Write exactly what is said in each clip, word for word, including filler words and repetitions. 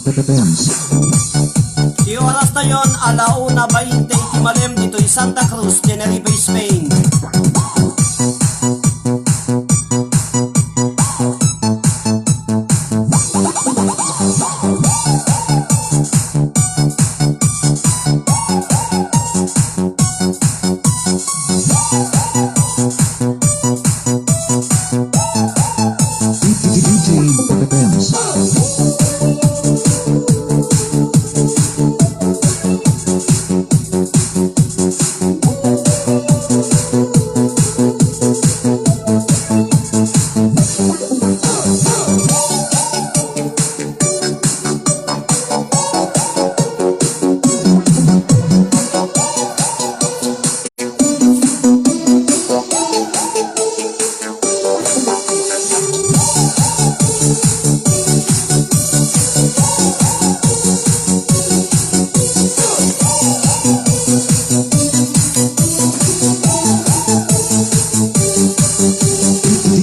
Depends. Ti oras tayon, ala una bainte iti malem ditoy Santa Cruz, Tenerife, Spain. D J Depends.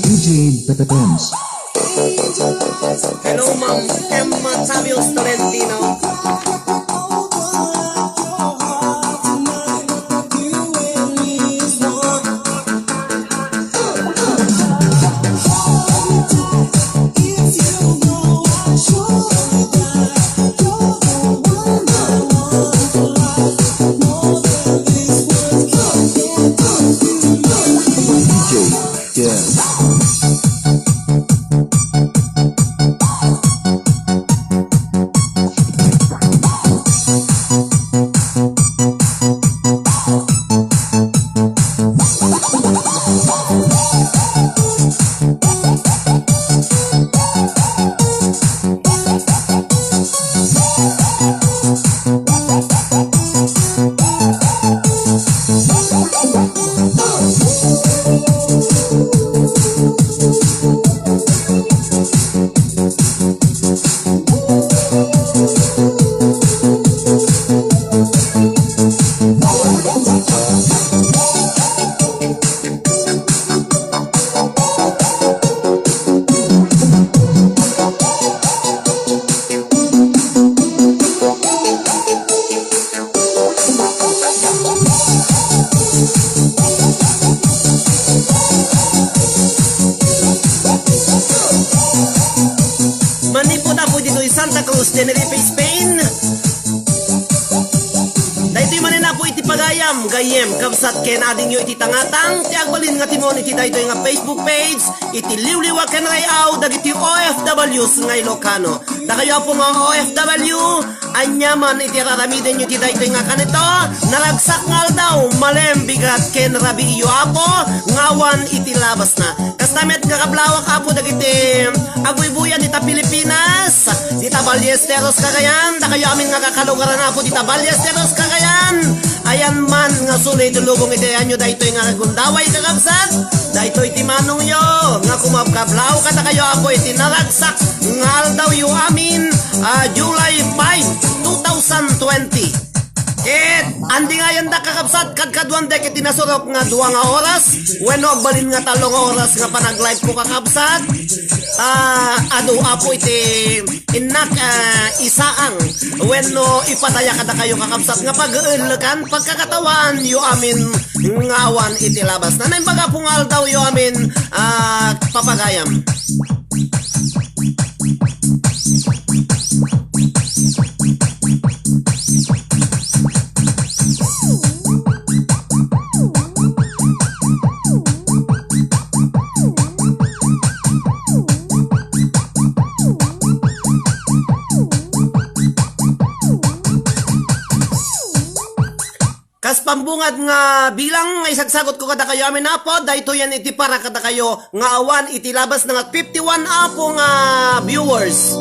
D J Depends. Hello, Ma'am Emma Samuels Tolentino. D J, yeah. Manipud Apo ditoy Santa Cruz, Tenerife, Spain. Daytoy manen Apo iti pagayam, gayyem, kabsat ken adingyo iti tangatang ti agbalin nga timon iti daytoy nga Facebook page, iti liwliwa ken ray-aw dagiti O F Ws nga Ilocano. Dakayo Apo nga O F W, aniaman iti raramidenyo iti daytoy nga kanito, naragsak nga aldaw, malem, bigat, ken rabiiyo, Apo, nga awan iti labasna. Kasta met nga kablawak, Apo, dagiti agbuybuyan dita Pilipinas, dita Ballesteros, Cagayan, dakayo amin nga kakalugaran, Apo, dita Ballesteros, Cagayan. Ayan man nga suli ti lubong iti ayanyo daytoy nga gundaway, kakabsat. Daytoy ti manongyo nga kumabkablaw kadakayo, Apo, iti naragsak nga aldawyo amin, a, July five, two thousand twenty. Ket andi nga ayandak, kakabsat, kadkaduandek iti nasurok nga dua nga oras wenno agbalin nga tallo nga oras nga panag-live ko, kakabsat. A, adu, Apo, iti innak, a, isaang wenno ipataya kadakayo, kakabsat, nga pag-eenlekan, pagkakatawaanyo amin nga awan iti labasna. Naimbag, Apo, nga aldawyo amin, a, papagayam. Kas pambungad nga bilang nga isagsagot ko kadakayo amin, Apo, daytoyen iti para kadakayo nga awan iti labasna nga fifty-one, Apo, nga viewers.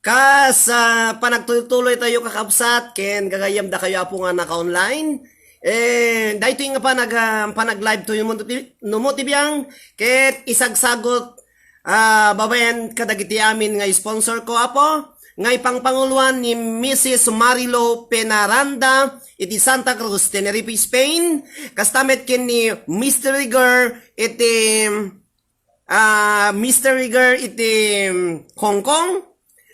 Kas, ah, panagtultuloy tayo, kakabsat, ken gagayyem dakayo, Apo, nga naka-online. Eh, daytoy nga panag-, ah, panag-live tayo no mo ti, no mo ti biang, ket isagsagot, ah, babaen kadagiti amin nga sponsor ko, Apo, nga ipangpanguloan ni Missus Marilo Penaranda iti Santa Cruz, Tenerife, Spain. Kasta met ken ni Mister Rigor iti ah, Mister Rigor iti, mm, Hong Kong.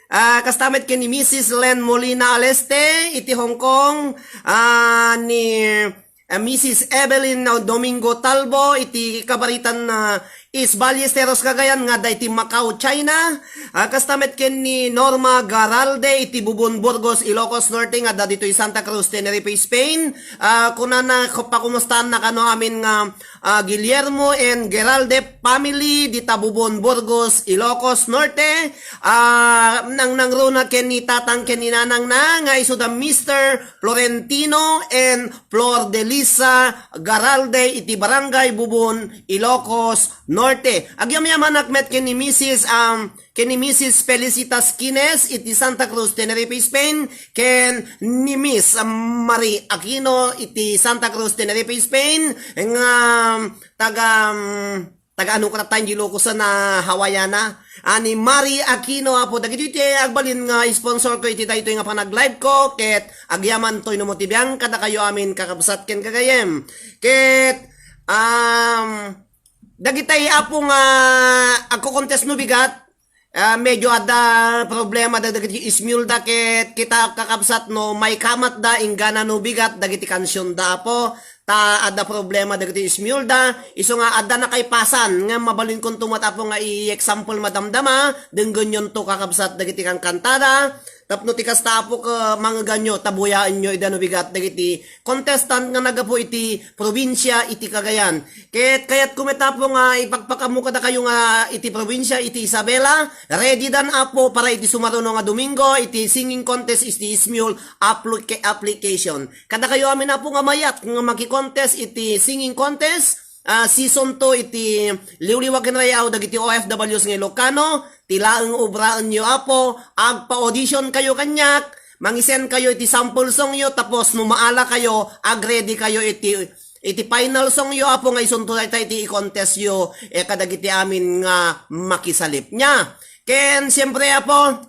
Ah, kasta met ken ni Missus Len Molina Aleste iti Hong Kong, ah, ni, ah, Missus Evelyn Domingo Talbo iti kabaritan, ah, East Ballesteros, Cagayan, nga adda iti Macau, China. Ah, kasta met ken ni Norma Garalde iti Bubon, Burgos, Ilocos Norte, nga adda ditoy Santa Cruz, Tenerife, Spain. Ah, kunana, pakumustaanna kano amin nga ah, Guillermo and Geralde family, dita Bubon, Burgos, Ilocos Norte. Ah, nang nangruna ken ni tatang ken ni nanangna nga isu da Mister Florentino and Flor Delisa Garalde iti Barangay Bubon, Ilocos Norte. Agyamyamanak met ken ni Missus, um, ken ni Missus Felicitas Quines iti Santa Cruz, Tenerife, Spain, ken ni Miss Marie Aquino iti Santa Cruz, Tenerife, Spain, nga taga, taga ano kata tayo, Ilocos na Hawaiana. Ani Marie Aquino, Apo, dagiti ti agbalin nga sponsor ko iti daytoy nga panag-live ko, ket agyaman toy no mo ti biang kadakayo amin, kakabsat ken gagayyem. Ket, um, dagitay, Apo, nga agko-contest no bigat, ah, medyo adda problema da dagiti ismiulda ket kita, kakabsat, no maikamatda inggana no bigat dagiti kansionda, Apo, ta adda problema dagiti ismiulda, isu nga adda nakaipasan nga mabalinkonto met, Apo, nga i-example madamdama, denggenyonto, kakabsat, dagiti kankantada, tapno ti kasta, Apo, ket mangeganyo, ta buyaenyo ida no bigat dagiti contestant nga naggapu iti probinsia iti Cagayan. Ket kayatko met, Apo, nga ipakpakaammo kadakayo nga iti probinsia iti Isabela, ready dan, Apo, para iti sumaruno nga Domingo iti singing contest iti Ismiul applica-, application. Kadakayo amin, Apo, nga mayat nga maki-contest iti singing contest, ah, season two iti liwliwa ken rayaw dagiti O F Ws nga Ilocano, ti laeng obraenyo, Apo, agpa-audition kayo kaniak, mangi-send kayo iti sample songyo, tapos no maala kayo, ag-ready kayo iti, iti final songyo, Apo, nga isunto dayta iti i-contestyo, eh, kadagiti amin nga makisalip. Nia, ken siempre, Apo,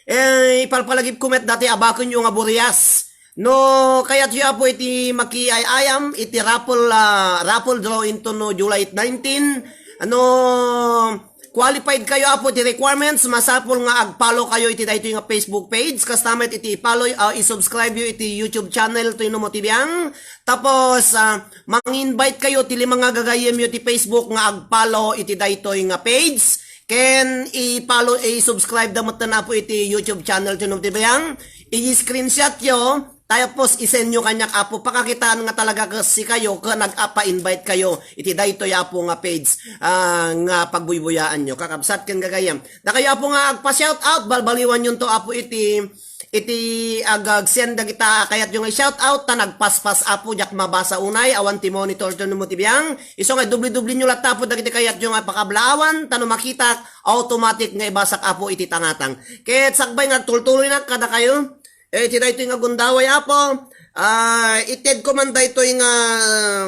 eh, ipalpalagipko met dati a bakenyo nga burias. No kayatyo, Apo, iti makiay-ayam iti raffle, ah, raffle draw into no July nineteen, no qualified kayo, Apo, iti requirements, masapul nga ag-follow kayo iti daytoy nga Facebook page. Kasta met iti i-follow, ah, i-subscribe yo iti YouTube channel toy no mo ti biang. Tapos, ah, mang-invite kayo ti lima nga gagayyemyo ti Facebook nga ag-follow iti daytoy nga page. Ken i-follow, i-subscribe da metten, Apo, iti YouTube channel toy no mo ti biang. I-screenshot yo, tapos i-send yo kaniak, Apo, pakakitaan nga talaga ket sikayo ket nag-apa-invite kayo iti daytoy, Apo, nga page, ah, nga pagbuybuyaanyo, kakabsat ken gagayyem. Dakayo, Apo, nga agpa-shout out, balbaliwanyonto, Apo, iti, iti ag-, ag-send dagita kayatyo nga shout out, ta nagpaspas, Apo, diak mabasa unay, awan ti monitor toy no mo ti biang. Isu nga, dubli-dublinyo latta, Apo, dagiti kayatyo nga pakablaawan, ta no makitak, automatic nga ibasak, Apo, iti tangatang. Ket sakbay nga agtultuloynak kadakayo, eh, iti daytoy nga gundaway, Apo, ah, itedko man daytoy nga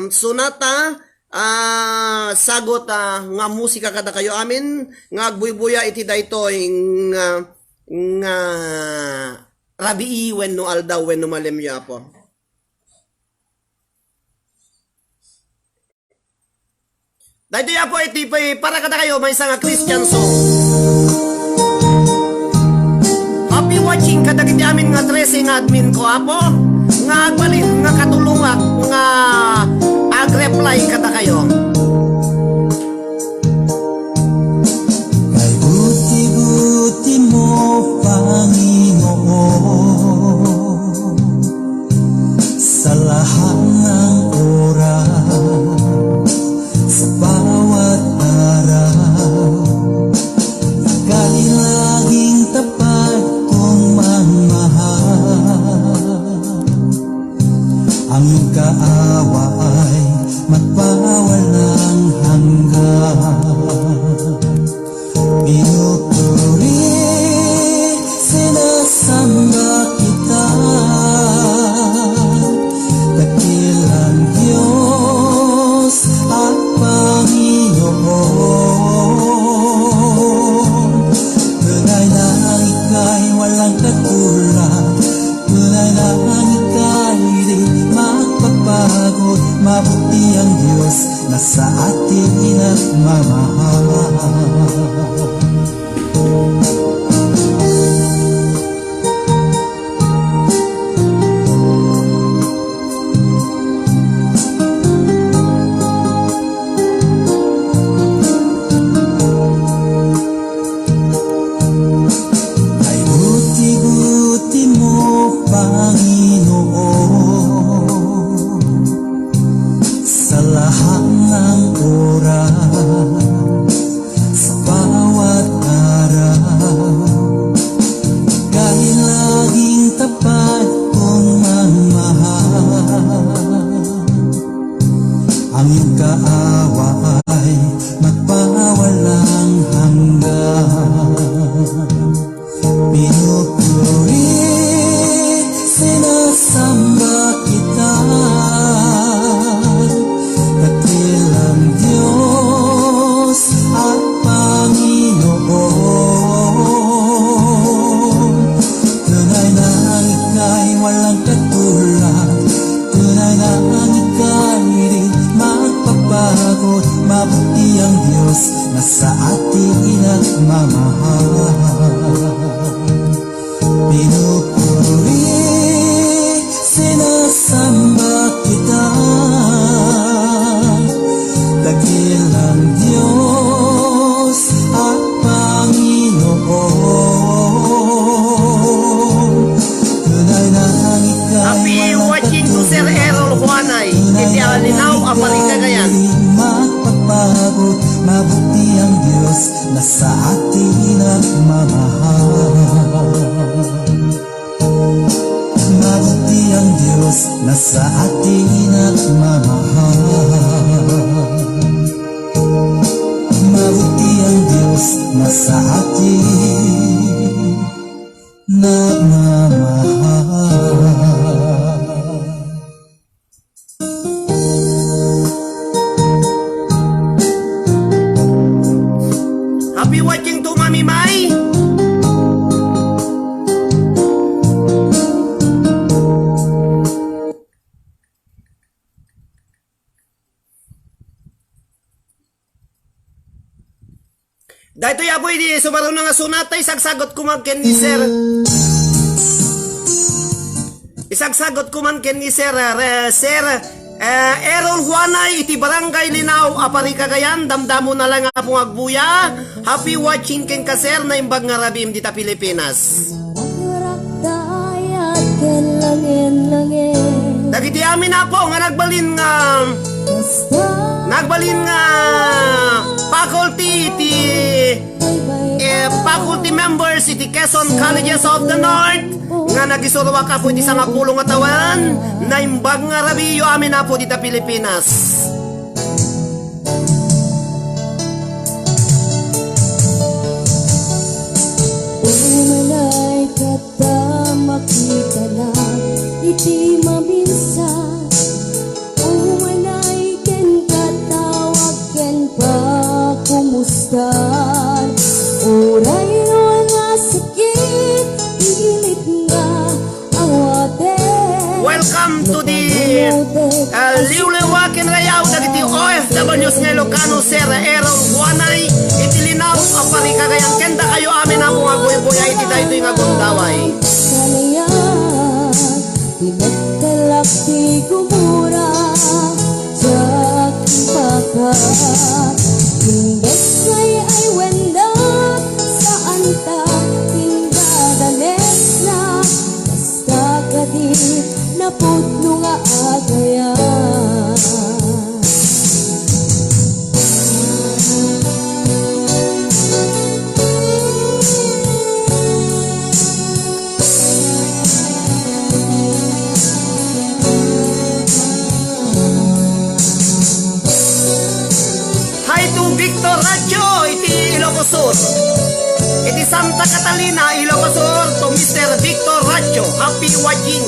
sonata, ah, sagut, ah, nga musika kadakayo amin nga agbuybuya iti daytoy nga, nga rabii wenno aldaw wenno malemyo, Apo. Daytoy, Apo, iti pay para kadakayo maysa nga Christian song. Happy watching kadagiti amin nga trese nga admin ko, Apo, nga agbalin nga katulongak nga ag-reply kadakayo. Kay buti-buti mo, Panginoon. Sa lahat ng oras, sa bawat araw, ika'y laging tapat kong magmahal. Ang iyong kaawaan ay magpawala. Mabuti ang Diyos na sa atin nagmamahal. Ay buti-buti mo, Panginoon, sa lahat ng oras, sa bawat araw, ika'y laging tapat kong magmahal. Ang iyong kaawaan ay magpawalang hanggan. Pinupuri, sinasamba kita, dakilang Diyos at Panginoon. Tunay na ika'y walang katulad. Tunay na ang ika'y di magbabago. Mabuti ang Diyos na sa atin nagmamahal. Pinupuri, sinasamba kita, dakilang Diyos at Panginoon. Tunay na ang ika'y Happy walang watching to Sir katulad. Errol Juanay, Tunay iti na Alinaw, ang Aparika, ika'y Cagayan. Di magbabago, mabuti ang Diyos na sa atin nagmamahal. Mabuti ang Diyos na sa atin nagmamahal. Mabuti ang Diyos na sa atin nagmamahal. Happy watching to Mami Mai. Daytoy, Apo, idi sumaruna nga sunat, tay isagsagot koma ken ni Sir. Isagsagot koma ken ni Sir, eh, re-, Sir, eh, Errol Juanay iti Barangay Linao, Aparika, Cagayan. Damdamona lang, Apo, nga agbuya. Happy watching kenka, Sir, naimbag nga rabiim dita Pilipinas. Dagiti amin, Apo, nga nagbalin nga, nagbalin nga faculty iti, eh, faculty members iti Quezon Colleges of the North nga nagisuruak, Apo, iti sangapulo nga tawen, naimbag nga rabiiyo amin, Apo, dita Pilipinas. Umanay kat ta makitana iti maminsan. Umanay ken katawag ken pakumustan. Uray no nga sakit, pilit nga awaten. Welcome to the, uh, liwliwa ken rayaw dagiti O F Ws nga Ilocano, Sir Errol Juanay, iti Linao, Aparika, Cagayan. Ken dakayo amin, Apo, nga agbuybuya iti daytoy nga gundaway. Kanayan, pinagtalak ti gumura, diak impakat. Imbes nga ay wendak, saan ta pindadanesna. Basta kadi napudno nga agayam. Hi to Victor Racho iti Ilocos Sur. Iti Santa Catalina, Ilocos Sur, to Mister Victor Racho. Happy watching.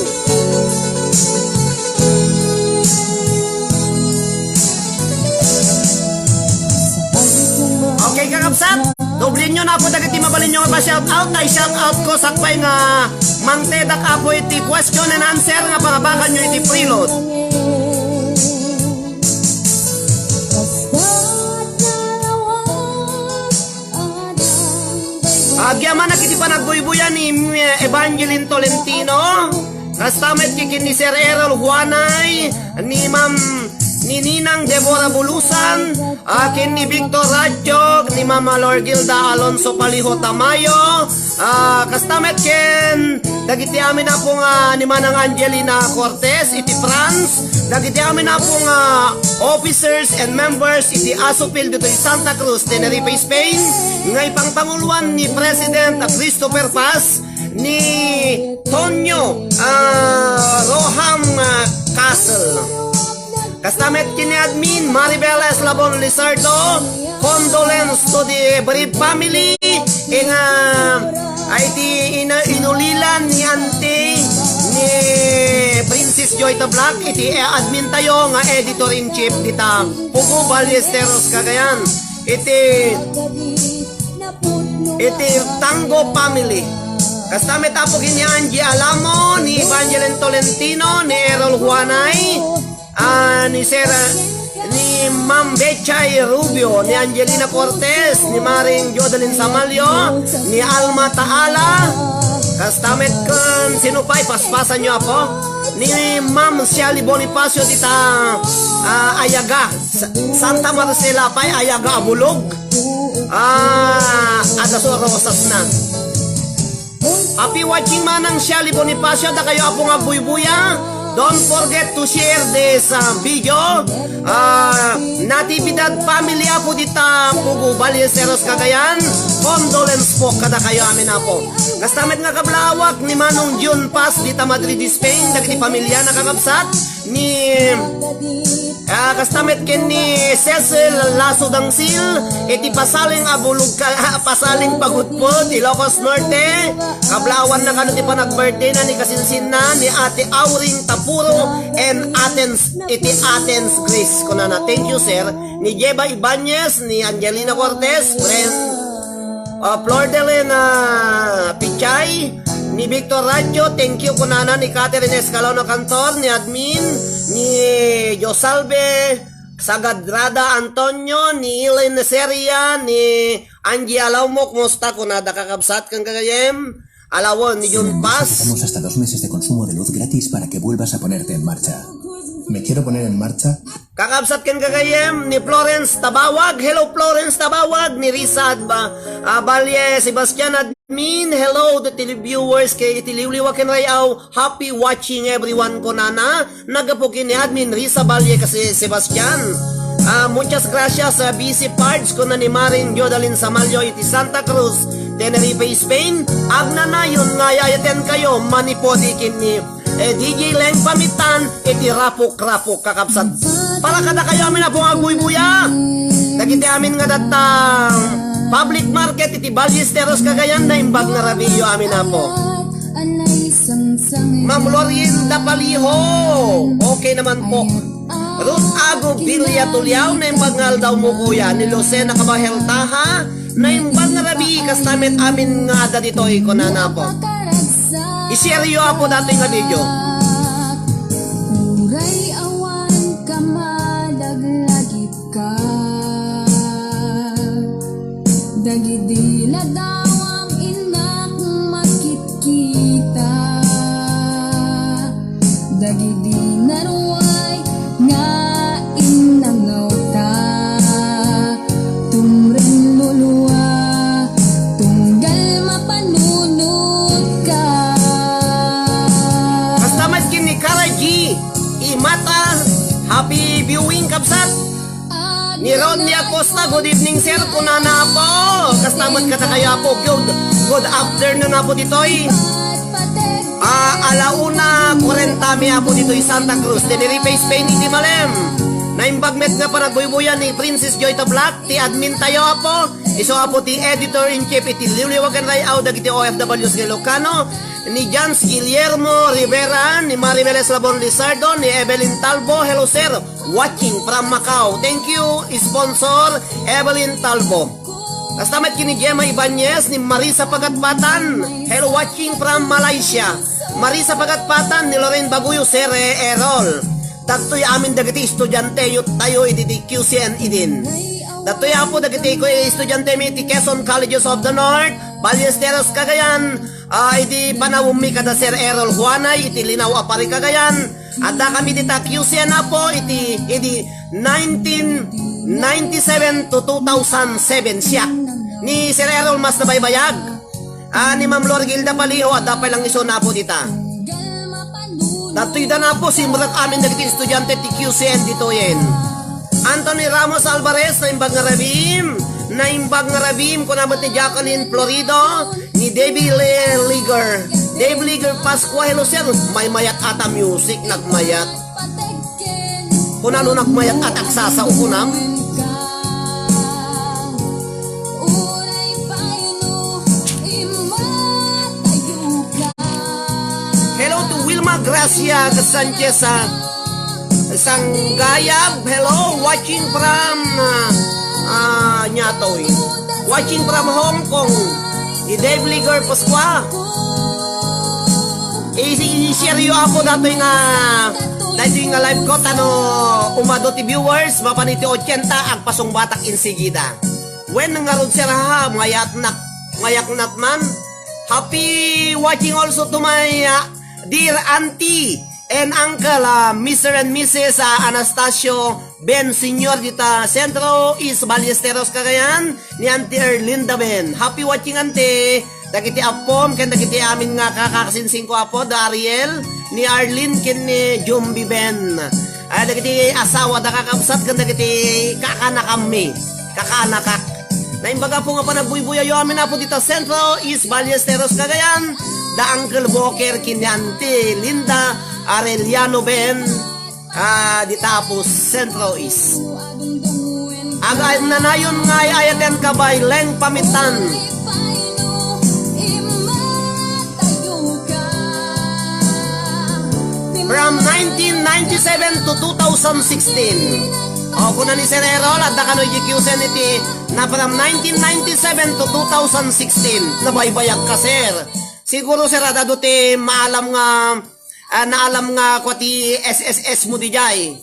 Okay, kakabsat, doblin yo na po dagiti mabalin yo nga pa-shout out. Ay shout out ko sakbay nga mangtedak, Apo, iti question and answer nga pangabakan yo iti preload. Agyamanak iti panagbuybuya ni, eh, Evangeline Tolentino. Kasta met ken ni Sir Errol Juanay, ni Ma'am, ni Ninang Deborah Bulusan, ah, ken ni Victor Radjog, ni Mama Lorgilda Alonso Paliho Tamayo, ah, kasta met ken dagiti amin, Apo, nga ni Manang Angelina Cortez iti France, dagiti amin, Apo, nga officers and members iti ASUPIL ditoy Santa Cruz, Tenerife, Spain, nga ipangpanguloan ni President Christopher Paz, ni Tonyo, ah, Roham, ah, Castle. Kasta met ken ni admin Maribel Eslabon Lizardo, condolence to the bereaved family, nga, ah, iti ina-, inulilan ni auntie ni Princess Joy Tablac, iti, eh, admin tayo nga editor-in-chief dita Pugo Ballesteros, Cagayan. Iti, iti Tango family. Kasta met, Apo, ken ni Angie Alamo, ni Evangeline Tolentino, ni Errol Juanay, ah, ni Sir, ni Ma'am Betchay Rubio, ni Angelina Cortez, ni Maring Jodalyn Samalio, ni Alma Taala. Kasta met ken sino pay, paspasanyo, Apo? Ni Ma'am Shelly Bonifacio dita, ah, Ayaga. Sa-, Santa Marcela pay, Ayaga a bulog. Ah, adda so rosasna. Happy watching, Manang Shelly Bonifacio, dakayo, Apo, nga agbuybuya. Don't forget to share this, ah, video. Ah, Natividad family, Apo, dita Pugo, Ballesteros, Cagayan. Condolence po kadakayo amin, Apo. Kasta met nga kablawak ni Manong June Paz dita Madrid, Spain, dagiti pamilya na, kakabsat, ni, ah, kasta met ken ni Cecil Lasso Dangsil, iti pasaling a bulog ka, ah, pasaling pagudpud, Ilocos Norte, kablawan na kano ti panag-birthday na ni kasinsinna ni Ate Auring Tapuro and Athens, iti Athens, Greece. Kunana, "Thank you, sir." Ni Jeba Ibanez, ni Angelina Cortez, friend, ah, Flor Delena Pichay, ni Victor Radyo, thank you, kunana, ni Catherine Escalona Cantor, ni admin, ni Josalve Sagadrada Antonio, ni Elaine Seria, ni Angie Alamo, kumusta? Kunada, kakabsat, ken gagayem. Alawen, ni John Paz. Necesitamos hasta dos meses de consumo de luz gratis para que vuelvas a ponerte en marcha. ¿Me quiero poner en marcha? Kakabsat ken gagayem, ni Florence Tabawag. Hello, Florence Tabawag. Ni Risa Adba, ah, Valle Sebastian admin. Hello, the televiewers kay iti liwliwa ken ray-aw. Happy watching, everyone, kunana. Naggapu ken ni Admin Risa Valle kasi Sebastian. Ah, muchas gracias, ah, B C Pards, kuna ni Maring Jodalyn Samalio iti Santa Cruz, Tenerife, Spain. Agnanayon nga ay-ayatenkayo manipudi ken ni, eh, D J Leng Pamitan iti Rapok-Rapok, kakabsat. Para kadakayo amin, Apo, nga agbuybuya. Dagiti amin nga datta public market iti Ballesteros, Cagayan, naimbag nga rabiyo amin, Apo. Ma'am Lorinda Paliho, okay naman po. Ruth Ago Villa Tuliao, naimbag nga aldaw mo, kuya. Ni Lucena Cabajel Taha, naimbag nga rabii, kasta met amin nga adda ditoy, kunana, Apo. I-share yo, Apo, datoy nga video. Uray awan ka, madaglagip ka. Dagidi ladawam innak makitkita, dagidi naruay nga innangawta, tumren lulua, tunggal mapanunotka. Kasta met ken ni Kara G Imata, happy viewing, kabsat. Ni Rodney Acosta, "Good evening, sir," kunana, Apo. Kasta met kadakayo, Apo. Good, good afternoon, Apo, ditoy. Ah, ala una kuarenta mi, Apo, ditoy Santa Cruz, Tenerife, Spain, iti malem. Naimbag met nga panagbuybuyan ni Princess Joy Tablac, ti admin tayo, Apo. Isu, Apo, ti editor-in-chief iti Liwliwagan Ray-aw dagiti O F Ws nga Ilocano, ni Jans Guillermo Rivera, ni Maribel Eslabon Lizardo, ni Evelyn Talbo. Hello, sir. Watching from Macau. Thank you, sponsor Evelyn Talbo. Kasta met ken ni Gemma Ibanez, ni Marisa Pagatpatan. Hello, watching from Malaysia. Marisa Pagatpatan, ni Lorraine Baguyo, Sir Errol. Dagtoy amin dagiti estudiante tayo iti Q C N Eden. Dagtoy, Apo, dagiti estudiante mi iti Quezon Colleges of the North. Ballesteros, Cagayan, ah, idi panawemmi kada Sir Errol Juanay iti Linao a Pari, Cagayan. Adda kami dita Q C N, Apo, iti, idi nineteen ninety-seven to two thousand seven, siak. Ni Sir Errol, mas nabaybayag. Ah, ni Ma'am Lorgilda Paliho, adda pay lang isuna, Apo, dita. Datoy da, Apo, simrek amin dagiti estudiante ti Q C N ditoyen. Anthony Ramos Alvarez, naimbag nga rabim. Naimbag nga rabim, kuna met ni Jacqueline Florido, ni Davey Le-, Liger. Dave Liger Pascua, hello, sir. Maymayat ata music, nagmayat. Kuna no nagmayat at agsasao, kunam. Hello to Wilma Gracia Sanchez, ah, Sanggayab. Hello, watching from, ah, ah, Nyatoy. Watching from Hong Kong. Ni Dave Liger Pascua. I-, i-share yo, Apo, datoy nga, datoy nga live ko, ta no umadu ti viewers, mapan iti ochenta, agpasungbatak insigida. Wen ngarud, sir, ha, mayatnak, mayatnak man. Happy watching also to my, uh, dear auntie and uncle, uh, Mister and Missus, uh, Anastasio Ben Senior dita Centro East Ballesteros, Cagayan, ni Auntie Erlinda Ben. Happy watching, Auntie. Dagiti appom ken dagiti amin nga kakasinsingko, Apo, da Ariel, ni Arlene ken ni Jumbi Ben. Ah, dagiti asawa da kakabsat ken dagiti kakanakammi, kakanakak. Naimbag, Apo, nga panagbuybuyayo amin, Apo, dita Centro East Ballesteros, Cagayan, da Uncle Boker ken ni Auntie Linda Arellano Ben. Ah, dita Apo Centro East. Aga nanayon nga ay-ayaten ka, bay, Leng Pamitan. From nineteen ninety-seven to two thousand sixteen. O, kuna ni Sir Errol, adda kano iti Q C N iti na from nineteen ninety-seven to two thousand sixteen. Nabaybayag ka, sir. Siguro, sir, adda do ti maalam nga ah, naalam nga kua ti S S S mo dijay.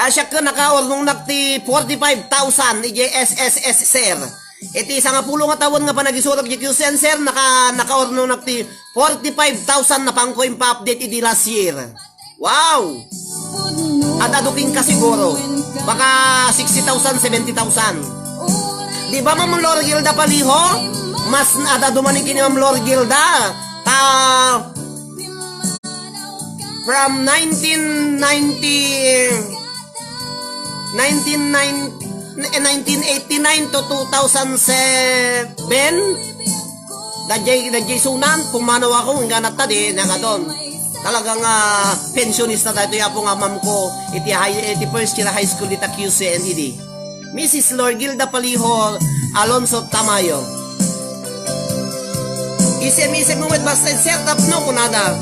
Ah, siak ken nakaurnongnak ti forty-five thousand idiay S S S, sir. Iti sangapulo nga tawen nga panagisurok diay Q C N, sir, naka-, nakaurnongnak ti forty-five thousand, napanko impa-update idi last year. Wow! Ad-adu kenka siguro. Baka sixty thousand, seventy thousand. Di ba, Ma'am Lorgilda Paliho? Mas ad-adu man iti ni Ma'am Lorgilda. Ta, From nineteen ninety, nineteen nine, eh, nineteen eighty-nine to two thousand seven, daydiay, daydiay sunan, pumanaw ako, ingganat ta di, nagadon. Talaga nga, pensionista daytoy, Apo, nga ma'am ko, iti high, iti first year high school, dita Q C N E D. Missus Lorgilda Paliho Alonso Tamayo. Isem-isem mo met basta set up no kunada.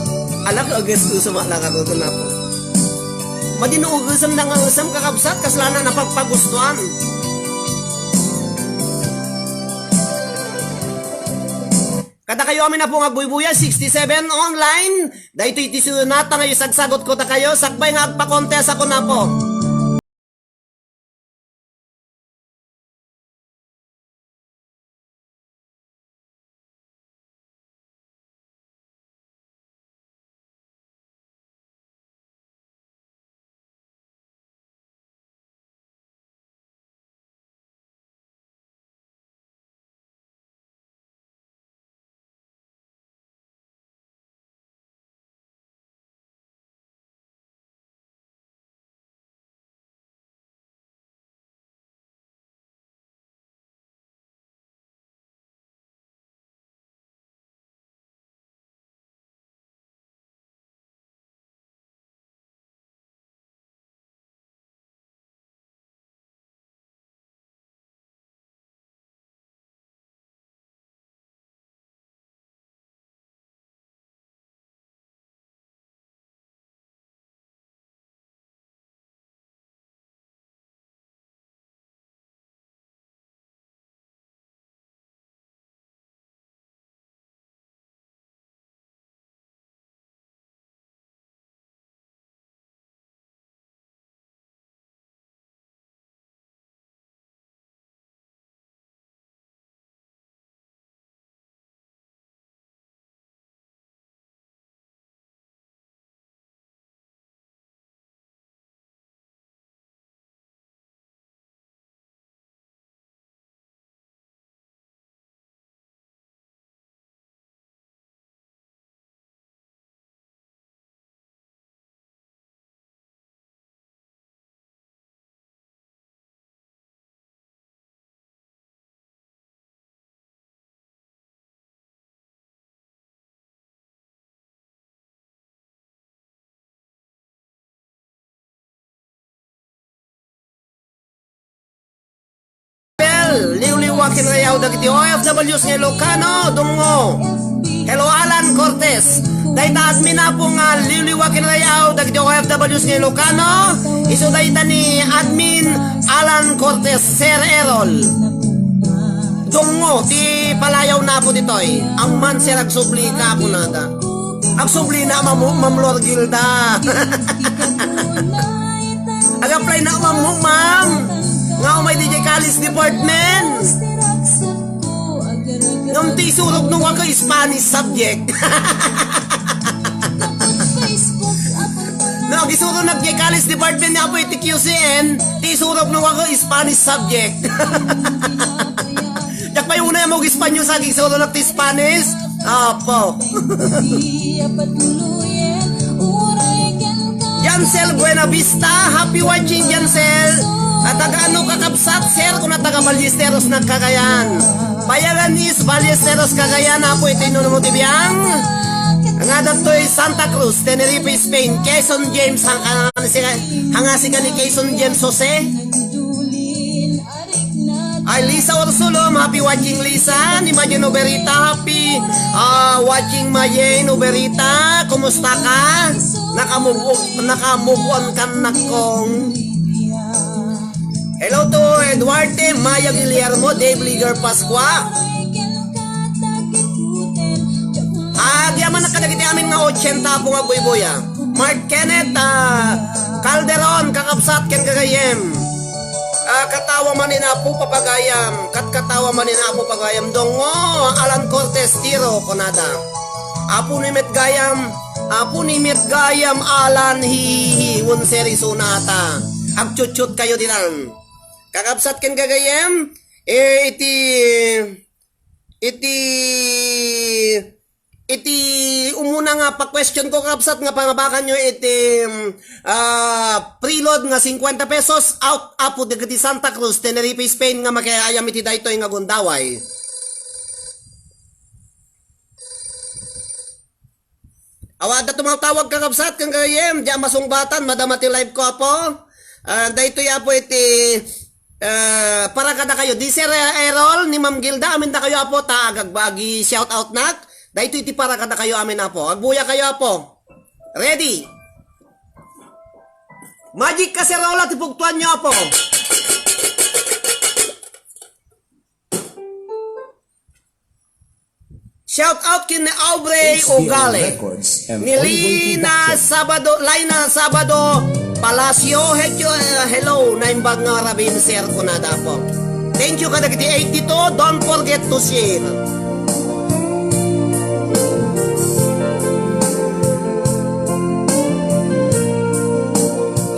Ala, kages-esem a la karuton, Apo. Madi no ugesem na nga esem, kakabsat, kasla na napagpagustuan. Kadakayo amin, Apo, nga agbuybuya, sixty-seven online. Daytoy ti sunata nga isagsagot ko dakayo, sakbay nga agpa-contest ako, Apo. Liwliwa ken rayaw dagiti O F Ws nga Ilocano, dungngo. Hello, Alan Cortez. Dayta admin, Apo, nga liwliwa ken rayaw dagiti O F Ws nga Ilocano. Isu dayta ni admin Alan Cortez, Sir Errol. Dungngo ti palayaw na, Apo, ditoy. Amman, Sir, agsubli ka, Apo, nada. Agsubli na, Ma'am, Ma'am Lorgilda. Ag-apply na, Ma'am, Ma'am. Nga umay diay college department. Ngem ti isurok no, ako Spanish subject. No, agisuro nag college department nga Apo iti Q C N, ti isurok no, ako Spanish subject. Diak pay unay a mag-Espanyol sa agisuro nag ti Spanish. Apo. Jansel Buenavista, happy watching, Jansel. At taga ano, kakabsat, sir, kung taga Ballesteros, nagkagayan. Payagan is Ballesteros, Cagayan, Apo, iti nuno mo ti biang. Nga dagtoy Santa Cruz, Tenerife, Spain, Quezon James, hanga, hanga sika ni Quezon James Jose. Ay, Lisa Ursulom, happy watching, Lisa. Ni Majin Oberita, happy, ah, watching, Majin Oberita. Kumusta ka? Nakamove, nakamove on ka, nakong. Hello to Eduarte, Maya Guillermo, Dave Liger Pascua. Agyaman na kadagiti amin nga ochenta, Apo, nga buybuya. Mark Kenneth, ah, Calderon, kakabsat ken gagayyem. Ah, katawa manen Apo pagayam, kat katawa manen Apo pagayam, dungngo, Alan Cortez, Tiro, kunada. Apo ni met gayam, Apo ni met gayam, Alan, hi, hi, hi, wen seri sunata. Agchutchut kayo dinan. Kakabsat ken gagayyem, eh, iti, iti, iti umuna nga pa-question ko, kakabsat, nga pangabakanyo iti, mm, ah, preload nga cincuenta pesos, out, Apo, dagiti Santa Cruz, Tenerife, Spain, nga makiayam iti daytoy nga gundaway. Awa, adda tumawtawag, kakabsat, ken gagayyem, diay masungbatan, madama ti live ko, Apo. Ah, daytoy, Apo, iti, ah, para kadakayo. Di, Sir Errol, ni Ma'am Gilda, amin dakayo, Apo, ta agagba-, agi-shout out nak. Daytoy iti para kadakayo amin, Apo. Agbuya kayo, Apo. Ready? Magic Cacerola ti pugtoanyo, Apo. Shout out ken ni Aubrey Ugale. Ni Lina Sabado, Lina Sabado Palacio. He-, uh, hello, naimbag nga Rabin, sir, kunada, Apo. Thank you kadagiti eighty-two. Don't forget to share.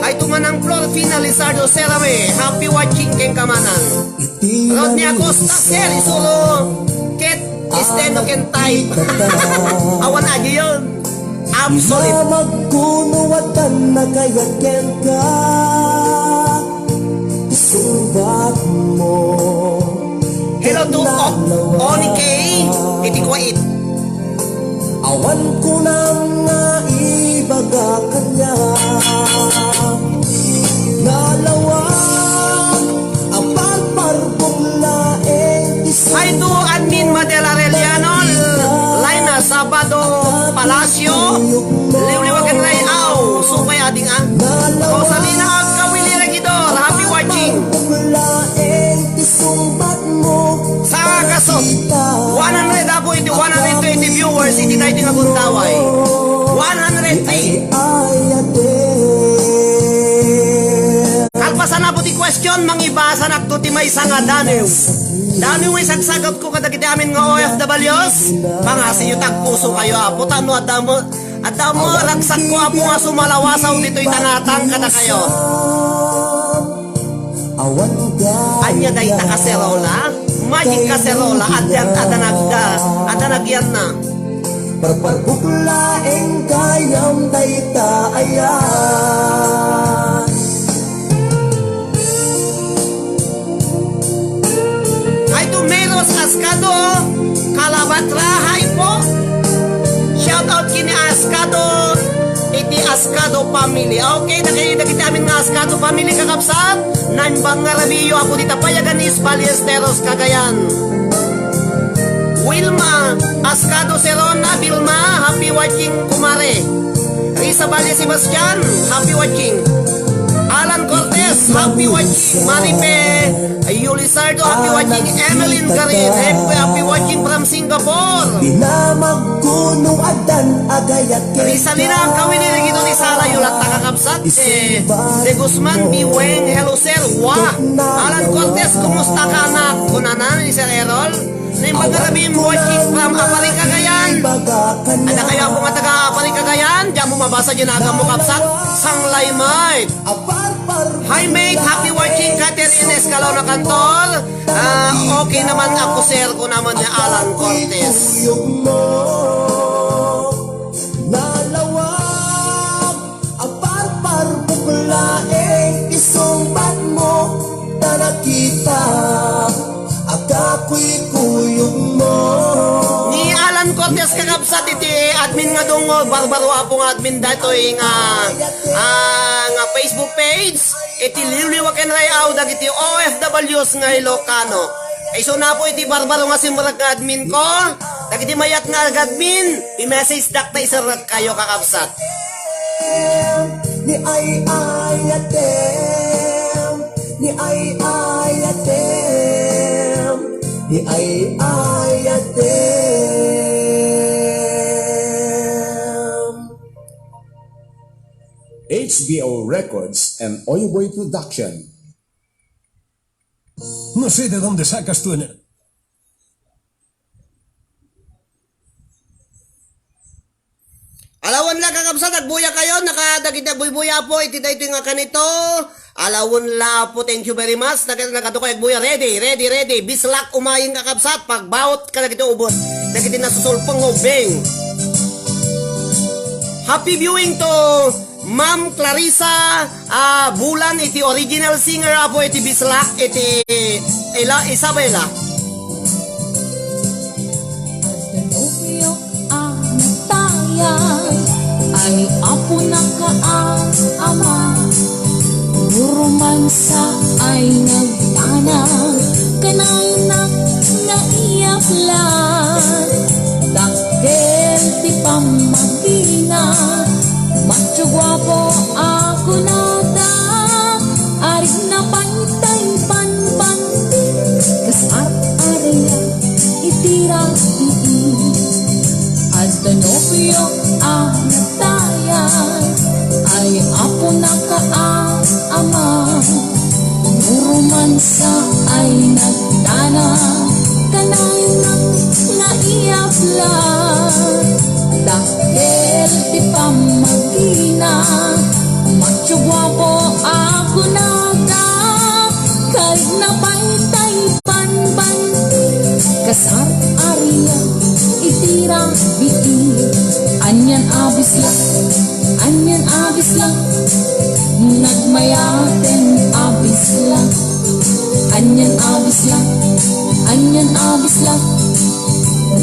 Hi to Manang Florfina Lizardo Serame. Happy watching kenka, Manang. Rodney Acosta, sir, isuro ket esteno ken type. Awan agiyon. Absolute. Magkuno atan nakayat kenka. Isungbat mo. Hello to O-, Oni K, iti kuwait. Awan kunam nga ibaga kaniak. Nalawag a pagparbuk laeng isu. Hi to Admin Madel Arellano, Laina Sabado Palacio, Liwliwa ken Ray-aw, Sukay Ading a. Rosalina Agkawili Regidor, happy watching. Laeng isungbat mo. Sa kasot, one hundred, Apo, iti one hundred twenty viewers iti daytoy nga gundaway. One hundred three. Kalpasan, Apo, ti question, mangibasanakto ti maysa nga danew. Danew nga isagsagatko kadagiti amin nga O F Ws. Pangasiyo, tagpuso kayo, Apo, ta no adda mo, adda mo ragsakko, Apo, nga sumalawasaw ditoy tangatang kadakayo. Ania dayta, kaserola? Magic kaserola, adda, adda nagda, adda nagyanna. Parparbuk laeng gayam dayta aya. Hi to Meros Ascado, Calabatra, hi po. Shout out kini Ascado, iti Ascado family. Okay, dagiti, dagiti amin nga Ascado family, kakabsat. Naimbag nga rabiyo, apo dita Payagan East, Ballesteros, Cagayan. Wilma Ascado Serona, Vilma, happy watching, kumare. Risa Valle Sebastian, happy watching. Alan Cortez, happy watching. Maripe Yulisardo, happy watching. Emeline Garin, happy, happy watching from Singapore. Dinamag kuno addan agayat. Risalina Kawini, Regidor ni Sala, Yulata, kakabsat. Eh, De Guzman, Biweng, hello, sir. Wa. Alan Cortez, kumusta ka, anak? Kunana ni Sir Errol. Naimbag nga rabiyo, watching from Aparri, Cagayan. Adda kayo apo nga taga Aparri, Cagayan? Diak mo mabasa diay agam mo, kabsat. Sanglay, mate. Hi, mate. Happy watching, Catherine Escalona Cantor. Ah, okay naman ako, sir, kunaman ni Alan Cortez. Nalawag a parpar, bukla, eh, isungbat mo, ta nakita a kakuykuyog mo. Ni Alan Cortez, kakabsat, iti admin nga dungol, barbaro apo nga admin daytoy nga, ah, nga Facebook page, iti liwliwa ken ray-aw dagiti O F Ws nga Ilocano. Isuna apo iti barbaro nga simrek nga admin ko, dagiti mayat nga agadmin, i-message dak ta iserrek kayo, kakabsat. Ni ay ayatem, ni ay ayatem, ni ay ayatem. H B O Records and Oyoboy Production. No sé de dónde sacas tú en el Alawen la, kakabsat, agbuya kayo, naka-, dagiti agbuybuya apo iti daytoy nga kanito. Alawen la apo, thank you very much. Naka-, nakaduko agbuya, ready, ready, ready. Bislak umayen, kakabsat, pagbaut kadagiti ubot. Dagiti nasusulpeng nga ubbing. Happy viewing to Ma'am Clarissa, ah, Bulan, iti original singer apo iti Bislak, iti ila Isabela. Nobio a natayag, ay apo naka a ama. Romansa ay nagtanag, kanayna nga iyaplan. Dakkel ti pammagina, macho guapo a kunada, arik na pay tay banbanti, kas ar-aria iti rabii. Adda nobio a natayag, ay apo naka a ama. No romansa ay nagtanag, kanayna nga iyaplan. Dakkel ti pammagina, macho guapo a kunada, karik na pay tay banbanti, kas ar-aria iti rabii. Anian a bislak, anian a bislak, nagmayaten a bislak. Anian a bislak, anian a bislak,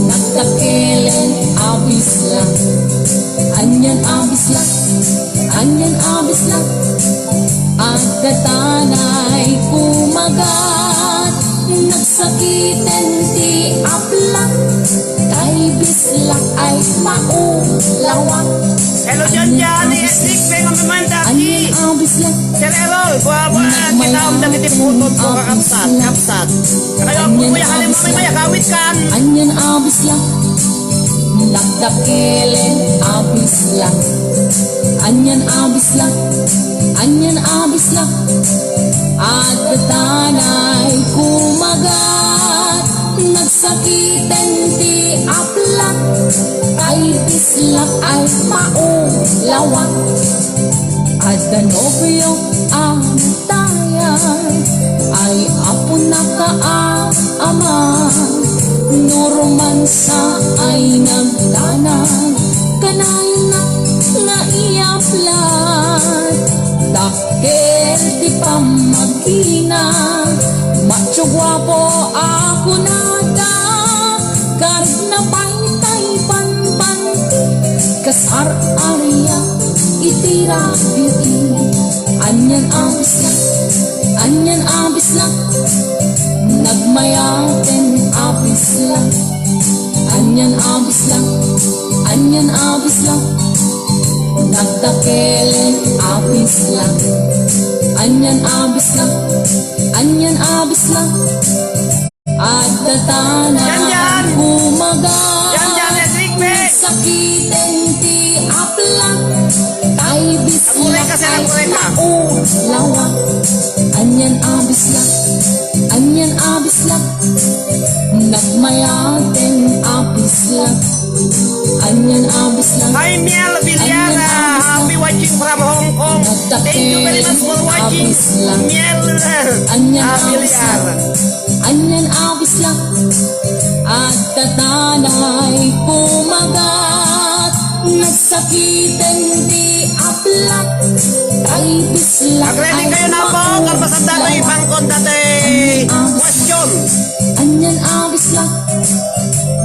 nagdakkelen a bislak. Anian a bislak, anian a bislak, aggatanay kumagat. Nagsakiten ti aplak, tay bislak ay maulawak. Hello, John John, ni Esnik, Beng, ang memanda, Anian a bislak, Sir Errol, buwa, buwa, kita ang dagiti putod ko, kakabsat, kabsat. Kaya, kuya, halimbawa, may agawid kan. Anian a bislak, nagdakkelen a bislak. Anian a bislak, anian a bislak, aggatanay kumagat. Nagsakiten ti aplak, tay bislak ay maulawak. Adda nobio a natayag, ay apo naka a ama. No romansa ay nagtanag, kanayna nga iyaplan. Dakkel ti pammagina, macho guapo a kunada, karik na pay tay banbanti, kas ar-aria Iti radio, anian a bislak, anian a bislak, nagmayaten a bislak. Anian a bislak, anian a bislak, nagdakelen a bislak. Anian a bislak, anian a bislak, adda tanay kumagat. Yan, yan, Enrique. Sakiten ti aplak, tay bislak ay lawa. Anian a bislak, anian a bislak, nagmayaten a bislak. Anian a bislak. Hi, Miel Villara. Happy watching from Hong Kong. Thank you very much for watching, Miel. Anian a bislak. Anian a bislak. Adda tanay kumagat. Nagsakiten ti aplak. Tay bislak. Mag-ready kayo na po. Kalpasan dati, pangkon dati. Question. Anian a bislak.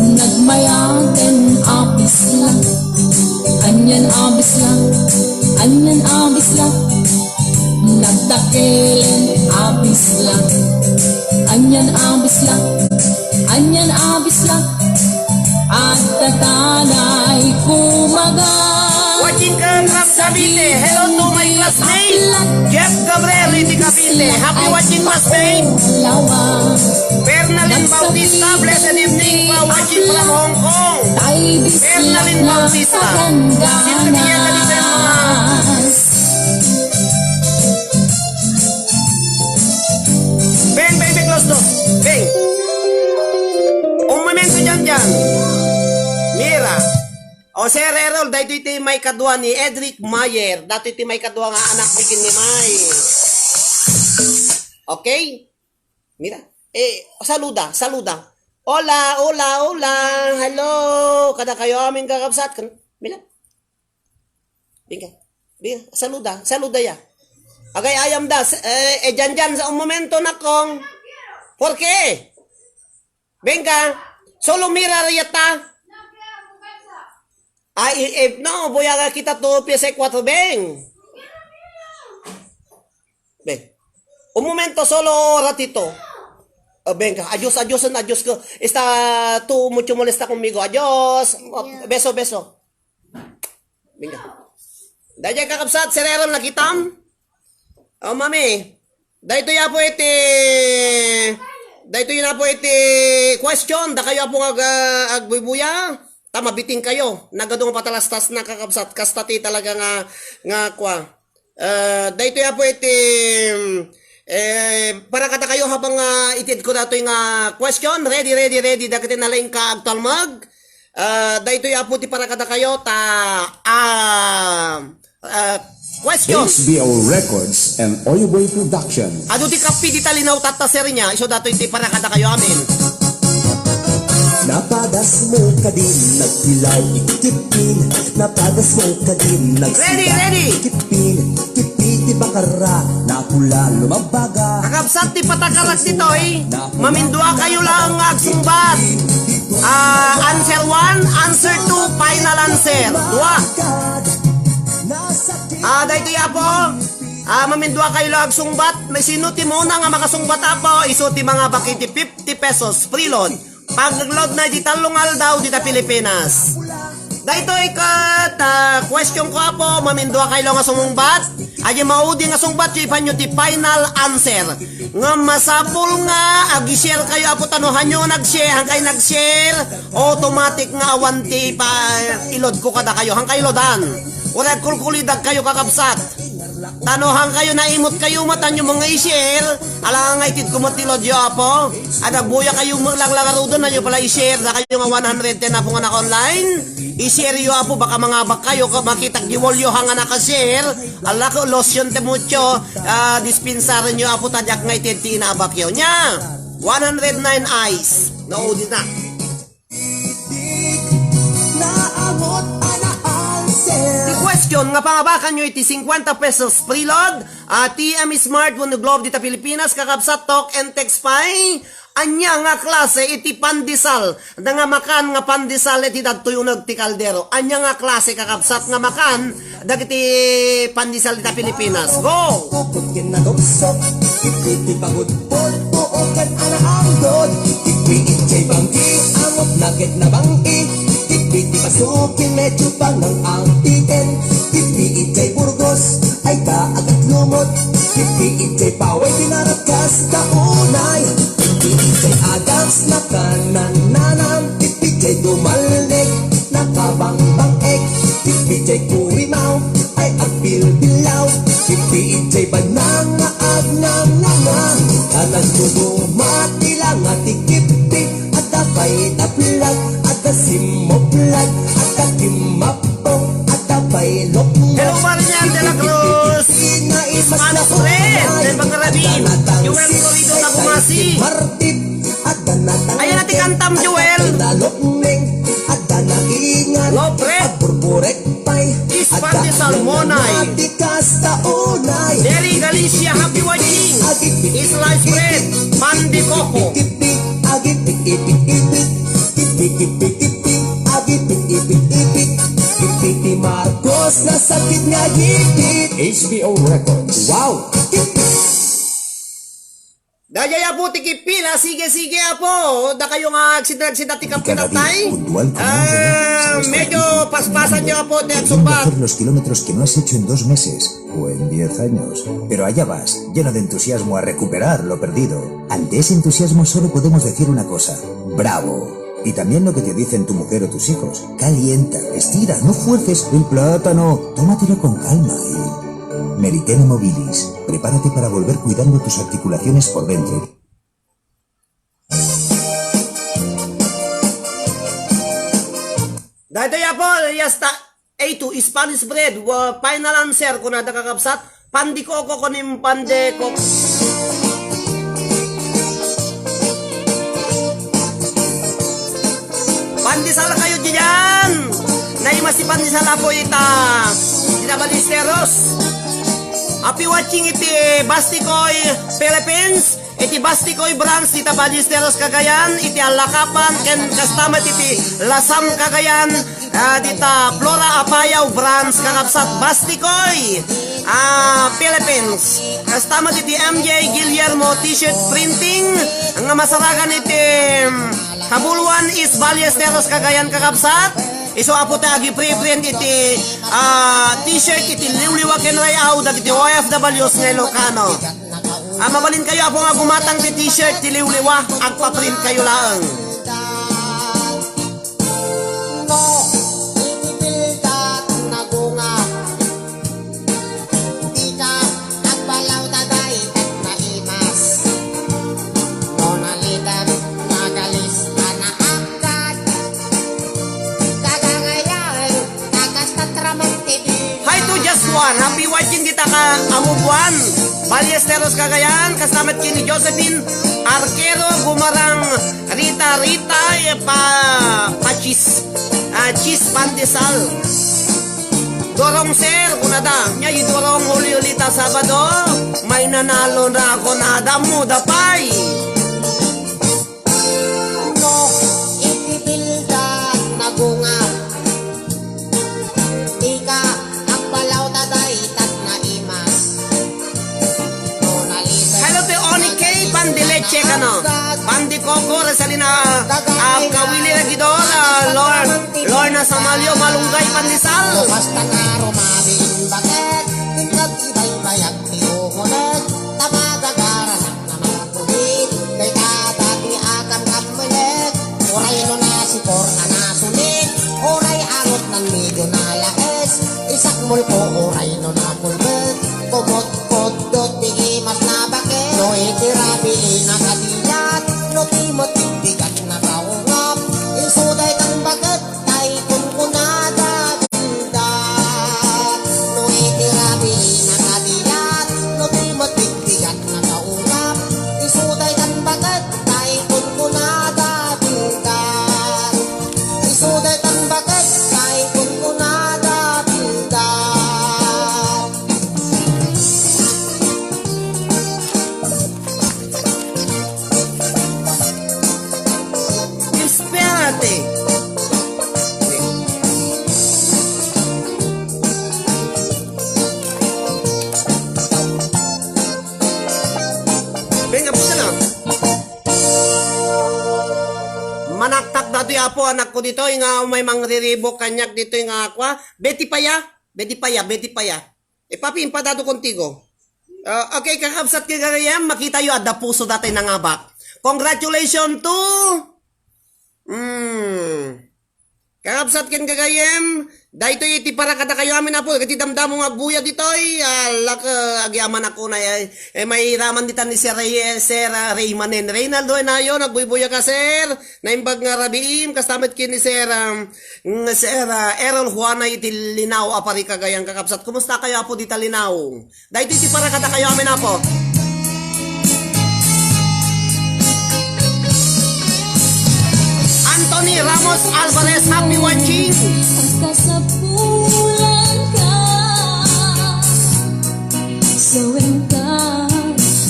Nagmayaten a bislak. Anian a bislak. Anian a bislak. Nagdakelen a bislak. Anian a bislak. Anian a bislak. Adda tanay kumagat. Watching from Cavite. Hello to my classmate, Jeff Gabriel, in Cavite. Happy watching, classmate. Fernalyn Bautista, blessed evening, pa watching from Hong Kong. Fernalyn Bautista. Sino kaya ka dito yung mga Beng, beng, beng, close to. Beng. Un momento dyan, dyan. Mira. O, Sir Errol, daytoy ti maikadua ni Edric Mayer. Daytoy ti maikadua nga anak ni Kinimay. Okay? Mira. Eh, saluda, saluda. Hola, hola, hola. Hello. Kada kayo amin kakabsat. Kan-, Mira. Bingka. Bingka. Saluda. Saluda ya. Agay ayam da. S-, eh, eh, dyan, dyan, sa un momento, nakong. Por qué? Bingka. Solo mirar yata. Ay, eh, no, buya ka kita to, piyesa kuatro, beng. Beng. Un momento, solo ratito. Ah, bengka. Adios, adios, adios ko. Esta, tu, mucho molesta conmigo. Adios. Beso, beso. Bingka. Daydiay kakabsat, Sir Errol, nakitam? O, mami. Daytoy apo iti, daytoy na po iti question. Dakayo apo nga ag-, agbuybuya. Ta mabiting kayo. Nagadu nga patalastas na kakabsat. Kasta ti talaga nga, nga kwa. Ah, daytoy apo iti, eh, para kadakayo habang, ah, itid ko datoy nga question. Ready, ready, ready. Dagiti nalaing ka agtalmag. Ah, daytoy apo ti para kadakayo ta, ah, ah, question. H B O Records and Oyoboy Production. Adu ti kapi di talinaw tatta, sir, niya. Isu datoy ti para kadakayo amin. Napadas mo kadin nagpilaw ikitipin. Napadas mo kadin nag- Ready, ready. Ikitipin, kipi ti bakara, napula lumabaga. Kakabsat ti patakarak ditoy, mamindua kayo lang nga agsungbat. Ah, answer one, answer two, final answer. Dua. Ah, daytoy apo. Ah, mamindua kayo lang agsungbat. May sino ti muna nga makasungbat, apo? Isu ti mangabak iti fifty pesos free load. Pagload na di tallo nga aldaw dita Pilipinas. Daytoy ket, ah, question ko, apo, mamindua kayo nga sumungbat. Adi maudi nga sungbat, ipanyo ti final answer. Nga masapul nga ag-share kayo, apo, tano hanyo nag-share, han kay nag-share, automatic nga awan ti pa-, ilod ko kada kayo, han kay lodan. Uray kulkulidag kayo, kakabsat. Tano han kayo naimot kayo, matanyo mga i-share, ala nga itid ko met ti load yo, apo. Ada buya kayo mo lang langarudon, nanyo pala i-share, da kayo nga one hundred ten, apo, nga naka-online. I-share yo, apo, baka mangabak kayo, ka-, makita giwol yo, hanga naka-share. Ala ko, lotion te mucho, ah, dispensaren yo, apo, tadiak nga itid ti inabak yo. Nya, one hundred nine eyes. Naudi na. Naamot a na-answer. Ti Nga pangabakanyo iti cincuenta pesos preload, ah, T M Smart wenno Globe dita Pilipinas, kakabsat, talk and text pay. Ania nga klase iti pandesal da nga makan nga pandesal iti dadtoy uneg ti kaldero? Ania nga klase, kakabsat, nga makan dagiti pandesal dita Pilipinas? Go! Kukut ken nadumsok, iti pagudpod, buoken a naamdod, iti ijay banggi, amot naket nabanggi, iti pasukin, medyo pangang angtiten, iti ijay Burgos, ay daagat lumot, iti ijay paway, tinarat kasta unay, iti ijay adams, nakanananam, iti ijay dumalnek, nakabangbang-ek, iti ijay kurimaw, ay agbilbilaw, iti ijay banang nga agnangnanga, kanan dudumat, ilanga ti kipti, adda pay taplag, adda simmuplag, adda kimmapong, adda pay lokngot. Hello, Marian de la Cruz. Spanish Bread, Nueva Gravin. Joel Florido Tabuasi. Martip, adda natang. Ayan na ti kantam, Joel. Adda lokneng, adda naingan. Lopre. Agburburek pay. Ispante Salmonay. Adda nati kasta unay. Derry Galicia, happy watching. Agi. Slice bread, pan de coco. Ipit, agi, ipit, ipit, ipit, ipit, ipit, agi, ipit, ipit, ipit, ipit, Marcos, nasakit nga gipit. H B O Records. Wow! Daydiay, Apo, ti kipila. Sige, sige, Apo. Dakayo nga agsidragsida ti kape, tatay. Ah, medyo paspasan nyo, Apo, ti agsumbat. Hacer los kilómetros que no has hecho en dos meses o en diez años. Pero allá vas, lleno de entusiasmo, a recuperar lo perdido. Ante ese entusiasmo solo podemos decir una cosa: ¡bravo! Y también lo que te dicen tu mujer o tus hijos. Calienta, estira, no fuerces el plátano. Tómatelo con calma, eh. Meritene Mobilis, prepárate para volver cuidando tus articulaciones por dentro. Daytoy, Apo, yasta. A two, Spanish bread, wa-, final answer, kunada, kakabsat, pan de coco kunim pan de coco. Pandesal kayo diyan! Naimas ti pandesal, Apo, ita. Dita Ballesteros. Happy watching iti Bastikoy, Philippines. Iti Bastikoy branch dita Ballesteros, Cagayan, iti Alakapan, ken kasta met iti Lasam, Cagayan, ah, dita Flora Apayao branch, kakabsat, Bastikoy, ah, Philippines. Kasta met iti M J Guillermo T-shirt printing nga masaragan iti, mm, Cabuluan East, Ballesteros, Cagayan, kakabsat. Isu, Apo, ti agipreprint iti, ah, T-shirt iti liwliwa ken ray-aw dagiti O F Ws nga Ilocano. Ah, mabalin kayo, Apo, nga gumatang ti T-shirt ti liwliwa, agpa-print kayo laeng. No, iti bildat nagunga. Dika agballaw ta dayta naimas. No nalitem, nagalis, a naagkad. Kagangayan, kakasta raman ti bi- Hi to Just One. Happy watching dita ka Amubuan. Ballesteros, Cagayan. Kasta met ken ni Josephine Arquero, Gumarang, Rita, Rita, eh, pa, pa cheese. Ah, cheese pandesal. Durong, sir, kunada. Nya, idurong, huli-huli ta Sabado. May nanalo na, kunada, ammo da pay. No, iti bildat nagunga. Dika agballaw ta dayta naimas. No nalitem. Hello to Oni K, pan de leche kano. Pan de coco, Rosalina, ah, Kawili Regidor, ah, Lor-, Lorna Samalio, malunggay, pandesal. Basta nga rumabin baket, tingkad ibaybayag ti umuneg, ta magagaranak nga mangkulit, dayta dati a kamkammenek, uray no nasipor a nasulik, uray angot nan medyo nalaes, isakmulko uray no napulbet, kumot Kudkod ti imas na baket, no iti rabii nakadilat, no ti met ti bigat nakaungap, isu daytan baket, tay kunkunada bildat. No iti rabii nakadilat, no ti met ti bigat nakaungap, isu daytan baket, tay kunkunada bildat. Isu daytan baket, tay kunkunada bildat. Apo, anakko ditoy nga umay mangriribok kaniak ditoy nga kua. Betty Paya, Betty Paya, Betty Paya. E, papi, impadado contigo. Ah, okay, kakabsat ken gagayyem, makitayo, adda puso datoy nangabak. Congratulations to, mm, kakabsat ken gagayyem, daytoy iti para kadakayo amin, Apo, dagiti damdamo nga agbuya ditoy, ah, lak-, eh, agyamanak unay, eh, eh, mairaman ditan ni Sir Rey-, Sir, ah, Raymanen. Reynaldo Enayon, agbuybuya ka, sir. Naimbag nga rabiim, kasta met ken ni Sir, um, nga Sir, ah, Errol Juana iti Linao a parikagayan, kakabsat. Kumusta kayo, Apo, dita Linao? Daytoy ti para kadakayo amin, Apo. Anthony Ramos Alvarez, happy watching. Kasapulan ka, sawen ka,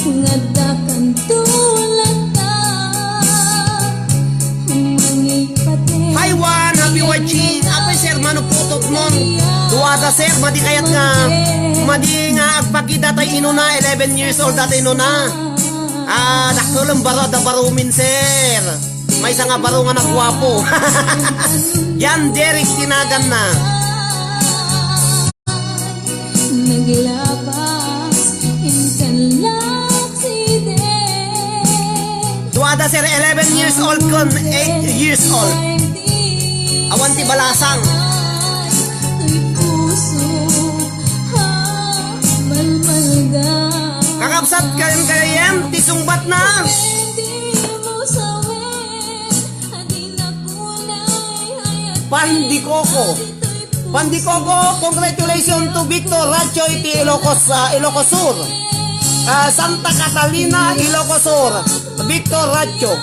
nga adda kan tulata. Hi, Juan. Happy watching. Apay, sir, mano putot mon? Duada, sir, madi kayat nga, madi nga agpakita tay inuna, eleven years old dati inuna. Ah, dakkelem baro, adda barumin, sir. Maysa nga baro nga nagwapo. Yan, Derek, tinagan na. Naglabas, insan laksiden. Duada, sir, eleven years old ken eight years old. Awan ti balasang. Ay, puso, ha, malmalga. Kakabsat, ken gayam, ti sungbat na. Pwede mo sawen, adi na kunay, ay, adi. Pan de Coco. Pan de Coco, congratulations to Victor Racho iti Ilocos, ah, Ilocos Sur. Ah, Santa Catalina, Ilocos Sur. Victor Racho.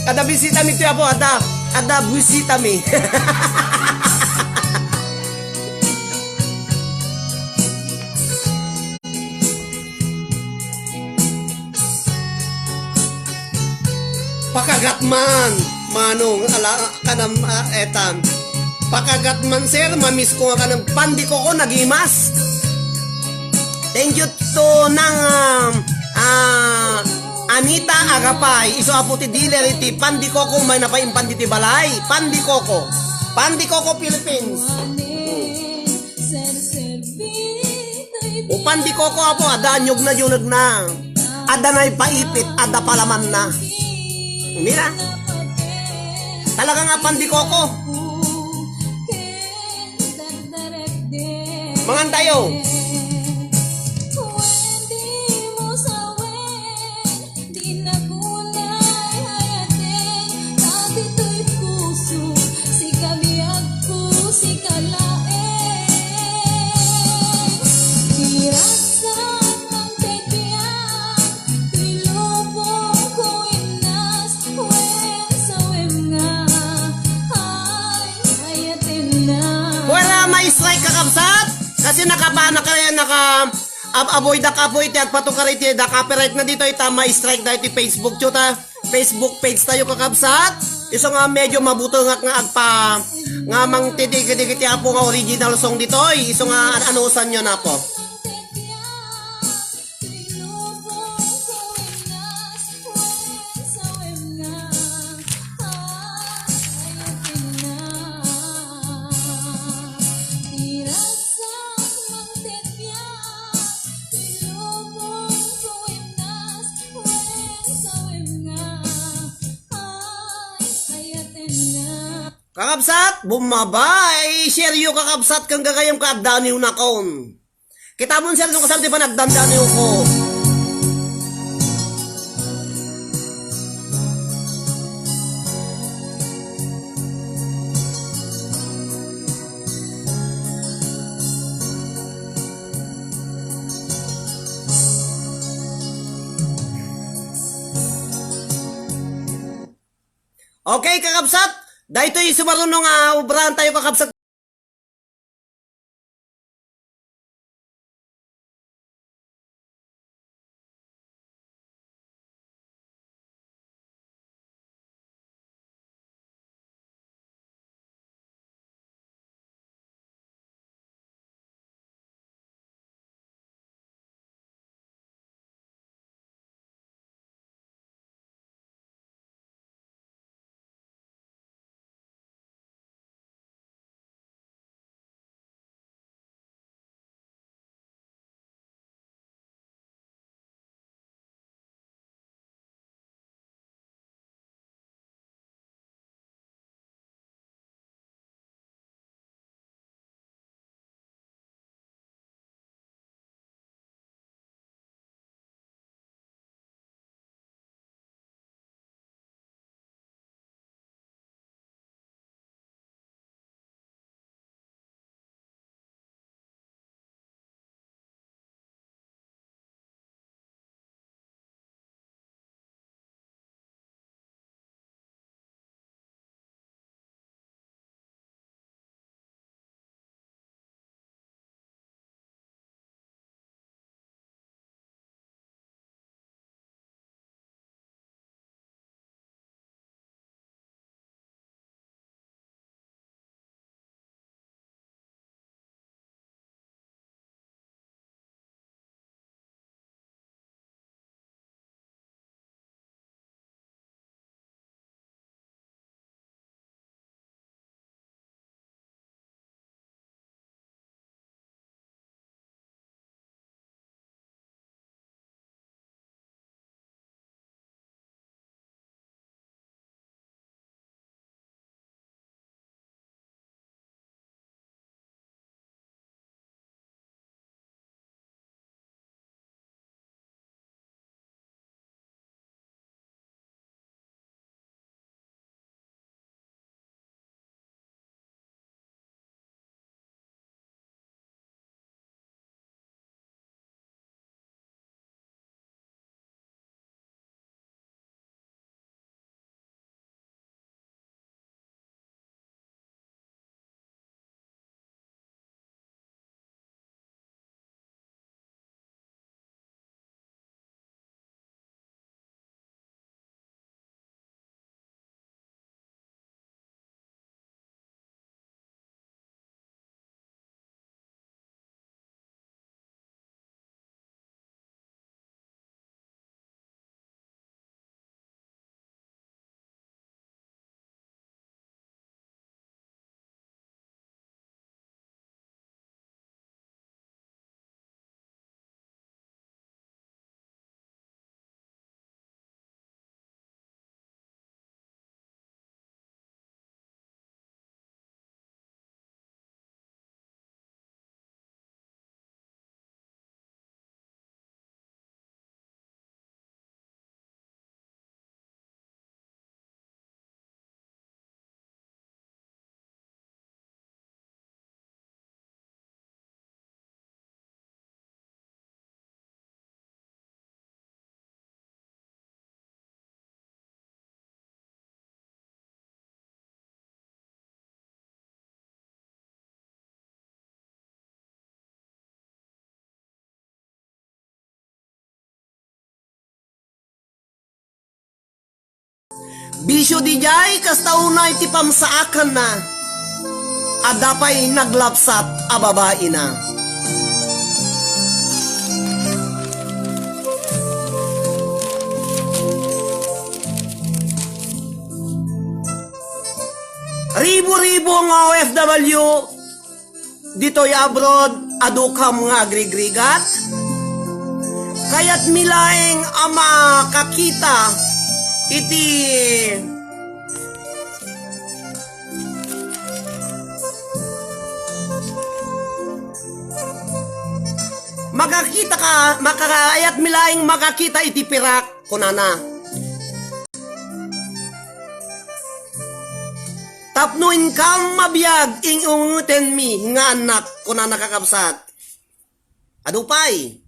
Adda bisita mi ti Apo, adda, adda bisita mi. Pakagatman, Manong, ala, kanam, ah, etan. Pakagatman, sir, mamiss ko nga kanam, Pan de Coco, nagimas. Thank you to nang, um, ah, Anita Agapay, isu a pay ti dealer iti Pan de Coco, may napaimpan diti balay. Pan de Coco. Pan de Coco, Philippines. O Pan de Coco, Apo, adda anyog na yuneg na. Adda naipaipit, adda palaman na. Hindi na. Talaga nga Pan de Coco. Mangan tayo. Di na kunay ayaten, ta ditoy puso, sika biagko, sika laeng. Ti ragsak mangtedbiag, ti lubong ko innas, wen sawem nga, ay, ayaten na. Wala, ma-strike, kakabsat. Kasi nakapa-, naka-, naka-, Ab-, avoid da kapo iti agpatukar iti da copyright na ditoy ta ma-strike da iti Facebook ta, Facebook page tayo, kakabsat. Isu nga medyo mabutengak nga agpa-, nga mangtitigidigi ti Apo nga original song ditoy. Isu nga an-, anusanyo na po. Kakabsat, bumaba. I-share yo, kakabsat, ken gagayem ka, agdaniw nakon. Kitamon, sir, no kasano ti panagdandaniw ko. Okay, kakabsat, daytoy sumaruno nga obrahan tayo, kakabsat. Bisio diay, kasta unay ti pamsaakanna. Adda pay naglapsat a babaina. Ribu-ribu nga O F W ditoy abroad, adukam nga agrigrigat? Kayatmi laeng a makakita iti makakita ka, makakayatmi laeng makakita iti pirak, kunana. Tapno inkam mabiag, ing-ungetenmi nga annak, kunana, kakabsat. Adu pay.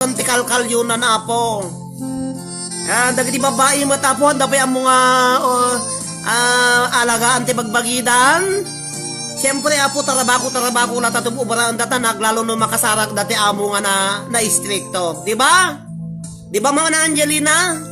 Ti kalkalyonan, Apo. Ah, dagiti babai met, Apo, adda pay ammo nga, oh, ah, alagaan ti bagbagidan. Siyempre, Apo, tarabako, tarabako, lata ti ubaraen data, naglalo no makasarag dati amo nga na, na istrikto. Di ba? Di ba, Mana Angelina?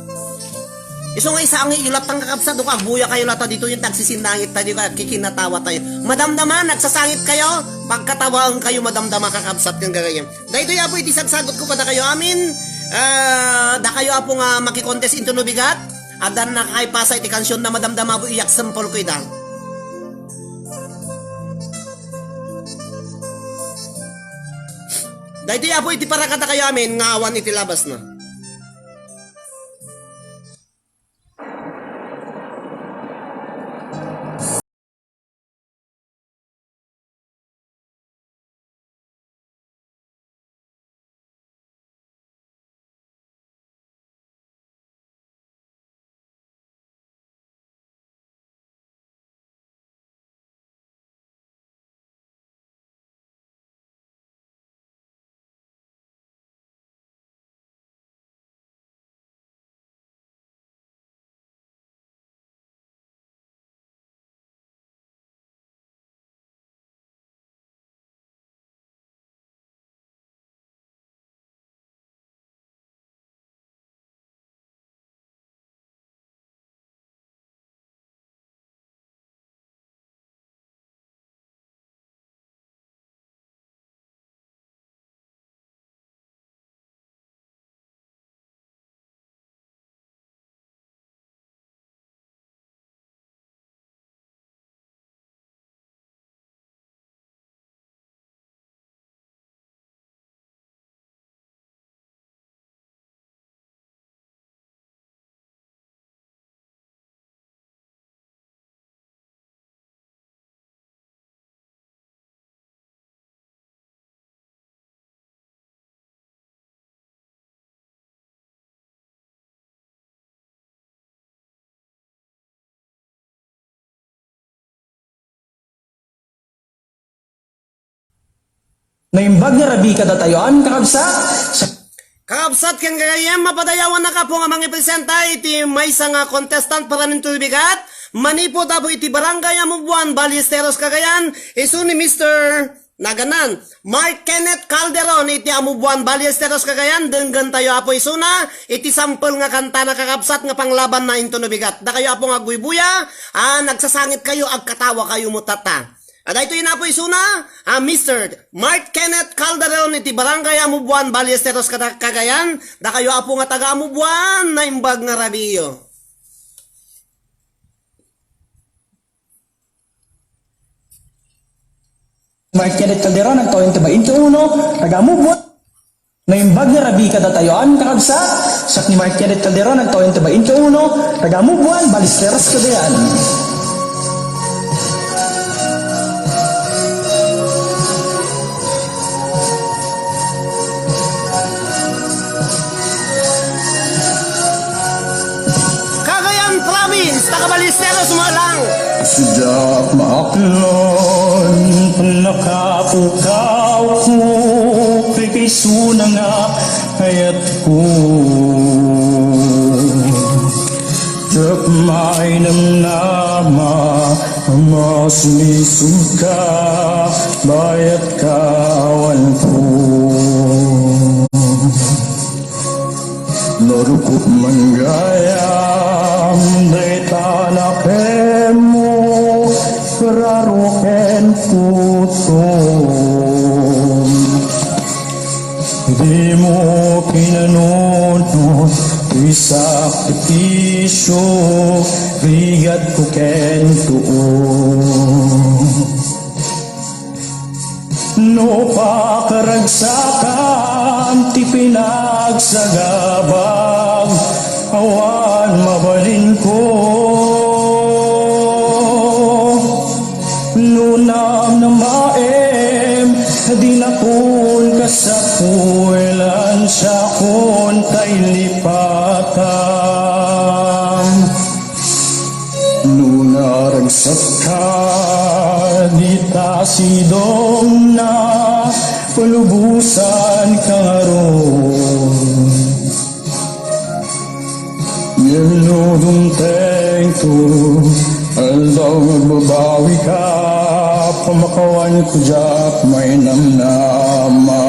Isu nga isangi, ilatang kakabsat, o agbuya kayo lata dito yung tagsisinnangit tayo, kaya kikinatawa tayo. Madamdama, nagsasangit kayo, pagkatawaen kayo, madamdama, kakabsat, kang gagayam. Daytoy, Apo, iti sagsagot ko kadakayo amin. Ah, dakayo, Apo, nga makikontest into no bigat. Addan nakaipasa iti kansion na madamdama, Apo, iyak sempol ko ida. Daytoy, Apo, iti para kadakayo amin nga awan iti labas na. Naimbag nga rabii kadatayoan, kakabsat. Kakabsat ken gagayyem, mapadayawannak, Apo, nga mangipresenta iti maysa nga contestant para nin Tubigat, manipud, Apo, iti Barangay Amubuan, Ballesteros, Cagayan, isu ni Mister Naganan, Mark Kenneth Calderon iti Amubuan, Ballesteros, Cagayan. Denggentayo, Apo, isuna iti sampel nga kantana, kakabsat, nga panglabanna into no bigat. Dakayo, Apo, nga agbuybuya, a, nagsasangit kayo, agkatawa kayo met tatta. A, daytoy, Apo, isuna, a, Mister Mark Kenneth Calderon iti Barangay Amubuan, Ballesteros, Cagayan. Dakayo, Apo, nga taga Amubuan, naimbag nga rabiiyo. Mark Kenneth Calderon, nagtawen ti bainte uno, taga Amubuan. Naimbag nga rabii kadatayoan, kakabsat, siak ni Mark Kenneth Calderon, nagtawen ti bainte uno, taga Amubuan, Ballesteros, Cagayan. Cagayan Province, taga Ballesteros, Malang. Sadiak maaklon, pannakapukawko, kay kaysuna nga ayatko. Ket mainemnama, masulisog ka, bayat ka awan ko. No rukop man gayam dayta nakemmo, raruken putom. Dimo pinanunot ti sakripisio, rigatko ken tuo. No pakaragsakan ti pinagsagabag, awan mabalinko. No namnamaem, dinakon kasapulan, siakon tay lipatan. No naragsak ka, dita sidongna, palubosan ka ngarud. Ngem no dumtengto, aldaw nga agbabawi ka, Kumakawan ko diak mainamnama.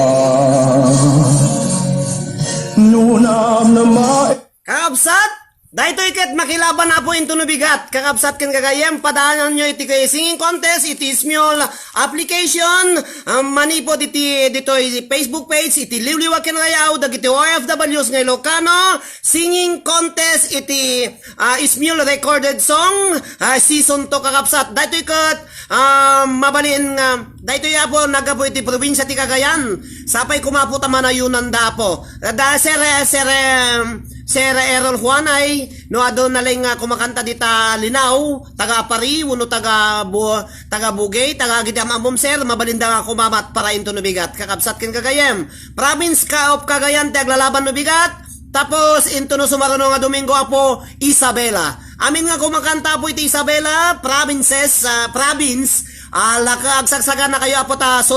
Nunam na ma- Kakabsat, daytoy ket makilaban Apo into no bigat. Kakabsat ken gagayem, padaananyo iti kay singing contest, iti Smule application, um, manipud iti, ditoy Facebook page, iti Liwliwa ken Rayaw, dagiti O F Ws nga Ilocano, singing contest iti, ah, Smule recorded song, ah, season two, kakabsat. Daytoy ket, ah, mabalin nga, daytoy Apo, naggapu iti probinsia ti Cagayan. Sapay koma Apo ta manayonanda Apo. Da, Sir, eh, Sir, eh, Sir Errol Juanay, no adu na laeng nga kumakanta dita Linao, taga Pari, wenno taga Bu-, taga Bugey, taga agidi am-ammom, Sir, mabalinda nga kumamat para into no bigat. Kakabsat ken gagayem. Province ka of Cagayan ti aglalaban no bigat. Tapos, into no sumaruno nga Domingo, Apo, Isabela. Amin nga kumakanta, Apo, iti Isabela, provinces, ah, province, ah, laka, agsagsaganakayo, Apo, ta, so,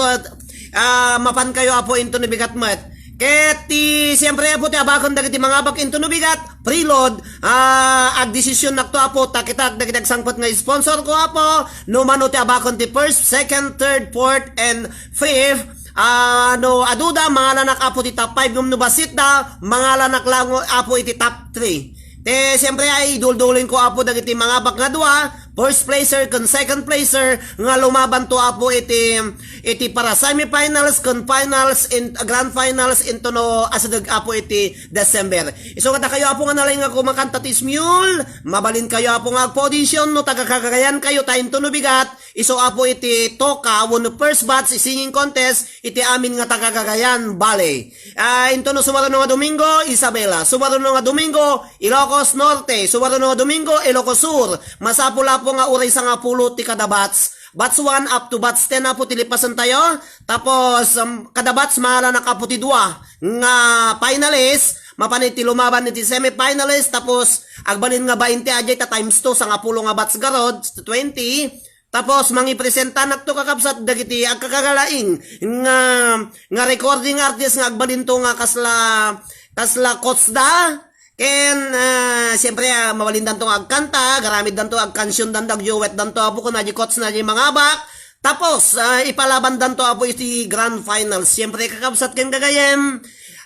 ah, mapan kayo, Apo, into no bigat met. Ket ti, siyempre, Apo, ti abaken dagiti mangabak into no bigat, preload, ah, agdesisionnakto, Apo, ta kitak dagiti agsangpet nga sponsor ko, Apo, no mano ti abaken ti first, second, third, fourth, and fifth, ah, no aduda, mangalanak, Apo, ti top five, ngem no bassit da, mangalanak lang, Apo, iti top three. Te, siyempre, ay, idulduling ko, Apo, dagiti mangabak nga dua, first placer ken second placer, nga lumabanto, Apo, iti, iti para semifinals ken finals, in, grand finals, into no asideg, Apo, iti December. Isu kadakayo, Apo, nga nalaing nga kumakanta ti Smule, mabalin kayo, Apo, nga agpa-audition, no taga Cagayan kayo, ta into no bigat, isu, Apo, iti TOCA, wenno first batch singing contest, iti amin nga taga Cagayan Valley. Ah, into no sumaruno nga Domingo, Isabela. Sumaruno nga Domingo, Ilocos Norte. Sumaruno nga Domingo, Ilocos Sur. Masapul, Apo, nga uray sangapulo ti kada batch. Batch one up to batch ten, Apo, ti lipasentayo. Tapos, um, kada batch, mangalanak, Apo, ti dua nga finalist. Mapan iti lumaban iti semifinalist. Tapos, agbalin nga bainte a diay ta times two, sangapulo nga batch garud, twenty. Tapos, mangipresentanakto, kakabsat, dagiti agkakagalaing nga, nga recording artist nga agbalinto nga kasla, kasla coach da. Ken, ah, siyempre, ah, mabalindanto nga agkanta, garamiddanto, agkansiondanto, agduetdanto, Apo, kuna di coach na di mangabak. Tapos, ah, ipalabandanto, Apo, iti grand finals. Siyempre, kakabsat ken gagayem,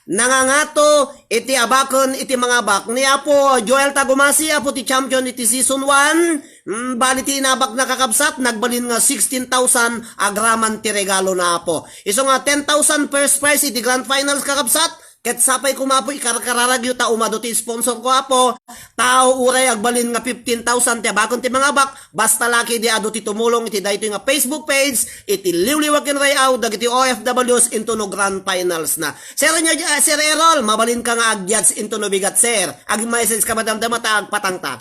nangangato iti abaken iti mangabak ni Apo Joel Tagumasi, Apo, ti champion iti season one. Mm, bali ti inabakna, kakabsat, nagbalin nga sixteen thousand agraman ti regalo na, Apo. Isu nga ten thousand first prize iti grand finals, kakabsat. Ket sapay koma, Apo, ikarkararagyo ta umadu ti sponsor ko, Apo. Tao uray agbalin nga fifteen thousand ti abaken ti mangabak, basta laki di adu ti tumulong iti daytoy nga Facebook page, iti Liwliwa ken Rayaw, dagiti O F Ws into no grand finals na. Sir, nya, ah, Sir Errol, mabalin ka nga ag-judge into no bigat, sir. Ag-message ka, madam, dama ta agpatangta.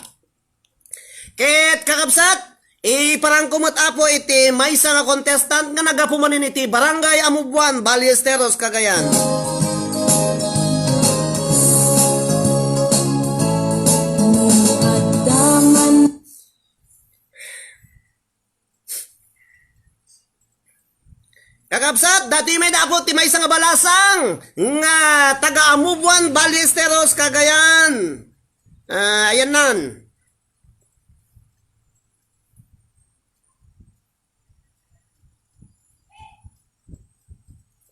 Ket kakabsat, iparangko met, Apo, iti maysa nga contestant nga naggapu manen iti Barangay Amubuan, Ballesteros, Cagayan. Kakabsat, datoy met, Apo, ti maysa nga balasang nga taga Amubuan, Ballesteros, Cagayan. Ah, ayan nan.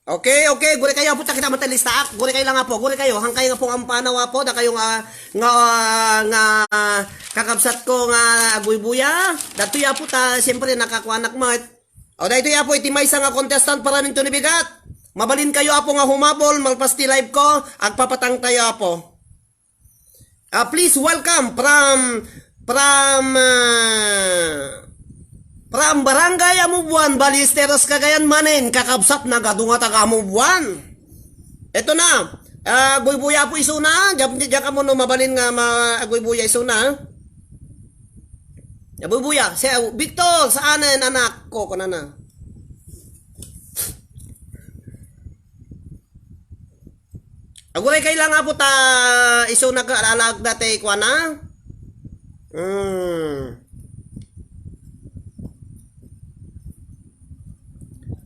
Okay, okay. Guri kayo, Apo, ta kita matalista. Guri kayo lang, Apo. Guri kayo. Hangkay nga po ang panaw, Apo. Da kayo nga, nga, nga kakabsat ko nga agbuybuya. Datoy, Apo, ta, siyempre, nakakuanak mo. O, daytoy, Apo, iti maysa nga contestant para ninto ni bigat. Mabalin kayo, Apo, nga humabol, malpas ti live ko, agpapatang tayo, Apo. Ah, please welcome from, from, ah, from Barangay Amubuan, Ballesteros, Cagayan manen, kakabsat, nagadu nga taga Amubuan. Eto na, ah, agbuybuya, Apo, isuna, diyan, diyan ka mo no mabalin nga ma-, agbuybuya isuna. Agbuybuya, si, ah, Victor, saanen, anak ko, kunana. Aguray kay lang, Apo, ta isu nagkaalalaag dati kuana. Hmm.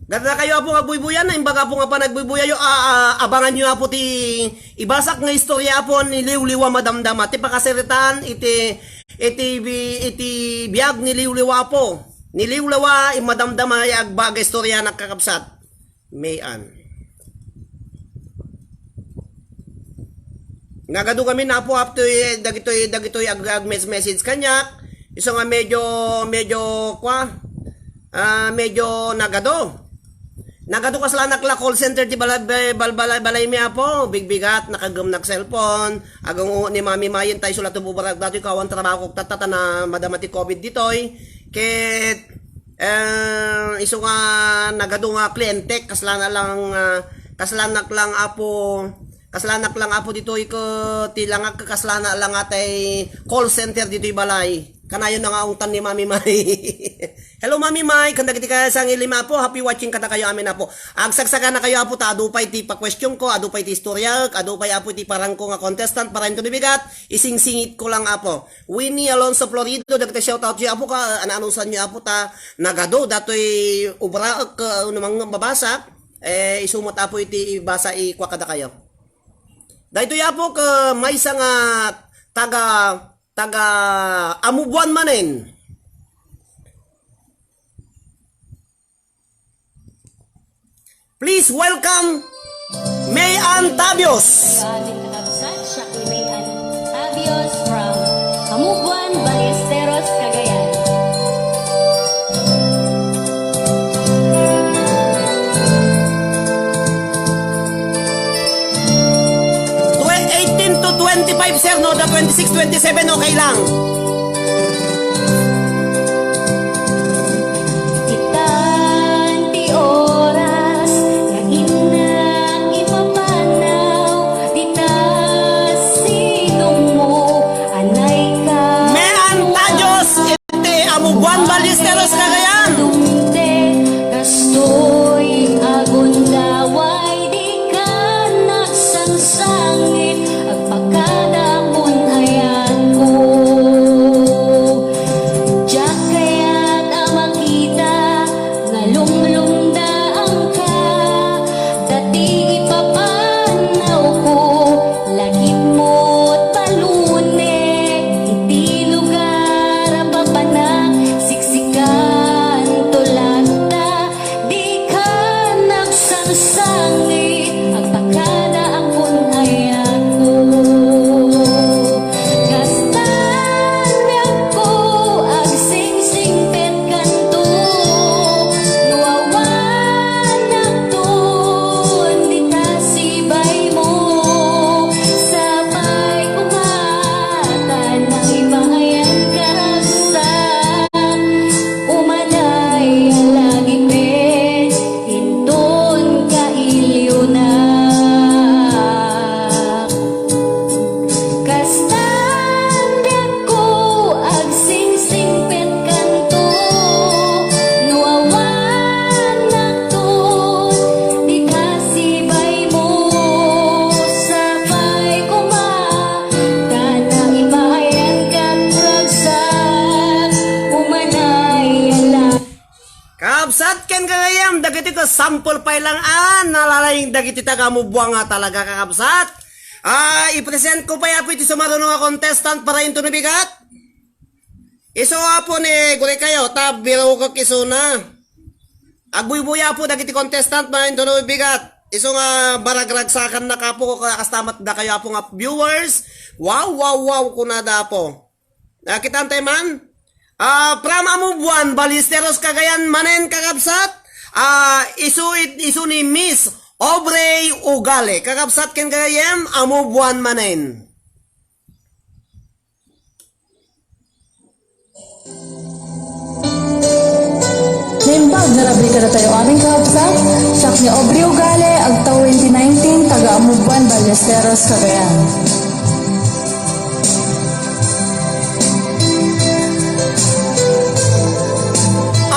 Ganda kayo, Apo, nga agbuybuyan. Imbaga, Apo, nga panagbuybuya yo, ah, ah, abangan yo, Apo, ti ibasak nga istorya, Apo, ni Liwliwa Madamdama. Ti pakasiritan iti, iti bi-, iti biag ni Liwliwa, Apo. Niliwlawa, imadamdama, ya agbaga istorya na kakabsat. Mayan. Nagadu kami na Apo, apto, eh, dagitoy, dagitoy ag-, ag-mes-, message kaniak. Isu nga medyo, medyo, kwa, ah, medyo nagadu. Nagadu kasla nak la call center ti bala-, ba-, bal-, balay, balay mi Apo. Bigbigat, nakagem nak cellphone. Agang ni Mami Mayen tay sula tububarak datoy kawan trabaho kok tatta ta na madama ti covid ditoy. Ket, eh, isu nga nagadu nga kliente, kasla na lang, ah, kasla nak lang Apo, kasla nak lang Apo ditoy ko ti langak, kasla na lang atay call center ditoy balay. Kanayon na nga ungtan ni Mami May. Hello, Mami May. Kanda kiti kaya sang ilim Apo. Happy watching kadakayo amin Apo. Agsagsaganakayo Apo ta adu pay ti pa-question ko, adu pay ti istorya, adu pay Apo ti parangko nga contestant para into bigat. Isingsingit ko lang Apo. Winnie Alonso Florido, dagiti shout out yo Apo ka, anaanusan yo Apo ta nagadu datoy ubraek, uh, no mabasa, eh, isu met Apo iti ibasa ikua kadakayo. Daytoy Apo ka maysa nga taga, taga Amubuan manen. Please welcome May Ann Tabios. Ating kakabsat, siya ni May Ann Tabios from Amubuan, Ballesteros, Cagayan. Twen-, eighteen to twenty-five, sir, no? The twenty-six, twenty-seven, okay lang. Itan ti oras nga innak ipapanaw, dita sinummo, anay ka. May Ann Tabios iti Amubuan, Ballesteros, Cagayan. Dumte, kastoy agundaway, di ka nagsangsangit, agpakada kun ayatko. Diak kayat a makita nga lumlumdaanka, ta ti ipapanawko, lagipmo't baluneg iti lugar a papanak, siksikanto latta, di ka nagsangsangit, agpakada a kun ayatko. Kastan diakko agsingsingpet kanto, no awan agton dita sibaymo, sapay koma ta naipayan ka sa umanay a lagipet inton kailiwnak. Kastan diakko agsingsingpet kanto, no awan agton dita sibaymo, sapay koma ta naipayan ka ragsak, umanay a la- Kakabsat, ken gagayam, dagiti ko sample pay lang a nalaing dagiti taga Mubuanga talaga, kakabsat. Ah, i-present ko pay Apo iti sumaruno nga contestant para into no bigat. Isu Apo ni gurikayo, ta birukek isuna. Agbuybuya Apo dagiti contestant para into no bigat. Isu nga baragragsakan na Apo, kasta met dakayo Apo nga viewers. Wow, wow, wow, kunada Apo. Ah, kitaan tayo man. Ah, from Amubuan, Ballesteros, Cagayan, manen, kakabsat. Ah, isu it-, isu ni Miss Aubrey Ugale. Kakabsat ken gagayem, Amubuan manen. Naimbag nga rabri kadatayo amin, kakabsat. Siak ni Aubrey Ugale, agtawen ti nineteen, taga Amubuan, Ballesteros, Cagayan.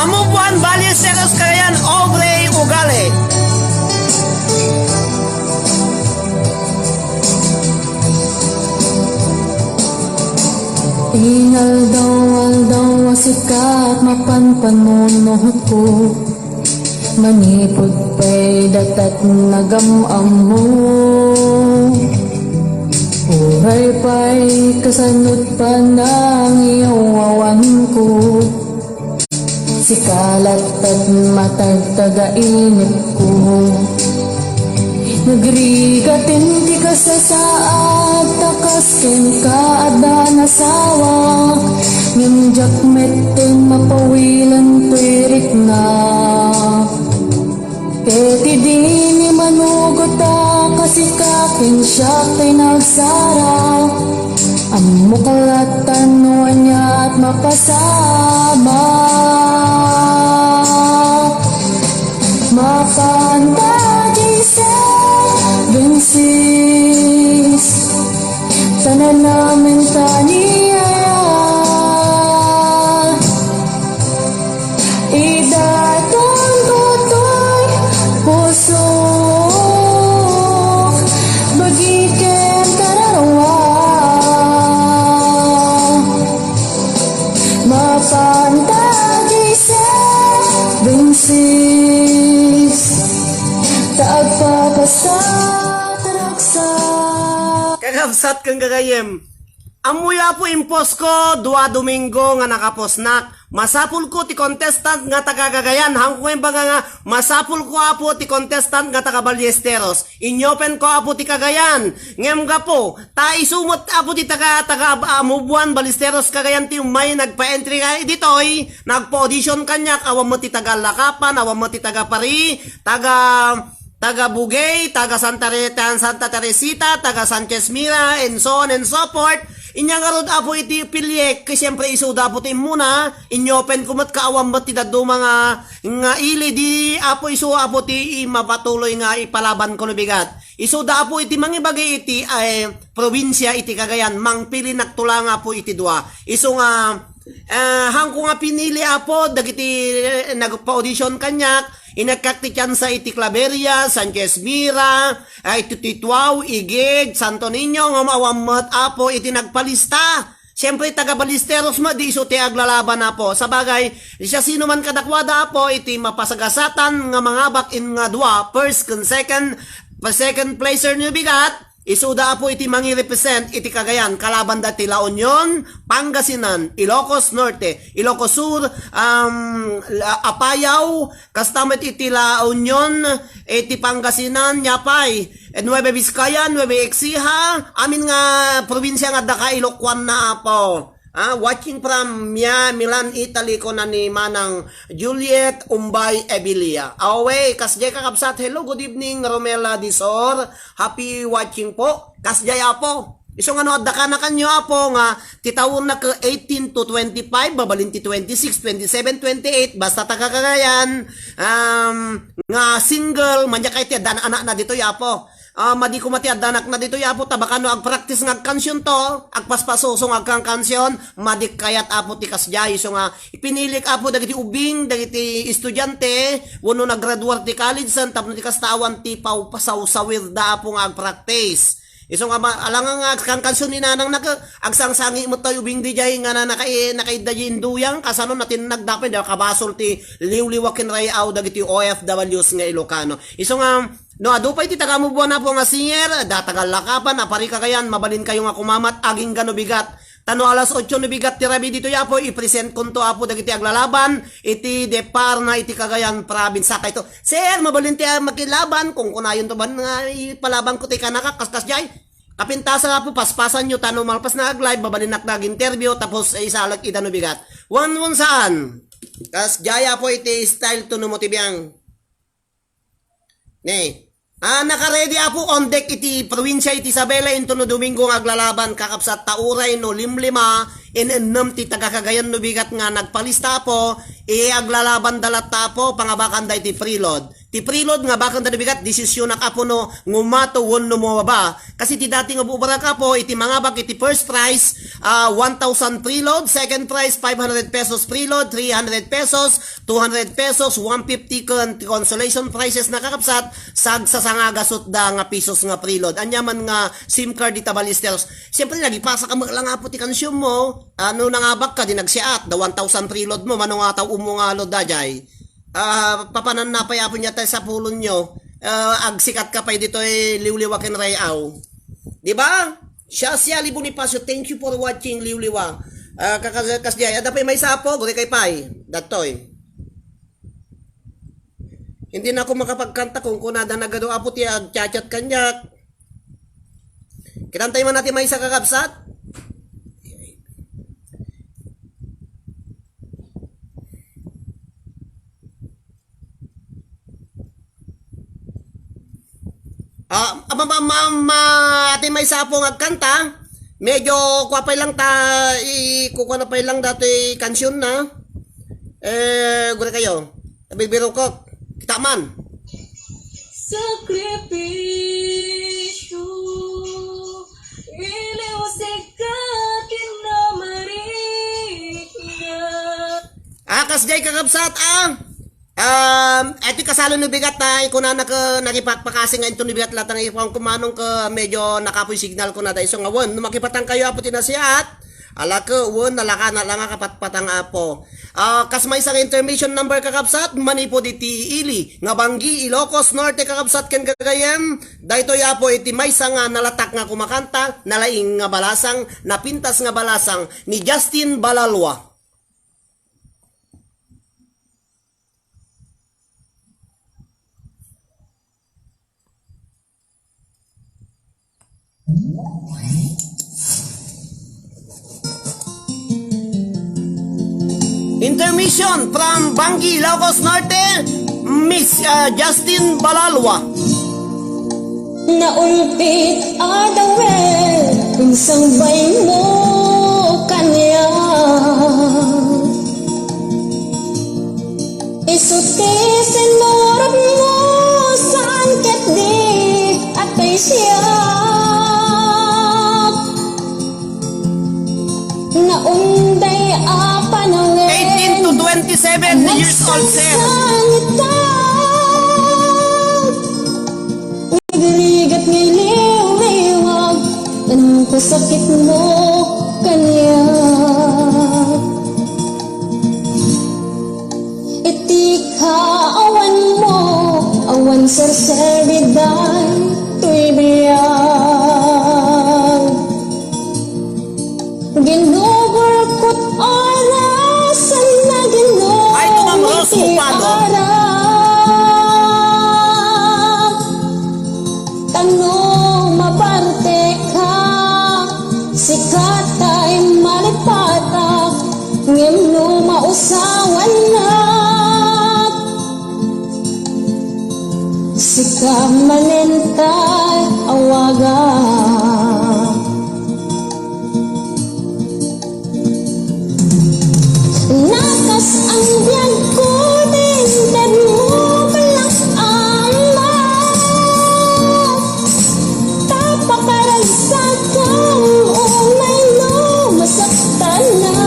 Amubuan, Ballesteros, Cagayan, Aubrey Ugale. Ingaldaw-aldaw a sika mapanpanunuotko. Manipud pay datat nagam-ammo. Uray pay kasanod panangiyawawanko. Sika latta ti matagtagainepko. Nagrigat ti kasasaad, ta kas kenka adda nasawak, ngem diak metten mapawilen toy rikna. Ket idi manugotak a sika ken siak ti nagsarang, ammoka latta no aniat mapasamak. Mapanta diay seven six, tananamen kaniaya. Idaton ko toy pusok, bagik ken kararua. Mapanta diay seven six, ta agpapasat ragsak. Kakabsat ken gagayem, ammoyo, Apo, imposko dua Domingo nga nakapusnak. Masapulko ti contestant nga taga Cagayan. Hanko nga imbaga nga masapulko, Apo, ti contestant nga taga Ballesteros. Inyopenko, Apo, ti Cagayan. Ngem gapu ta isu met, Apo, ti taga, taga, ah, Mubuan, Ballesteros, Cagayan ti ummay nagpa-entry nga ditoy, nagpa-audition kaniak, awan met ti taga Lakapan, awan met ti taga Pari, taga taga Bugey, taga Santa Re-, taga Santa Teresita, taga Sanchez Mira, and so on and so forth. Inya ngarud, Apo, iti piliek, ket siyempre isuda, Apo, ti immuna, inyopenko met, kaawan met ti dadduma nga, nga ili, di, Apo, isu, Apo, ti mapatuloy nga ipalabanko no bigat. Isuda, Apo, iti mangibagi iti, eh, probinsia iti Cagayan, mangpilinak tulanga, Apo, iti dua. Isu nga, eh, hanko nga pinili, Apo, dagiti, eh, nagpa-audition kaniak, Inakkak ti tiansa iti Claveria, Sanchez Mira, ay, iti Tutuao, Igig, Santo Niño, ngem awan met, Apo, iti nagpalista. Siyempre, taga Ballesteros met, di isu ti aglalaban, Apo. Sabagay, siasino man kadakuada, Apo, iti mapasagasatan nga mangabak in nga dua, first ken second, second placer no bigat, isuda, Apo, iti mangirepresent iti Cagayan, kalabanda ti La Union, Pangasinan, Ilocos Norte, Ilocos Sur, um, La-, Apayao, kasta met iti La Union, iti Pangasinan, Yapay, Nueva Vizcaya, Nueva Ecija, amin nga probinsia nga adda ka Ilocos na, Apo. Ah, watching from Mia-, Milan, Italy, kuna ni Manang Juliet Umbay Ebilia. Away, kasdiay, kakabsat. Hello, good evening, Romela Disor. Happy watching po. Kasdiay, Apo. Isu nga no adda kanakanyo, Apo, nga ti tawenna ket eighteen to twenty-five, mabalin ti twenty-six, twenty-seven, twenty-eight, basta taga Cagayan, um, nga single, madiak kayat ti adda anakna ditoy, Apo. Ah, madi koma ti adda anakna ditoy, Apo, ta baka no agpractice nga agkansion to, agpaspasoso nga agkankansion, madi kayat, Apo, ti kasdiay. Isu nga, ipinilik, Apo, dagiti ubing, dagiti estudiante, wenno naggraduar ti college, san tapno ti kasta awan ti paw-, pasawsawirda, Apo, nga agpractice. Isu nga ma-, alangan nga agkankansion ni nanangna ket agsangsangi met tayo ubing diay nga na-, naka-, nakaidda diay induyang, kasano natinnag dapay, da kabasol ti liwliwa ken ray-aw dagiti O F Ws nga Ilocano. Isu nga, no, adu pay ti taga Mubuan, Apo, nga singer, da taga Lakapan, Apari, Cagayan, mabalinkayo nga kumamat, agingga no bigat. Ta no alas otso no bigat ti rabii ditoy, Apo, i-present konto, Apo, dagiti aglalaban iti deparna iti Cagayan Province. Sakay to, "Sir, mabalin ti, ah, makilaban?" Kunkunayonto ban nga ipalabanko ti kanaka, kas-, kasdiay. Kapintasan, Apo, paspasanyo ta no malpas na ag-live, mabalinnak nag-interview, tapos, eh, isalak ida no bigat. Wan, wan saan? Kasdiay, Apo, iti style to no mo ti biang. Ne. Ah, nakaredy, Apo, on deck iti probinsia iti Isabela intono Domingo nga aglalaban, kakabsat, ta uray no limlima, in-, ennem ti taga Cagayan no bigat nga nagpalista, Apo, i aglalaban da latta, Apo, pangabakanda iti preload. Ti preload nga bakanda no bigat, desisyonak, Apo, no ngumato wenno mababa. Kasi ti dati nga bubarak, Apo, iti mangabak iti first prize, ah, one thousand preload, second prize, five hundred pesos preload, three hundred pesos, two hundred pesos, one fifty ken ti consolation prizes na, kakabsat, sagsasangagasutda nga pesos nga preload. Ania man nga SIM card ita Ballesteros. Siyempre, nagipasa ka met lang, Apo, ti kansion mo. Ano, nangabak ka, di nagsiat, da one thousand preload mo, mano nga tao umungalod da jay. Ah, papananna pay, Apo, nia tay sapulonyo. Ah, agsikat ka pay ditoy liwliwa ken ray-aw. Di ba? Siya, siya, Li Bonifacio, thank you for watching, liwliwa. Ah, kakas-, kasdiay, adda pay maysa, Apo, guri kay pay. Datoy. Hindi na ako makapagkanta kung kunada nagado apo ti agchat-chat kaniak. Kitantay man natin maysa kakabsat. Ah, ama, ama, ama, ati maysa apo nga agkanta. Medyo kuha pay lang ta, i-, kukuha na pay lang dati kansion na. Eh, gura kayo. Nabibiro ko. Kita man. Sakripisyo, iliwsik ka kinamarik niya. Ah, kasjay kakabsat, ah. Um, iti kasalo ni bigat na, kunana ka, nagipakpakasi nga into ni bigat latta nga ipang kumanong ka medyo nakapoy signal ko na da iso nga wen, no makipatang kayo apo ti nasiat, ala ka, wen, nalaka na lang nga kapatpatang apo. Ah, kas maysa nga intermission number kakabsat, manipod iti ili nga Banggi, Ilocos Norte kakabsat ken gagayyem, daytoy apo iti maysa nga nalatak nga kumakanta, nalaing nga balasang, napintas nga balasang ni Justin Balalua. Intermission from Banggi, Ilocos Norte, Miss, uh, Justin Balalua. Naulpit a dawel, insambay mo kaniak. Isu ti sinurot mo, saan ket di atay siak. Naunday a panawen, eighteen to twenty-seven years old, sir. Nagrigat nga iliwliwag, ken kasakit mo kaniak. Iti kaawan mo, awan serserbi daytoy biag. Ginugurkot oras, Ay, tumang Rose, iti upado. Arak. Tano maparte ka, sika tay malipata, ngem no mausawan na, sika manen tay awaga. Nakas ang biag ko, dinded mo pala, Ama. Tapakaragsak ang umay no masaktan na.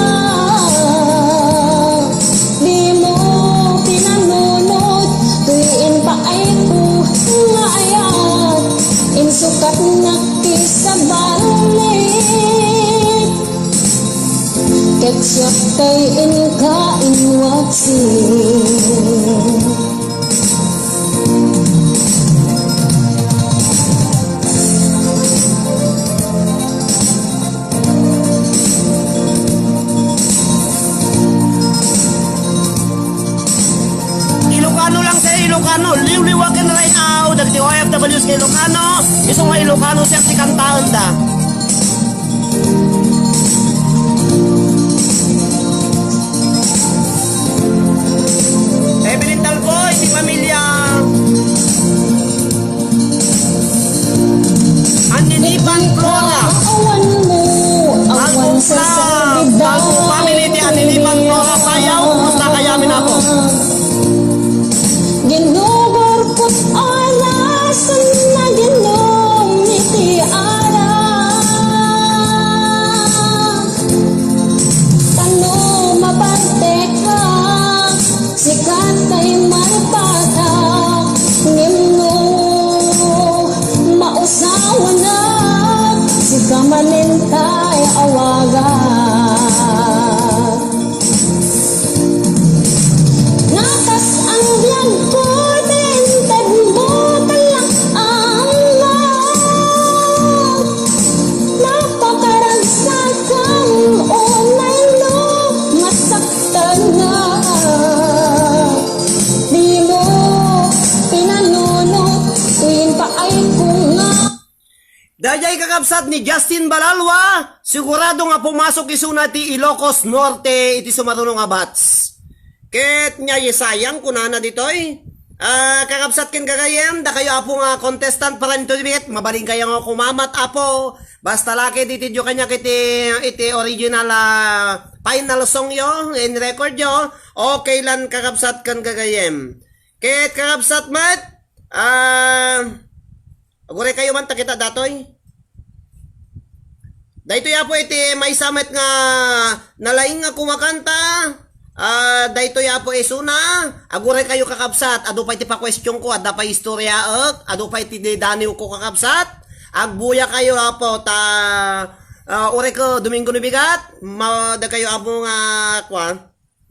Di mo pinanunot, tuy impaay ko nga ayat, insukat na ti sabali. Ket siak tay inka inwatsi. Ilocano lang sa Ilocano, liwliwagen right now, dagiti O F Ws nga Ilocano, isu nga Ilocano siya ti kantaenda. Evelyn Talboy, ti pamilya. Anninipan Flora. Awan mo, awan Talbog sa Vlog, Talbog family, ti Anninipan Flora. Sayaw, kumusta kaya, minako? Ginugurkot oras, naginom iti arak. Ay, kakabsat, ni Justin Balalua, sigurado nga pumasok isuna ti Ilocos Norte iti sumaruno nga batch. Ket nia, sayang kunana ditoy. Ah, kakabsat ken gagayyem, dakayo, Apo, nga contestant para into the bet, mabalinkayo nga kumamat, Apo. Basta la ket itedyo kaniak iti, iti original, ah, final songyo, in recordyo, okay lan, kakabsat ken gagayyem. Ket kakabsat met, ah, aguraykayo man ta kita datoy. Daytoy, Apo, iti maysa met nga nalaing nga kumakanta. Ah, daytoy, Apo, isuna. Aguraykayo, kakabsat. Adu pay ti pakuestionko, adda pay istoryaek, adu pay ti daniwko, kakabsat. Agbuyakayo, Apo, ta, ah, uray ket Domingo no bigat, ma-, dakayo, Apo, nga, kuan,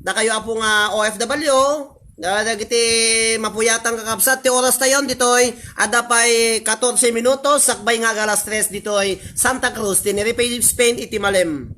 dakayo, Apo, nga O F W, da-, dagiti mapuyatan, kakabsat, ti orastayon ditoy, adda pay katorse minutos, sakbay nga agalas tres ditoy Santa Cruz, Tenerife, Spain, iti malem.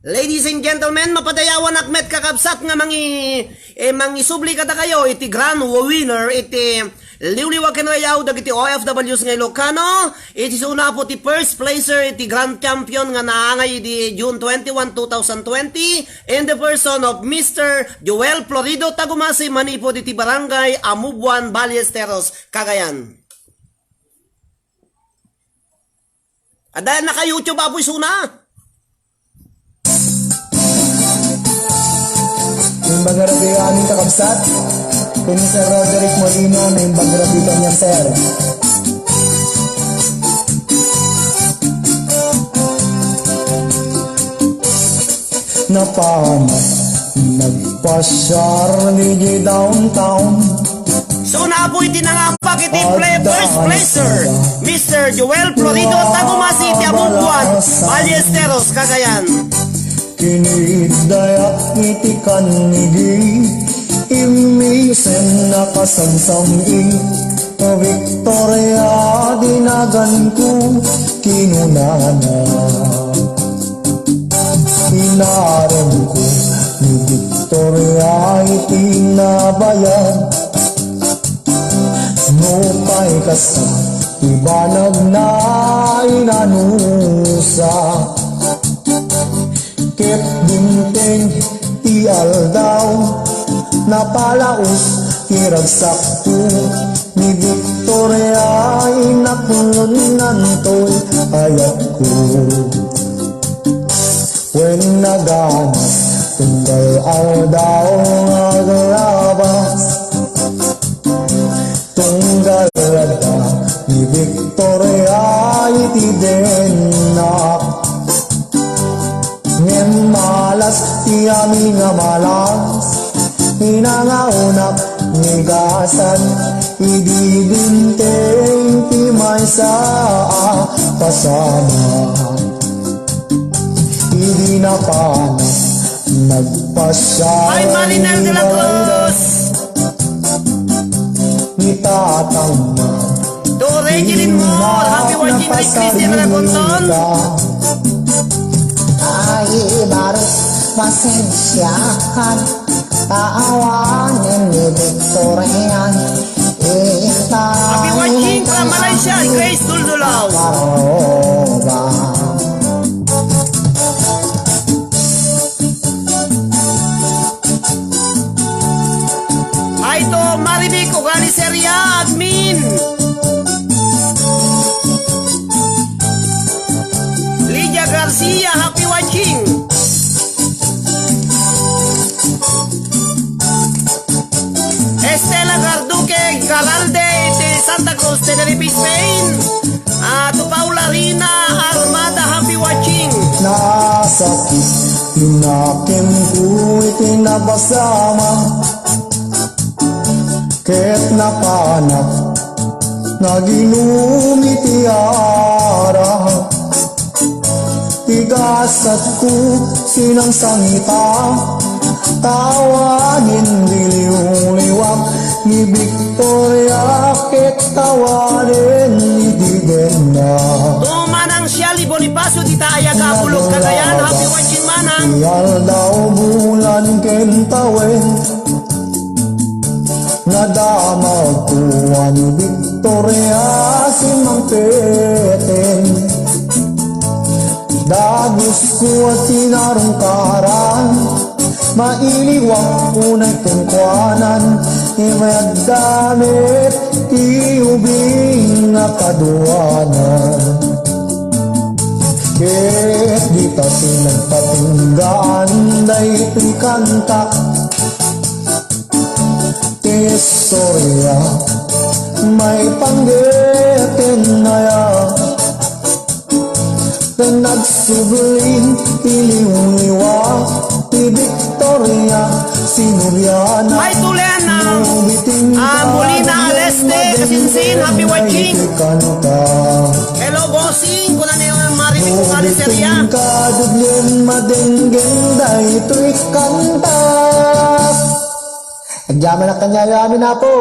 Ladies and gentlemen, mapadayawanak met, kakabsat, nga mangi-, eh, mangisubli kadakayo iti grand winner iti Liwliwa ken Rayaw dagiti O F Ws nga Ilocano. Iti isuna, Apo, ti first placer iti grand champion nga naangay idi June twenty-one, two thousand twenty, in the person of Mister Joel Florido Tagumasi, manipud iti Barangay Amubuan, Ballesteros, Cagayan. Adda naka-YouTube, Apo, isuna. Naimbag a rabii amin, kakabsat. Ken ni Sir Roderick Molino, naimbag a rabii kaniak, sir. Napanak nagpasiar idiay downtown. Isuna, Apo, iti nangapak iti play first placer, Mister Joel Florido Tagumasi ti Amubuan, Ballesteros, Cagayan. Kiniddayak iti kannigi, immisen a kasamsam-i. Victoria, dinaganko, kinunana. Inaremko ni Victoria iti nabayag. Nupay kasta, ti banagna inanusa. Ket dimteng ti aldaw, napalaus ti ragsakko. Ni Victoria, inaklonnantoy ayatko. Wen naganas, tunggal aldaw nga aglabas. Tunggal adda ni Victoria iti dennak. Ngem malas ti amin nga malas, inangaonak ni gasat, idi dimteng ti maysa a pasamak. Idi napanak, nagpasiar. Hi, Marinel de la Cruz. Ni tatangna. To Regeline Moore, happy watching kay Christine Ragonton. Ay, barus, pasensya ka. Taawanen ni Victorian. Happy watching from Malaysia, Grace Duldulaw. Karoba. Hi to Marivic Ugali Seria, admin. Lydia Garcia, happy watching. Estela Garduque Garalde iti Santa Cruz, Tenerife, Spain. Ah, to Paula Rina Armada, happy watching. Nasakit ti nakemko iti napasamak. Ket napanak, naginum iti arak. Ti gasatko, sinangsangita, tawanen diliwliwak ni Victoria, ket tawanen idi denna. To Manang Shelly Bonifacio, dita Ayag, Abulog, Cagayan, happy watching, Manang. Ti aldaw, bulan, ken tawen. Nadamagko a ni Victoria simmangpeten. Dagusko a sinarungkaran, mailiwak unay kenkuanan, imayat damit ti ubing a kaduanan. Ket dita ti nagpatinggaan daytoy kanta. Ti istorya, maipanggep ken aya. Ken nagsubli ti liwliwa, ti Victoria, sinuriana. Hi to Lena, ah, Molina Aleste, kasinsin, happy watching. Kanta. Hello, bossing, kuna ni Marie Gonzales Seria. Kaduglen madenggen daytoy kanta. Agyamanak kaniayo amin, Apo.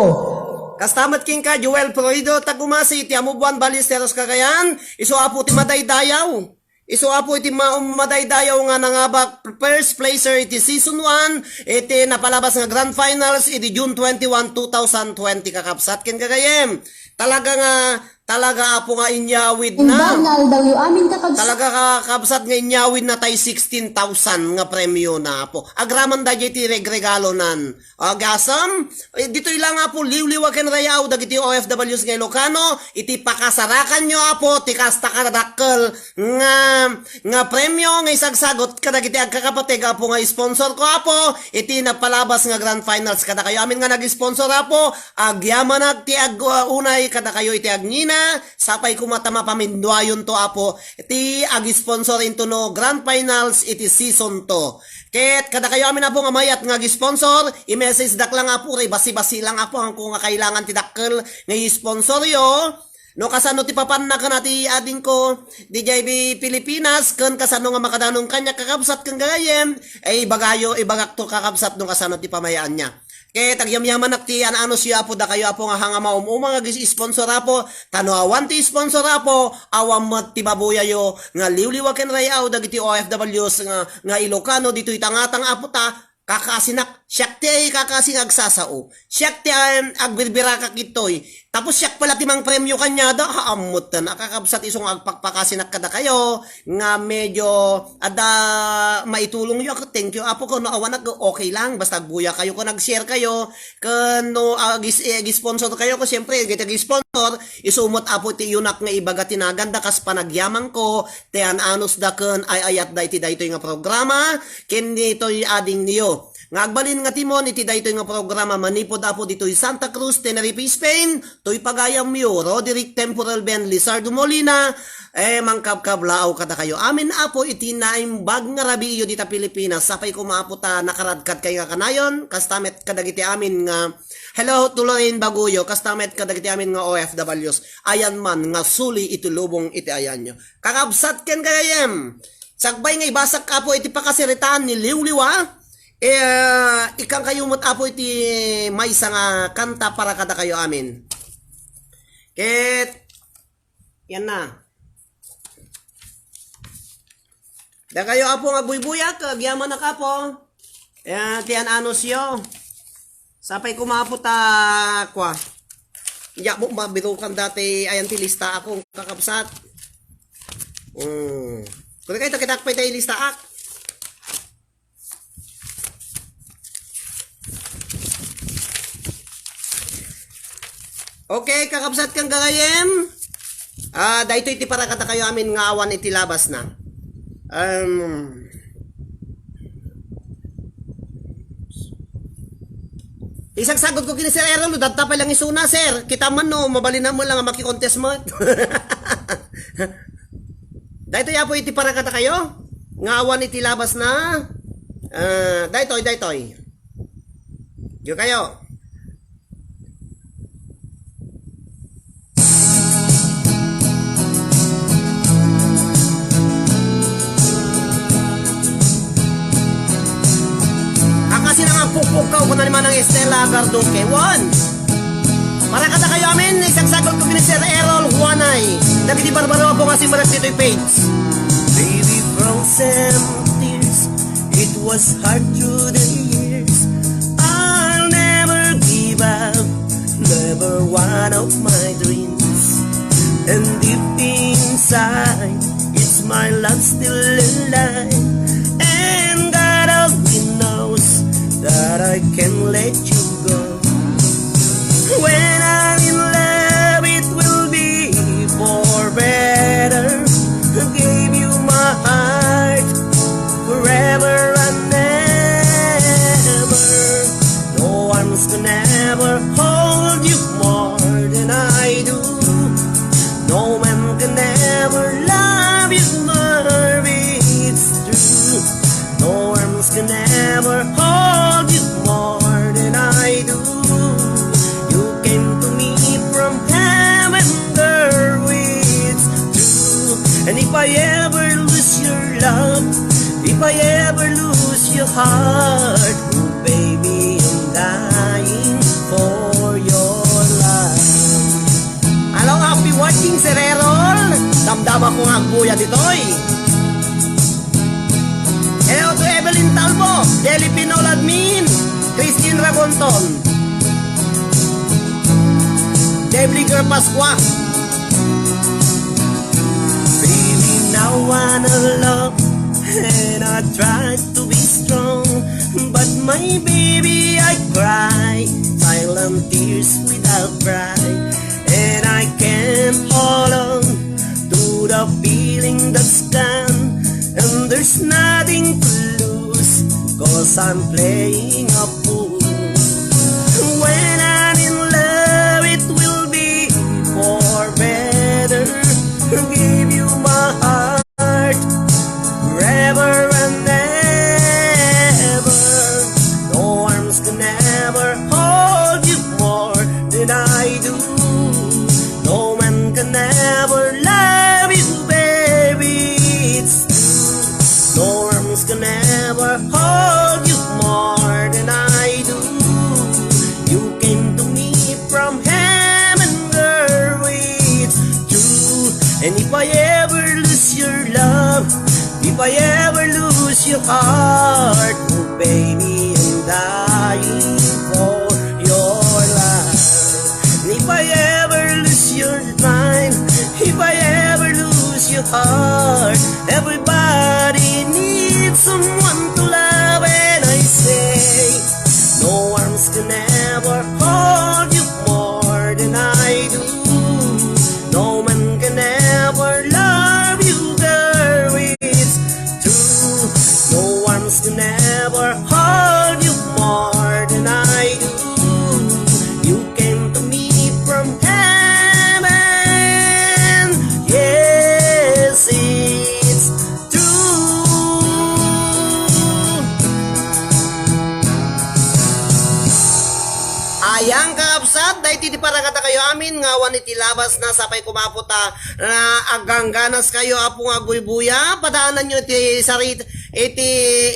Kasta met kenka, Joel Florido, taga-Gumasey, iti Amobuan, Ballesteros, Cagayan. Isu, Apo, ti madaydayaw. Isu, Apo, iti ma-, madaydayaw nga nangabak first placer iti season one, iti napalabas nga grand finals iti June twenty-one, two thousand twenty, kakabsat ken gagayem. Talaga nga Talaga, Apo, nga inyawid na. Imbag nga aldawyo amin, kakabsat. Talaga, kakabsat, nga inyawid na tay sixteen thousand nga premyo na, Apo. Agraman daydiay ti regregalonan. Agasam, eh, ditoy lang, Apo, liwliwa ken rayaw dagiti O F Ws nga Ilocano, iti pakasarakanyo, Apo, ti kasta kadakkel nga, nga premyo nga isagsagot kadagiti agkakapateg, Apo, nga sponsor ko, Apo, iti napalabas nga grand finals kadakayo amin nga nag-sponsor, Apo. Agyamanak ti ag-, uh, unay kadakayo iti agnina, sapay koma ta mapaminduayonto, Apo, ti ag-sponsor into no grand finals iti season two. Ket kadakayo amin, Apo, nga mayat nga ag-sponsor, i-message dak lang, Apo, ray basi-basi lang, Apo, angko nga kailangan ti dakkel nga i-sponsoryo. No kasano ti papanna ken ati adingko, didiay Pilipinas, ken kasano nga makadanon kaniak, kakabsat ken gagayem, ay ibagayo, ibagakto, kakabsat, no kasano ti pamayaanna. Ket agyamyamanak ti an-anusyo, Apo, dakayo, Apo, nga hanga maum-uma nga ag-sponsor, Apo, ta no awan ti sponsor, Apo, awan met ti babuyayo nga liwliwa ken rayaw dagiti O F Ws nga, nga Ilocano ditoy tangatang, Apo, ta kakaasinak, siak ti ay kakasi nga agsasao, siak ti, em, agbirbirakak ditoy, tapos siak pala ti mangpremyo kaniada, ha, ammoten, a, kakabsat, isu nga agpakpakasinak kadakayo, nga medyo adda maitulongyo, ak-, thank you, Apo, ko, no awanak, okay lang, basta agbuya kayo, ko nag-share kayo, ken no, ag-, ag-sponsor kayo, ko, siyempre, ket ag-sponsor, isu met, Apo, ti yunak nga ibaga ti naganda kas panagyamanko, ti an-anusda ken ay-ayatda iti daytoy nga programa, ken ditoy adingniyo. Nga agbalin nga timon iti daytoy nga programa manipud, Apo, ditoy Santa Cruz, Tenerife, Spain, toy pagayamyo, Roderick Temporal Ben Lizardo Molina, eh, mangkabkablaaw kadakayo amin, Apo, iti naimbag nga rabiiyo dita Pilipinas. Sapay koma, Apo, ta nakaradkadkay nga kanayon, kasta met kadagiti amin nga, hello to Lorraine Baguio, kasta met kadagiti amin nga O F Ws, ayan man nga suli iti lubong iti ayanyo. Kakabsat ken gagayem, sakbay nga ibasak, Apo, iti pakasaritaan ni Liwliwa, eh, ikkan kayo met, Apo, iti maysa nga kanta para kadakayo amin. Ket, yan na. Dakayo, Apo, nga agbuybuyak, agyamanak, Apo. Eh, ti an-anusyo. Sapay koma, Apo, ta, kua. Ya, mo, mabirukan dati, ayan ti listaak, kakabsat. Hmm. Kundi kayo, takitak pa iti listaak. Okay, kakabsat ken gagayem. Ah, daytoy ti para kadakayo amin nga awan iti labasna. Um, Isagsagutko ken ni Sir Errol, no, dadta pay lang isuna, sir. Kita man no, mabalin man lang nga maki-contest met. Daytoy, Apo, iti para kadakayo nga awan iti labasna. Ah, daytoy, daytoy. Diyo kayo. Akasi na nga pukpukkaw, kuna ni Manang Estela Garduque. One. Para kadakayo amin, isagsagutko ken ni Sir Errol Juanay. Dagiti barbaro, Apo, nga simrek ditoy page. Baby, frozen tears, it was hard through the years. I'll never give up. Ever one of my dreams. And deep inside, it's my love still alive. And God only knows that I can't let you go. When I'm in love, it will be for better. I gave you my heart forever and ever. No arms can ever hold you more than I do. No man can ever love you more, it's true. No arms can ever hold you more than I do. You came to me from heaven, girl, it's true. And if I ever lose your love, if I ever lose your heart, oh baby, I'm dying for your love. Hello, happy watching, Sir Errol. Damdama ko nga agbuya ditoy. Hello to Evelyn Talbo, Jelly Pinol Admin, Christine Ragonton, Devly Girl Pascua. Baby, now I know love, and I try to be strong, but my baby, I cry silent tears without pride, and I can't hold on to the feeling that's gone, and there's nothing to lose, cause I'm playing a fool. When I'm in love, it will be for better. Give you my heart forever and ever. No arms can ever hold you more than I do. No man can ever love you, baby. It's true. No arms can ever hold you more than I do. You came to me from heaven, girl, it's true. And if I ever lose your love, if I ever lose your heart, oh baby, I'm dying for your love. And if I ever lose your mind, if I ever lose your heart, everybody needs someone to love, and I say, no arms can ever hold you more than I do. No man can ever love you, girl, it's true. No arms can ever hold you more than I do. You came to me from heaven. Yes, it's true. Ayan, kakabsat, daytoy ti para kadakayo amin nga awan iti labas na, sapay koma pay ta nga agangganas kayo, Apo, nga agbuybuya. Padaananyo iti sarit-, iti,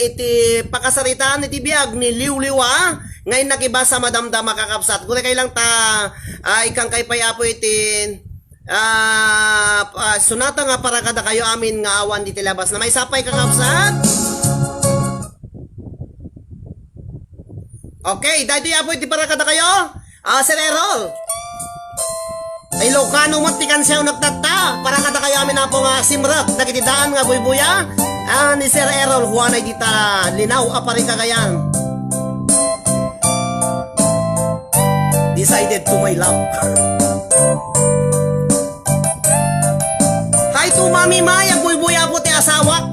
iti pakasaritaan iti biag ni Liwliwa nga innak ibasa, madamdama, kakabsat. Uray kay lang ta, ah, ikkan kay pay, Apo, iti, ah, ah, sonata nga para kadakayo amin nga awan iti labas na. Maysa pay, kakabsat. Okay, daytoy, Apo, iti para kadakayo. Ah, Sir Errol. Ay, Ilocano met ti kansiawnak tatta. Para kadakayo amin, Apo, nga simrek dagiti daan nga agbuybuya. Ah, ni Sir Errol Juana iti ta linaw a pari, Cagayan. Decided to my love. Hi to Mami May, agbuybuya, Apo, ti asawak.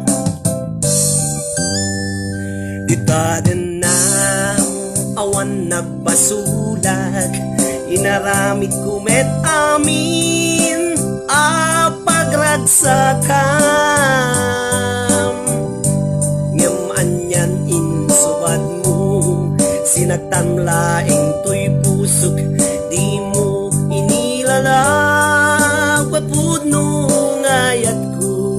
Dita denna awan nagbasolak, inaramidko met amin a pagragsakam. Ngem anian insubadmo, sinagtam laeng toy pusok, dimo inilala, pudno nga ayatko.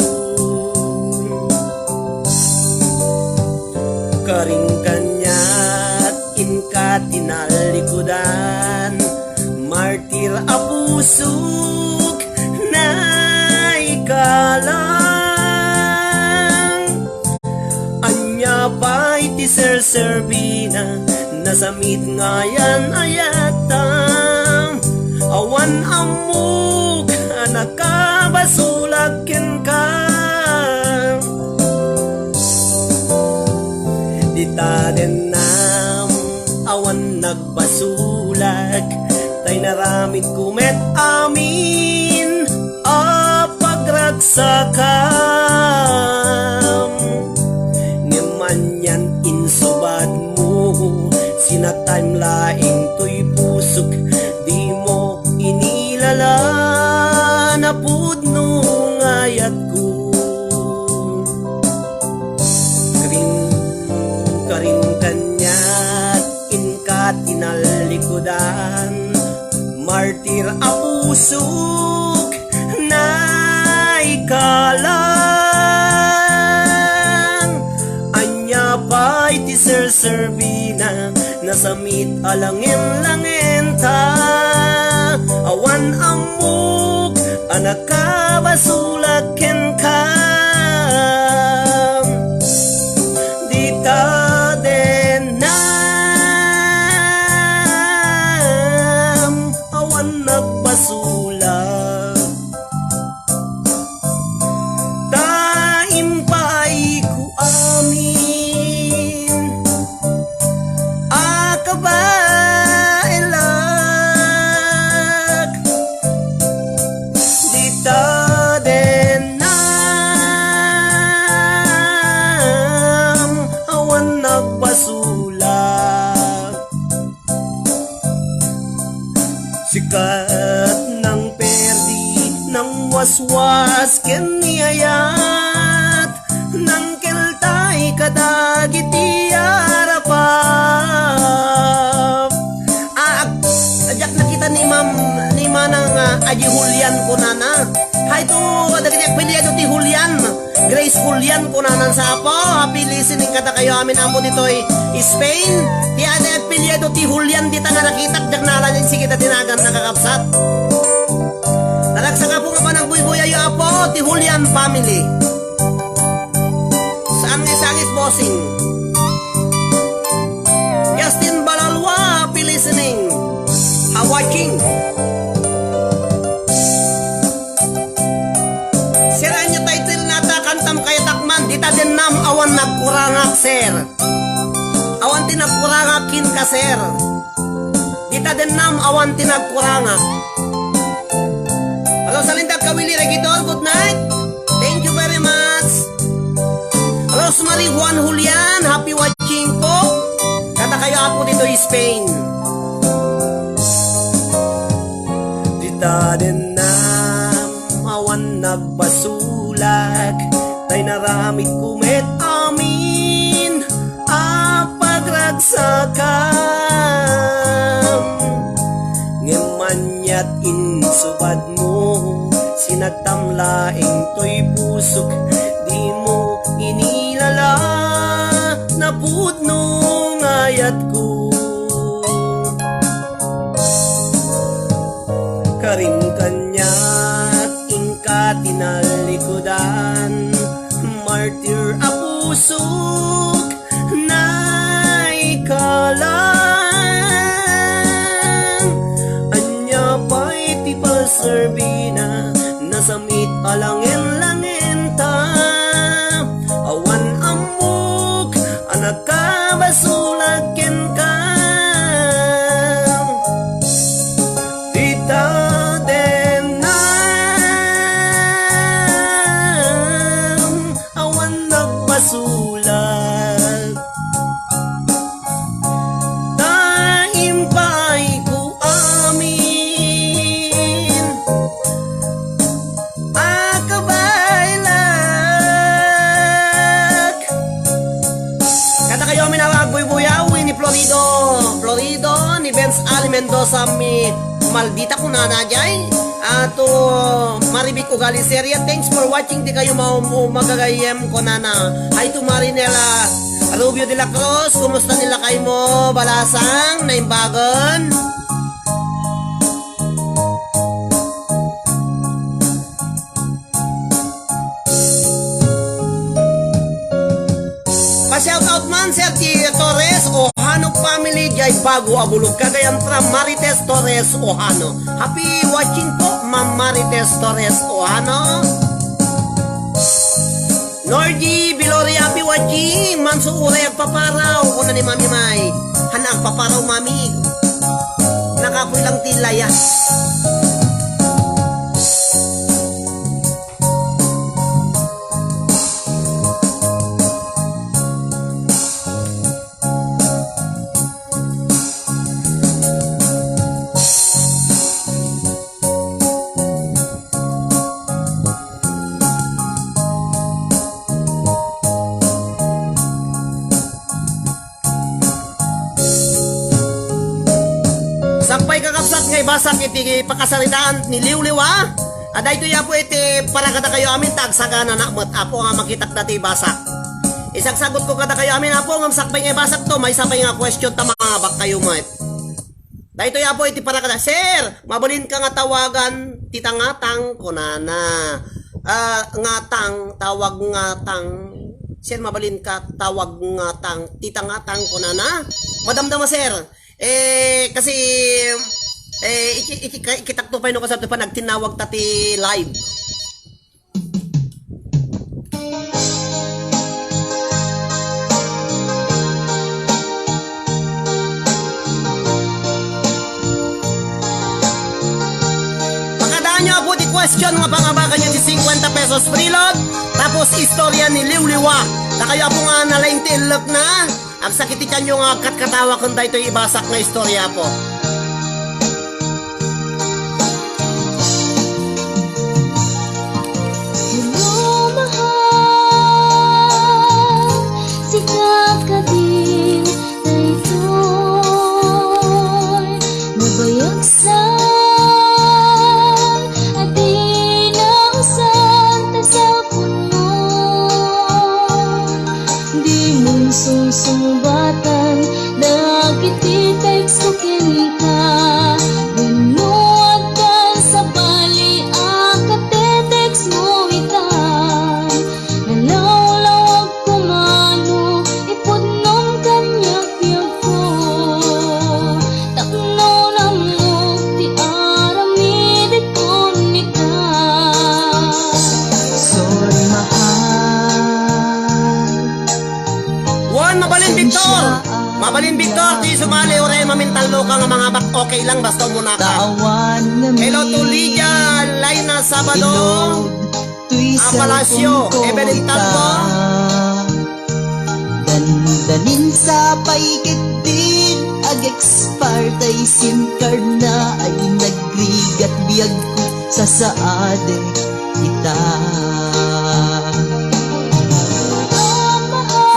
Karing kaniak inka tinalikudan, martir a pusok, naikalang. Ania pay ti serserbina, nasamit nga ayan-ayatam. Awan ammok a nakabasolak kenka. Dita dennam, awan nagbasolak, ta inaramidko met amin a pagragsakam. Ngem anian insubadmo, sinaktam laeng toy pusok, dimo inilala napudno nga ayatko. Karin, karin kaniak inka tinallikudan, martir a pusok, naikalang. Ania pay ti serserbina, nasamit a langen-langenta. Awan ammok a nakabasolak kenka. Dita dennam, awan nagbasolak. Ta impay ko amin a kabaelak. Dita dennam, awan nagbasolak. Sikat nang perdi, nang waswas ken ni ayat, nang keltay kadagiti arapap. Ah, ag-, diak nakita ni Ma'am, ni Manang, ah, Aji Julian kunana. Hayto, dagiti apelyido ti Julian. Grace Julian, kunanan sa Apo, happy listening kadakayo amin, Apo, ditoy Spain. Ti ada apelyido ti Julian, dita nga nakitak, diak nalanin, sige, ta tinagan, nakakabsat. Naragsak, Apo, nga panagbuybuyayyo, Apo, ti Julian family. Saan nga isangis, bossing? Justin Balalwa, happy listening. Ha, watching. Sir, ania title nata, kantam kayatak man, dita dennam awan nagkurangak, sir. Awan ti nagkurangak kenka, sir. Dita dennam awan ti nagkurangak. Hello, Salindag Kawili Regidor, good night. Thank you very much. Rosemary Juan Julian, happy watching po. Kadakayo, Apo, ditoy Spain. Dita dennam awan nagbasolak, ta inaramidko met amin a pagragsakam. Ngem aniat insubadmo, sinaktam laeng toy pusok, dimo inilala napudno nga ayatko. Karin kaniak inka tinallikudan, martir a pusok, naikalang. Ania pay ti paserbina, nasamit a langen-langenta. Awan ammok a nakabasolak kenka. Dita dennam awan nagbasolak. Ta impay ko amin a kabaelak. Kadakayo amin a agbuybuyaw, ni Florido, Florido, ni Benz Ali Mendoza, mi Maldita kunana jay. Ato Maribik Ugali Seria, thanks for watching, dikayo maum-, magagayyem kunana. Hi to Marinela Rubio de la Cruz, kumusta nila kaymo, balasang, naimbagan? Pa-shout out man, Sir T Torres, Ohano family, Ay bago a bulog, kagayan from Marites Torres Ojano. Happy watching po, Ma'am Marites Torres Ojano. Norgy Biloria, happy watching. Manso uray agpaparaw, kuna ni Mami May. Hana agpaparaw, Mami. Nakapoy lang ti layas. Sakbay, kakabsat, nga ibasak iti pakasaritaan ni Liwliwa. A, daytoy, Apo, iti para kadakayo amin ta agsagana na met, Apo, nga makitak dati ibasak. Isagsagutko kadakayo amin, Apo, ngem sakbay nga ibasakto, maysa pay nga question ta mangabakkayo met. Daytoy, Apo, iti para kada, "Sir, mabalinka nga tawagan ti tangatang," kunana. Ah, ngatang, tawag ngatang. "Sir, mabalinka tawag ngatang ti tangatang," kunana. Madamdama, sir. Eh, kasi, eh, iki-, iki-, ikitakto pay no kasano pay nagtinawag ta ti live. Pakadaanyo, Apo, ti question nga pangabakanyo ti cincuenta pesos preload, tapos istorya ni Liwliwa. Dakayo, Apo, nga nalaing ti ellekna. Agsakit ti tianyo nga agkatkatawa ken daytoy ibasak nga istorya, Apo. Hello, mahal. Sika kadin daytoy. Nabayag sa a di nausan ta cellphone mo. Dimon sungsungbatan dagiti text ko kenka. Wenno addan sabali a katetext mo ita. Nalawlawag koma no ipudnom kaniak biagko. Tapno nammok ti aramidek kenka. Sorry, mahal. Wen, mabalin, Victor. Mabalin, Victor, ti sumali, uray mamintallo ka nga mangabak, okay lang, basta umuna ka. Hello to Lydia Laina Sabado. Toy Apalacio, cellphone ko Evelyn ita. Talbo. Dandanin sa pay ketdin, ag-expire tay SIM card na, ay nagrigat biag ko, sasaadek ita.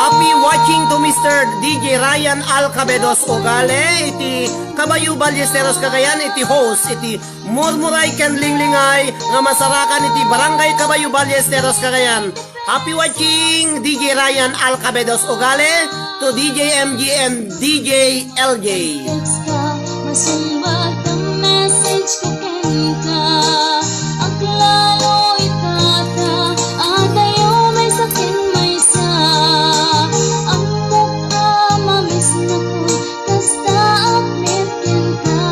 Happy watching to Mister D J Ryan Alcabedos Ugale, iti Kabayo Ballesteros, Cagayan, iti host, iti Murmuray ken linglingay nga masarakan iti Barangay Kabayo Ballesteros, Cagayan. Happy watching, D J Ryan Alcabedos Ugale, to D J M G and D J L J. Text ka, masungbat ang message ko kenka. Aglalo itata, adayo maysa ken maysa. Ammok a mamiss na ko, kasta apmet kenka.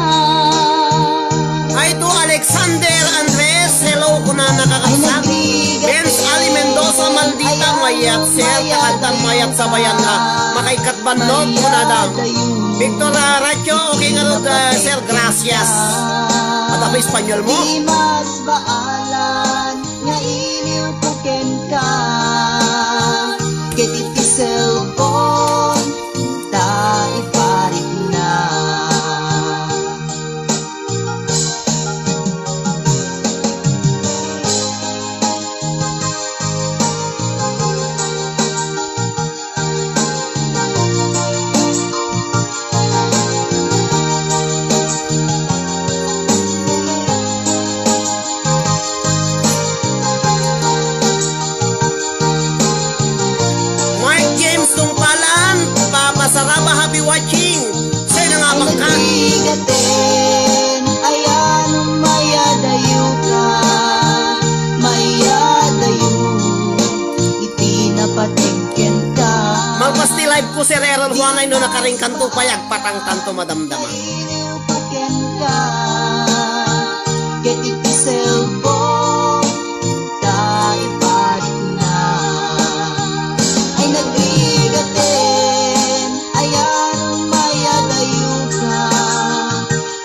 Ay, to Alexander Andres, hello, kuna nakakabsat. Ay, nagrigat. Benz Ali Mendoza, maldita, mayat, sir, takaddan, mayat, sabayan, ha. Makaikat bannog, kunada. Victor, ah, Racho, okay nga rod, ah, sir, gracias. At ako, Espanyol mo? Di mas baalan nga iliw ko kenka. Ket iti cellphone, ta iparikna. Sir Errol Juanay, no nakaringkanto pay, agpatangtanto madamdama. Ket iti cellphone, ta ipadikna. Ay nagrigaten, ayan, mayadayo ka,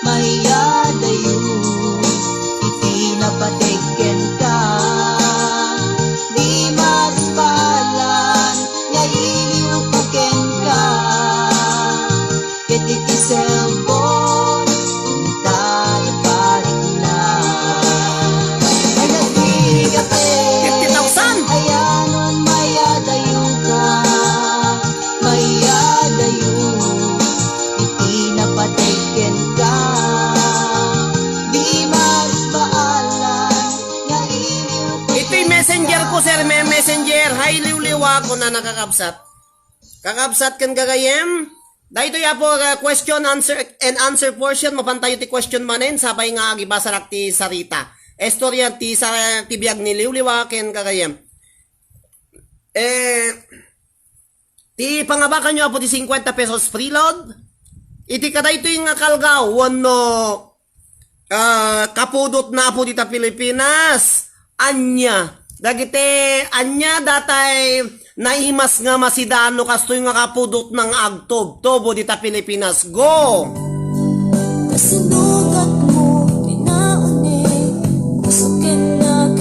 mayadayo, iti napateg kenka. Di mas paalan, nga iliw ko kenka. Ket iti cellphone, inta iparikna. Ay, nagbigat, eh. Fifty thousand. Ayanon mayadayo ka, mayadayo, iti napateg kenka. Di mas paalan, nga iliw ko. Ito'y messenger ko, sir. May messenger. Hi, Liwliwa, kuna nakakabsat. Kakabsat ken gagayem, daytoy, Apo, uh, question answer and answer portion, mapantayo ti question manen, sapay nga agibasarak ti sarita. Istorya ti sa-, ti biag ni Liwliwa ken gagayem. Eh, ti pangabakanyo, Apo, ti cincuenta pesos preload. Iti kadaytoy nga kalgaw, wenno ah, kapudotna, Apo, dita Pilipinas. Ania? Dagiti ania datay naimas nga masida no kastoy nga kapudotna nga agtubtubo dita Pilipinas? Go! Kasinugat mo, tinaon ni, gusto ken na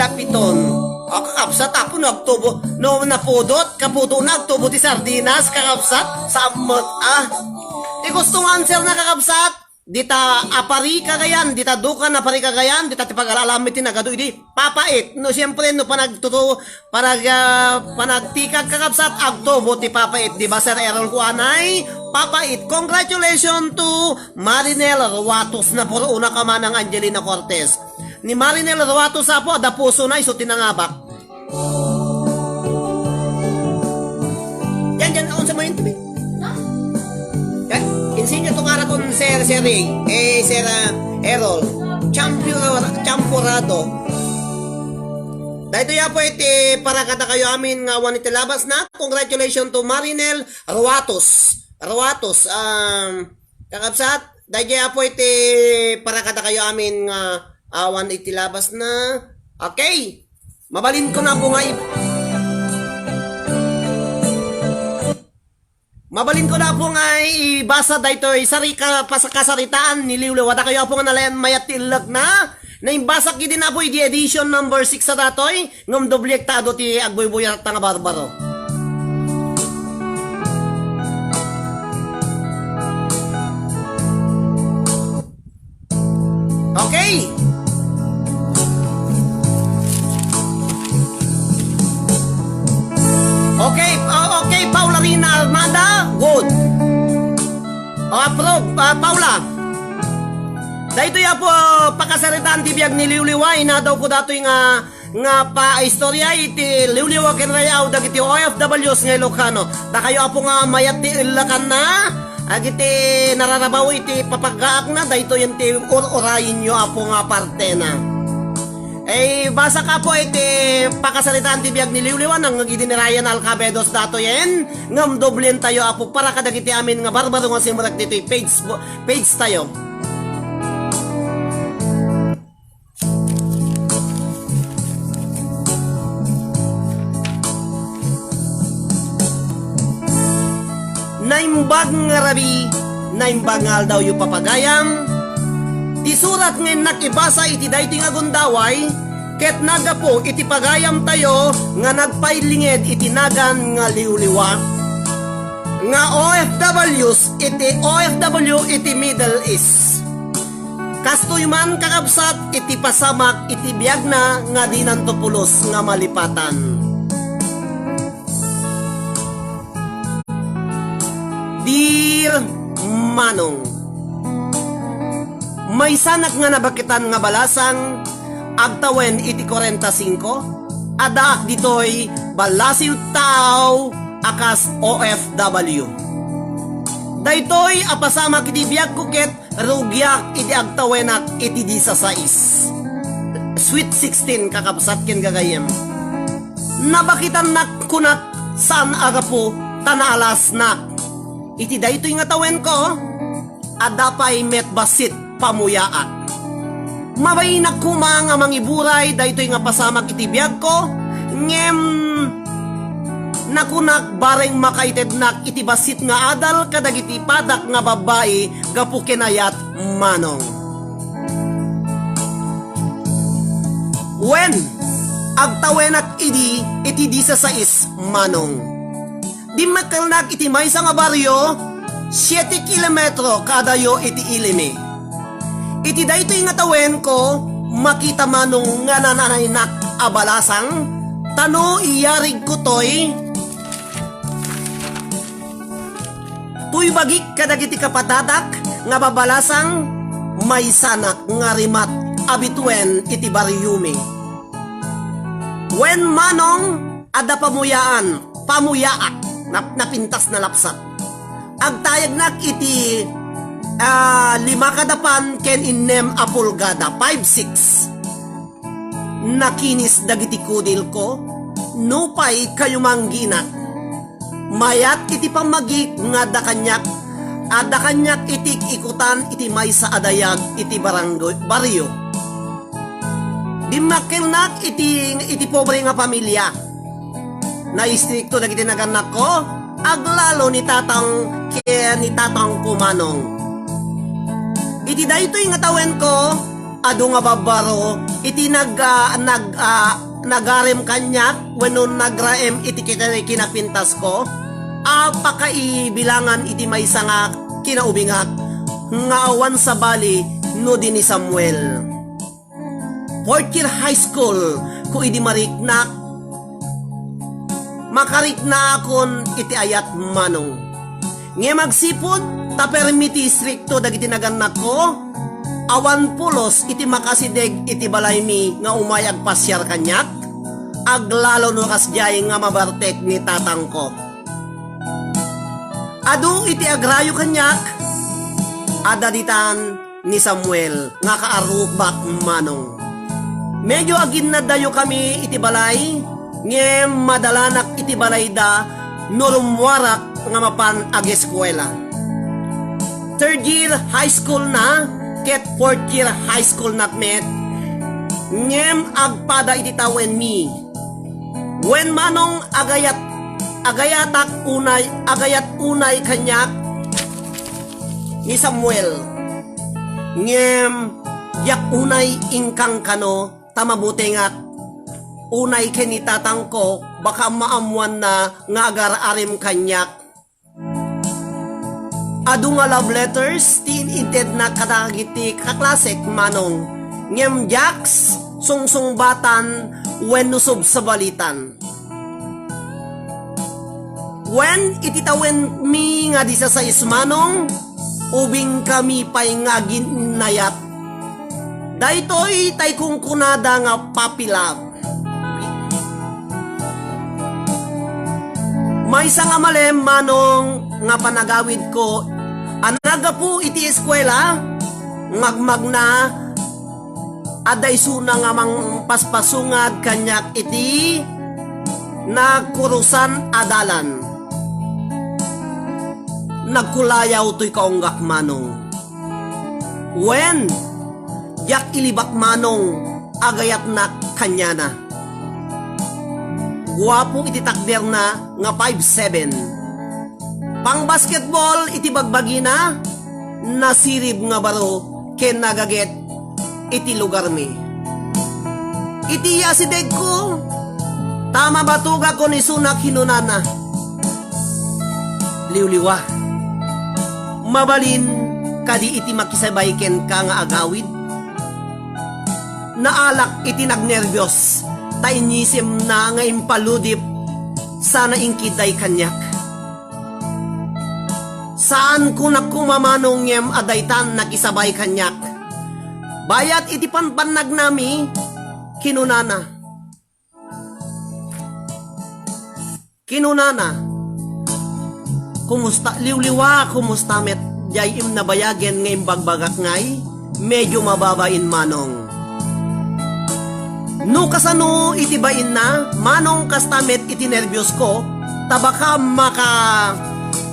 Dapiton. O, kakabsat, apo no agtubo, no napudot, kapudo na agtubo ti sardinas, kakabsat, samot, ah. Ti gusto nga answer na, kakabsat, dita apari Cagayan, dita dukan apari Cagayan, dita ti pagalalam iti nagadu idi papait. No, siyempre, no panagtutu-, panag-, ah, panagtikag, kakabsat, agtubo ti papait. Di ba, Sir Errol, kuanay? Papait. Congratulations to Marinel Ruatos. Napurunak a manang Angelina Cortez. Ni Marinel Ruatos, apo, adda puso na, isu ti nangabak. Yan, yan, unsa mo yun, tabi? Yan, insinyo to kara kon Sir, Sir Ray, eh, Sir, ah, Errol. Champion, champorado. Daytoy, apo, iti para kadakayo amin nga awan iti labas na. Congratulations to Marinel Ruatos. Ruatos, um, kakabsat, daytoy, apo, iti para kadakayo amin nga awan iti labas na. Okay. Mabalin ko na po nga i-, mabalin ko na po nga ibasa daytoy sari ka, pas-, kasaritaan ni Liwliwa. Dakayo po nga nalayan mayat ti illag na. Naimbasa kidi na po idi edition number six sa datoy. Ngem dobliek ta adu ti agbuybuyatta nga barbaro. Okay. Okay, ah, okay, Paula Rina Armada, good. Ah, approve, ah, Paula. Daytoy, apo, pakasaritaan ti biag ni Liwliwa, inadaw ko datoy nga nga paistorya iti liwliwa ken rayaw dagiti O F Ws nga Ilocano. Dakayo, apo, nga mayat ti illakanna, agiti nararabaw iti papagaakna, daytoyen ti ur-urayinyo, apo, nga partena. Eh, basak, apo, iti pakasaritaan ti biag ni Liwliwa, nangngeg idi ni Ryan Alcabedos datoyen, ngem doblentayo, apo, para kadagiti amin nga barbaro nga simrek ditoy page, page tayo. Naimbag nga rabii, naimbag nga aldawyo, papagayam. Ti surat nga innak ibasa iti daytoy nga gundaway, ket naggapu iti pagayamtayo nga nagpailinged iti nagan nga liwliwa nga O F Ws iti O F W iti Middle East. Kastoy man, kakabsat, iti pasamak iti biagna nga dinanto pulos nga malipatan. Dear Manong, maysanak nga nabakitan nga balasang agtawen iti kuarenta singko, addaak ditoy balasiw tao a kas O F W. Daytoy a pasamak iti biagko ket rugiak iti agtawenak iti disasais. Sweet sixteen, kakabsat ken gagayyem. Nabakitannak, kunak, saan a gapu ta naalasnak. Iti daytoy nga tawenko, adda pay met bassit pamuyaak. Mabainak koma nga mangiburay daytoy nga pasamak iti biagko, ngem nakunak bareng makaitednak iti bassit nga adal kadagiti padak nga babbai gapu ken ayat, Manong. Wen, agtawenak idi iti disasais, Manong. Dimmakkelnak iti maysa nga barrio, siete kilometro kadayo iti Ilimi. Iti daytoy nga tawenko, makita, Manong, nga nananaynak a balasang, ta no iyarigko toy, toy bagik kadagiti kapatadak nga babalasang, maysanak nga rimat a bituen iti barriomi. Wen, Manong, adda pamuyaan, pamuyaak, nap-, napintas, nalapsat. Agtayagnak iti, ah, lima kadapan ken innem a pulgada, five six. Nakinis dagiti kudilko, nupay kayumangginak. Mayat iti pammagik nga adda kaniak, adda kaniak iti ikutan iti maysa a dayag iti barangay, barrio. Dimmakkelnak iti, iti pobre nga pamilia. Naistrikto dagiti nagannakko, aglalo ni tatang, ken ni tatangko, Manong. Iti daytoy nga tawenko, Adu nga babbaro iti nag-, ah, nag-, ah, nagarem kaniak wenno nagraem iti kina-, kinapintasko a pakaibilangan iti maysa nga kinaubingak nga awan sabali no di ni Samuel. Fourth year high school ko idi mariknak. Makariknaakon iti ayat, manong. Ngem agsipud ta permi ti istrikto dagiti nagannakko, awan pulos iti makasideg iti balaymi nga umay agpasiar kaniak, aglalo no kasdiay nga mabartek ni tatangko. Adu iti agrayo kaniak, adda ditan ni Samuel nga kaarrukbak, manong. Medyo aginnadayokami iti balay, ngem madalanak iti balayda no rummuarak nga mapan ageskuela. Third year high school na ket fourth year high school nak met, ngem agpada iti tawenmi. Wen, manong, agayat, agayatak unay, agayat unay kaniak ni Samuel. Ngem diak unay ingkang kano ta mabutengak unay ken ni tatangko, baka maammoanna nga agar-arem kaniak. Adu nga love letters ti in-intedna kadagiti kaklasek, manong, ngem diak sungsungbatan wenno subsabalitan. Wen, iti tawenmi nga disasais, manong, ubingkami pay nga aginnayat. Daytoy tay kunkunada nga puppy love. Maysa nga malem, manong, nga panagawidko a naggapu iti eskuela, ngagmagna a daysona nga mangpaspasungad kaniak iti nagkurusan a dalan. Nagkulayaw toy kaunggak, manong. Wen, diak ilibak, manong, agayatnak kaniana. Guapo iti takderna nga five seven. Pangbasketball iti bagbagina, nasirib nga baro ken nagaget iti lugarmi. Iti asidegko, ta mabatugakon isuna kinunana. Liwliwa. Mabalin kadi iti makisabay kenka nga agawid? Naalak iti nagnerbios, ta inisemna nga impaludip sana inkiday kaniak. Saan kunak koma, manong, ngem adaytan nakisabay kaniak. Bayat iti panpannagnami, kinunana. Kinunana, "Kumusta, liwliwa, kumusta met diay imnabayagen nga imbagbagak ngay? Medyo mababa in manong." No kasano iti bainna, manong, kasta met iti nerbios ko, ta baka maka-,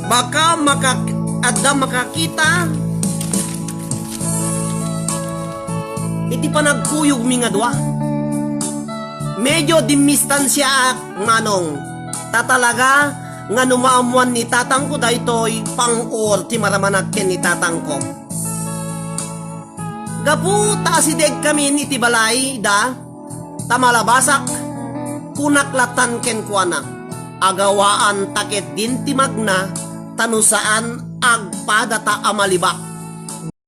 baka maka-, adda makakita iti panagkuyogmi nga dua. Medyo dimmistansiaak, manong, ta talaga nga no maammoan ni tatangko daytoy, pang-or ti maramanak ken ni tatangko. Gapu ta asidegkamin iti balayda, ta malabasak, kunak lattan kenkuana, "Agawaan ta ketdin ti magna, ta no saan, agpadata a malibak."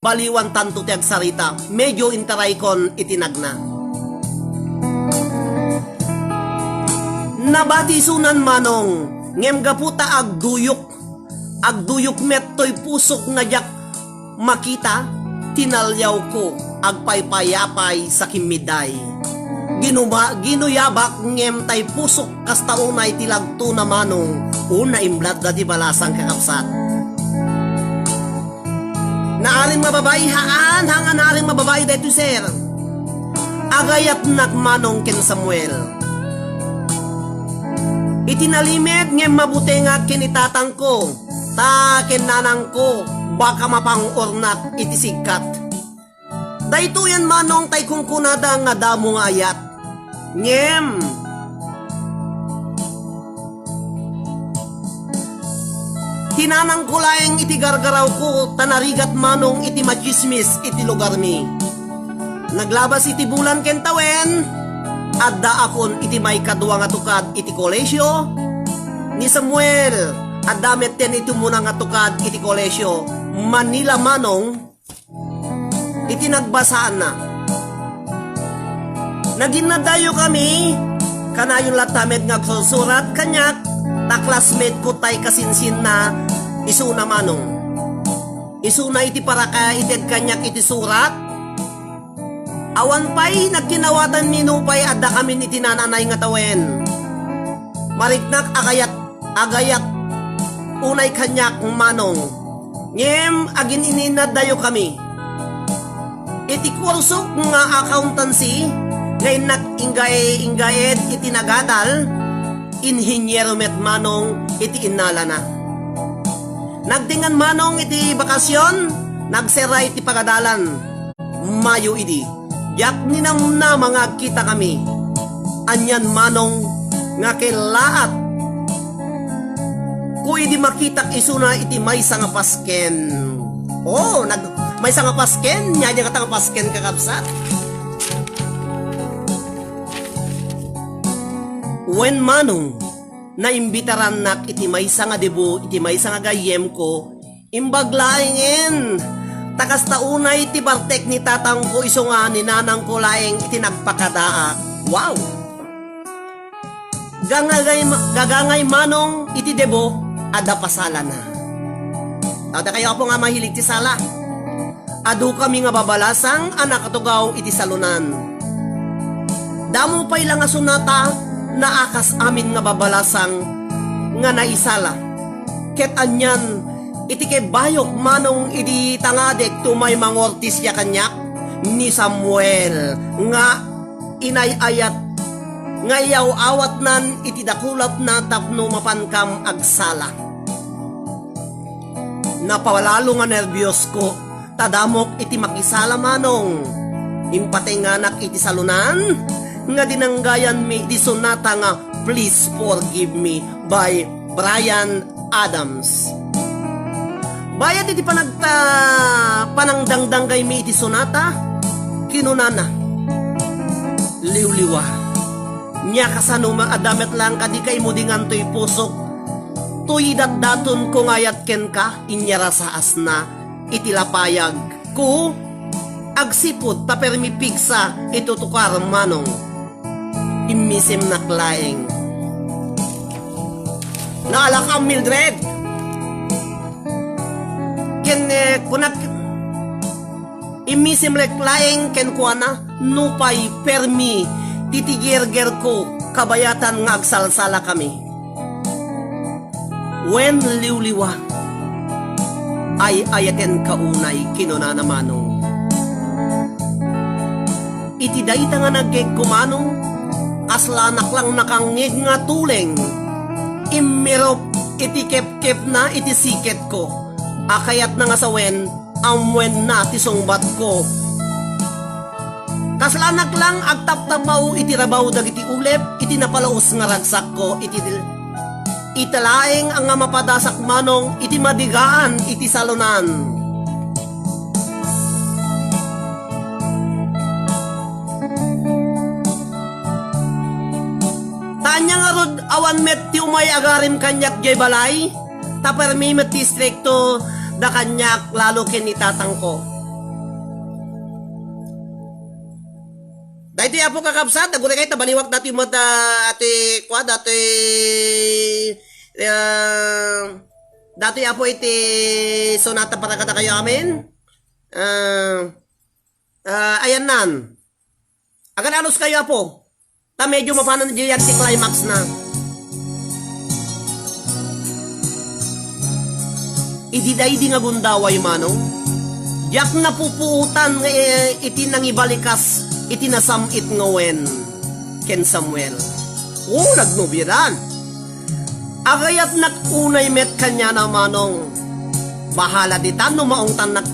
Baliwan tanto ti agsarita, medyo intaraykon iti nagna. Nabati isunan, manong, ngem gapu ta agduyok, agduyok met toy pusok nga diak makita, tinaliawko, agpaypayapay sa kimmiday. Ginuma-, ginuyabak ngem tay pusok kasta unay ti lagtona, manong, o naimlatda ti balasang, kakabsat. Naaring mababai, haan, haan nga naaring mababai daytoy, sir. Agayatnak, manong, ken Samuel. Iti nalimed ngem mabutengak ken ni tatangko, ta ken nanangko, baka mapang-ornak iti sigkat. Daytoyen, manong, tay kunkunada nga damo nga ayat. Ngem, ti nanangko laeng iti gargarawko, ta narigat, manong, iti matsismis iti lugarmi. Naglabas iti bulan ken tawen, addaakon iti maikadua nga tukad iti kolesio. Ni Samuel, adda metten iti umuna nga tukad iti kolesio. Manila Manong, iti nagbasaanna. Naginnadayokami, kanayon latta met nga agsursurat kaniak, ta classmate ko tay kasinsinna, isuna Manong. Isuna iti parakaited kaniak iti surat. Awan pay nagkinawatanmi nupay addakamin iti naan-anay nga tawen. Mariknak agayat, agayat unay kaniak, Manong. Ngem agin-ininadayokami. Iti kursok nga accountancy nga innak inggae-inggaed iti nagadal, inhinyero met Manong iti innalana. Nagtengngan Manong iti bakasion, nagserra iti pagadalan. Mayo idi, diak ninamnama nga agkitakami. Anian Manong nga kellaat ko idi makitak isuna iti maysa nga pasken. Oh, nag-, maysa nga pasken? Ania, ania ngata nga pasken, kakabsat? Wen Manong, naimbitarannak iti maysa nga debo iti maysa nga gayyemko. Imbag laengen, ta kasta unay ti bartek ni tatangko isu nga ni nanangko laeng iti nagpakadaak. Wow! Gangagay, gagangay Manong iti debo, adda pasalana. Adda kayo, Apo, nga mahilig ti sala. Adukami nga babalasang a nakatugaw iti salonan. Damo pay la nga sonata, naakas amin nga babalasang nga naisala. Ket anian, iti kebayok Manong idi tangadek ti umay mangurtisia kaniak, ni Samuel nga inay-ayat nga iyaw-awatnan iti dakulapna tapno mapankam agsala. Napalalo nga nerbiosko, ta damok iti makisala Manong. Impatenganak iti salonan nga dinanggayanmi iti sonata nga Please Forgive Me by Bryan Adams. Bayat iti panagta-, panangdangdanggaymi iti sonata, kinunana, "Liwliwa, nia kasano nga adda met laeng kadi kaimudingan toy pusok, toy idatdatonko nga ayat kenka, inyarasaasna iti lapayagko agsipud ta permi pigsa itutukar Manong." Immisimnak laeng. Naalakam, Mildred. Ken, eh, kunak, immisimrek laeng kenkuana, nupay permi ti tigirgerko kabayatan nga agsalsalakami. Wen, liwliwa, ay-ayatenka unay, kinunana Manong. Iti dayta nga nagngegko Manong, kaslanak lang nakangngeg nga tuleng. Immirup iti kepkepna iti siketko. A kayatna nga sawen, ammoenna ti sungbatko. Kaslanak lang agtaptapaw iti rabaw dagiti ulep iti napalaus nga ragsakko iti dil-, ita laeng nga mapadasak Manong iti madigaan iti salonan. Ta ania ngarud awan met ti umay agarim kaniak diay balay? Ta permi met ti istrikto da kaniak lalo ken ni tatangko. Daytoy, Apo, kakabsat, aguraykayo ta baliwak datoy met, ah, ati, kua, datoy, ah, datoy, Apo, iti sonata para kadakayo amin. Ah, ah, ayannan. Agan-anuskayo, Apo. Ta medyo mapanan diay anticlimax na. Idi daydi nga gundaway Manong, diak napupuotan nga, eh, iti nangibalikas iti nasam-it nga wen ken Samuel. O, nagnobiadan. Agayatnak unay met kaniana Manong. Bahala ditan no maungtannak,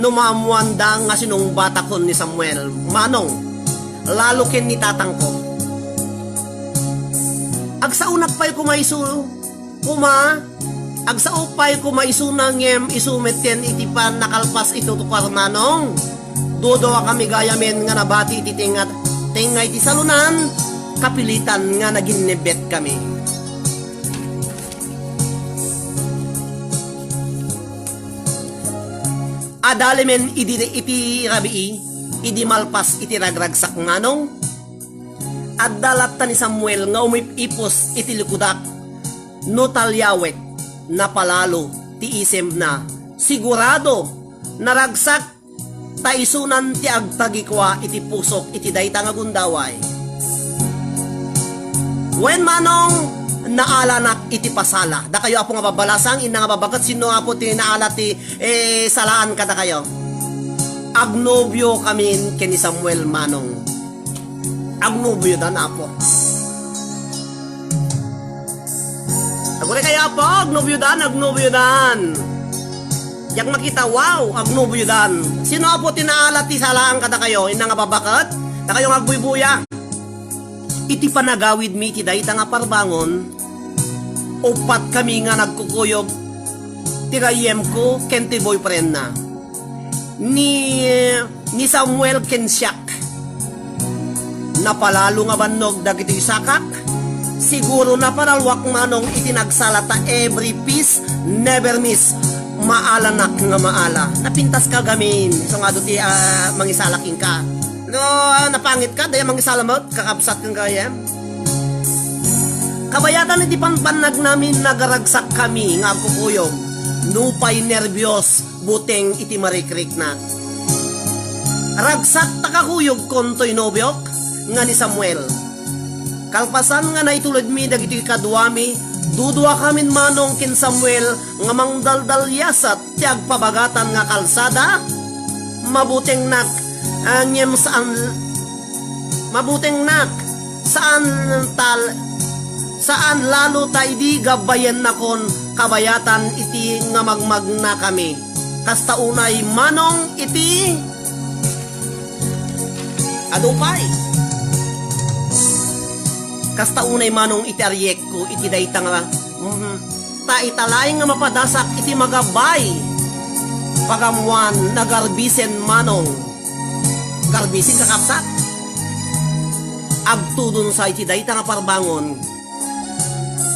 no maammoanda nga sinungbatakon ni Samuel, Manong, lalo ken ni tatangko. Agsaonak pay koma isu, koma, agsao pay koma isuna ngem isu metten iti pannakalpas itutukar Manong. Duduakami gayamen nga nabati iti tengnga, tengnga iti salonan, kapilitan nga naginnibet kami. Adalemen idi iti rabii, idi malpas iti ragragsak manong, adda latta ni Samuel nga umip-ipos iti likudak. No taliawek, napalalo ti isemna. Sigurado, naragsak ta isunan ti agtagikua iti pusok iti dayta nga gundaway. Wen manong naalanak iti pasala. Dakayo, Apo, nga babbalasang, inna nga babbaket, sinno, Apo, ti naala ti, eh, salaan kadakayo? Agnobio kamin ken ni Samuel manong. Agnobiodan, Apo. Aguray kayo, Apo, agnobiodan, agnobiodan. Diak makita, wow, agnobiodan. Sino, Apo, ti naala ti salaan kadakayo? Inna nga babbaket? Dakayo nga agbuybuya. Iti panagawidmi iti dayta nga parbangon, uppat kami nga nagkukuyog ti gayyemko ken ti boyfriendna. Ni, ni Samuel ken siak. Napalalo nga bannog dagitoy sakak. Siguro naparalwak manong iti nagsala ta every piece, never miss. Maalanak nga maala. Napintas ka gamin. So nga adu ti, ah, mangisala kenka. No, ah, napangit ka, daya mangisala met, kakabsat ken gayyem. Kabayatan iti pampannagnami, nagaragsak kami nga agkukuyog. Nupay nerbios, buteng iti marikriknak. Ragsak ta kakuyogkon toy nobiok nga ni Samuel. Kalpasan nga naitulodmi dagitoy kaduami, duduakamin manong ken Samuel nga mangdaldaliasat ti agpabagatan nga kalsada. Mabutengnak, ah, ngem saan, mabutengnak, saan tal-, saan lalo ta idi gabbayennakon kabayatan iti nga magmagnakami. Kasta unay manong iti adu pay. Kasta unay manong iti ariekko iti dayta nga, mhm, ta ita laeng nga mapadasak iti magabbay. Pagammoan, nagarbisen manong. Garbisen, kakabsat. Agtudon sa iti dayta nga parbangon.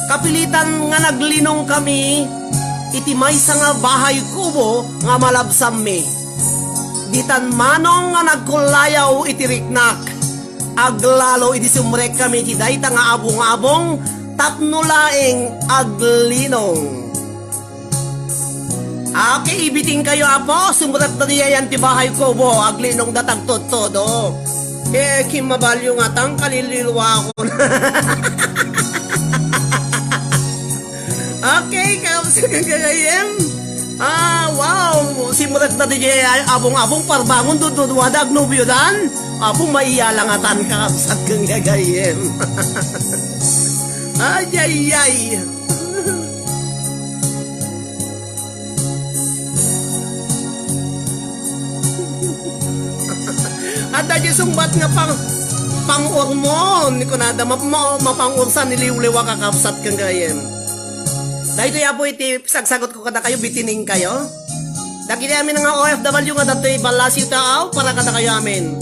Kapilitan nga naglinong kami iti maysa nga bahay kubo nga malabsammi. Ditan manong nga nagkullayaw iti riknak. Aglalo idi sumrek kami iti dayta nga abong-abong tapno laeng aglinong. Okay, ibiting kayo, Apo. Sumrek da diay yan ti bahay kubo. Aglinong da tagtodtodo. Eh, kimmabalyo nga tang kaliliwa ako. Okay, kamusta ka, gagayem? Ah, wow! Simrek na di jay abong-abong parbangon, dududuada, agnobiodan. Apo, maiya lang atan, kakabsat ken gagayem. Ay, ay, ay. Adda di sungbat nga pang, pang-urmon, ni kunada, map-, ma-, mapang-ursan ni liwliwa, kakabsat ken gayem. Daytoy, Apo, iti sagsagutko kadakayo, bitining kayo. Dagiti amin nga O F W nga datoy ballasiw taaw, para kadakayo amin.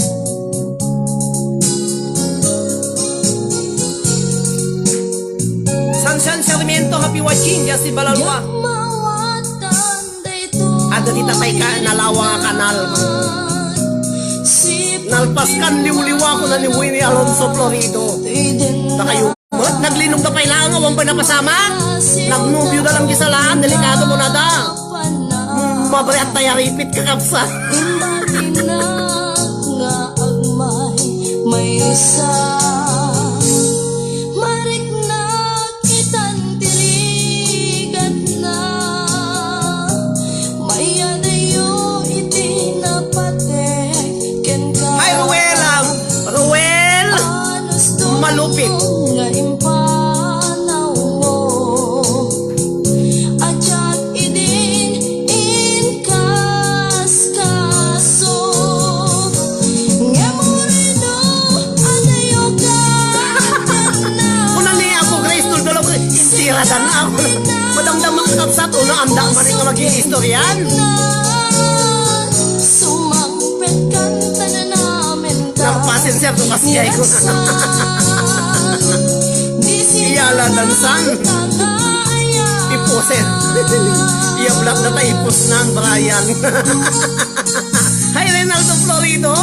Sunshine Sarmiento, happy watching, Justin Balalua. Adda ti tatay ka, nalawa nga kanal. Nalpas kan liwliwa ko na ni Winnie Alonso Florido. Dakayo met, naglinong da pay laeng, awan pay napasamak. Nagnobio da lang di salaan, delikado mo na da. Mabari at tayaripit, kakabsat. Imbagina nga agmay maysa. Mariknak itan ti rigatna. Mayadayo iti napatek kenka. Hi, Ruel, ah, Ruel. Malupit. Nga impanawmo. Ajak idin inkaskaso. Ngem urino adayo ka. Kuna ni Apo Grace Tuldolo, intiradan ako. Madamdama, kakabsat, una anda man nga mag-iistoryan. Sumangpet ka Serto kas jay ko. Iyala dansan. Ipusen. Iyablat na ta ipusnan, Brian. Hi, Reynaldo Florido.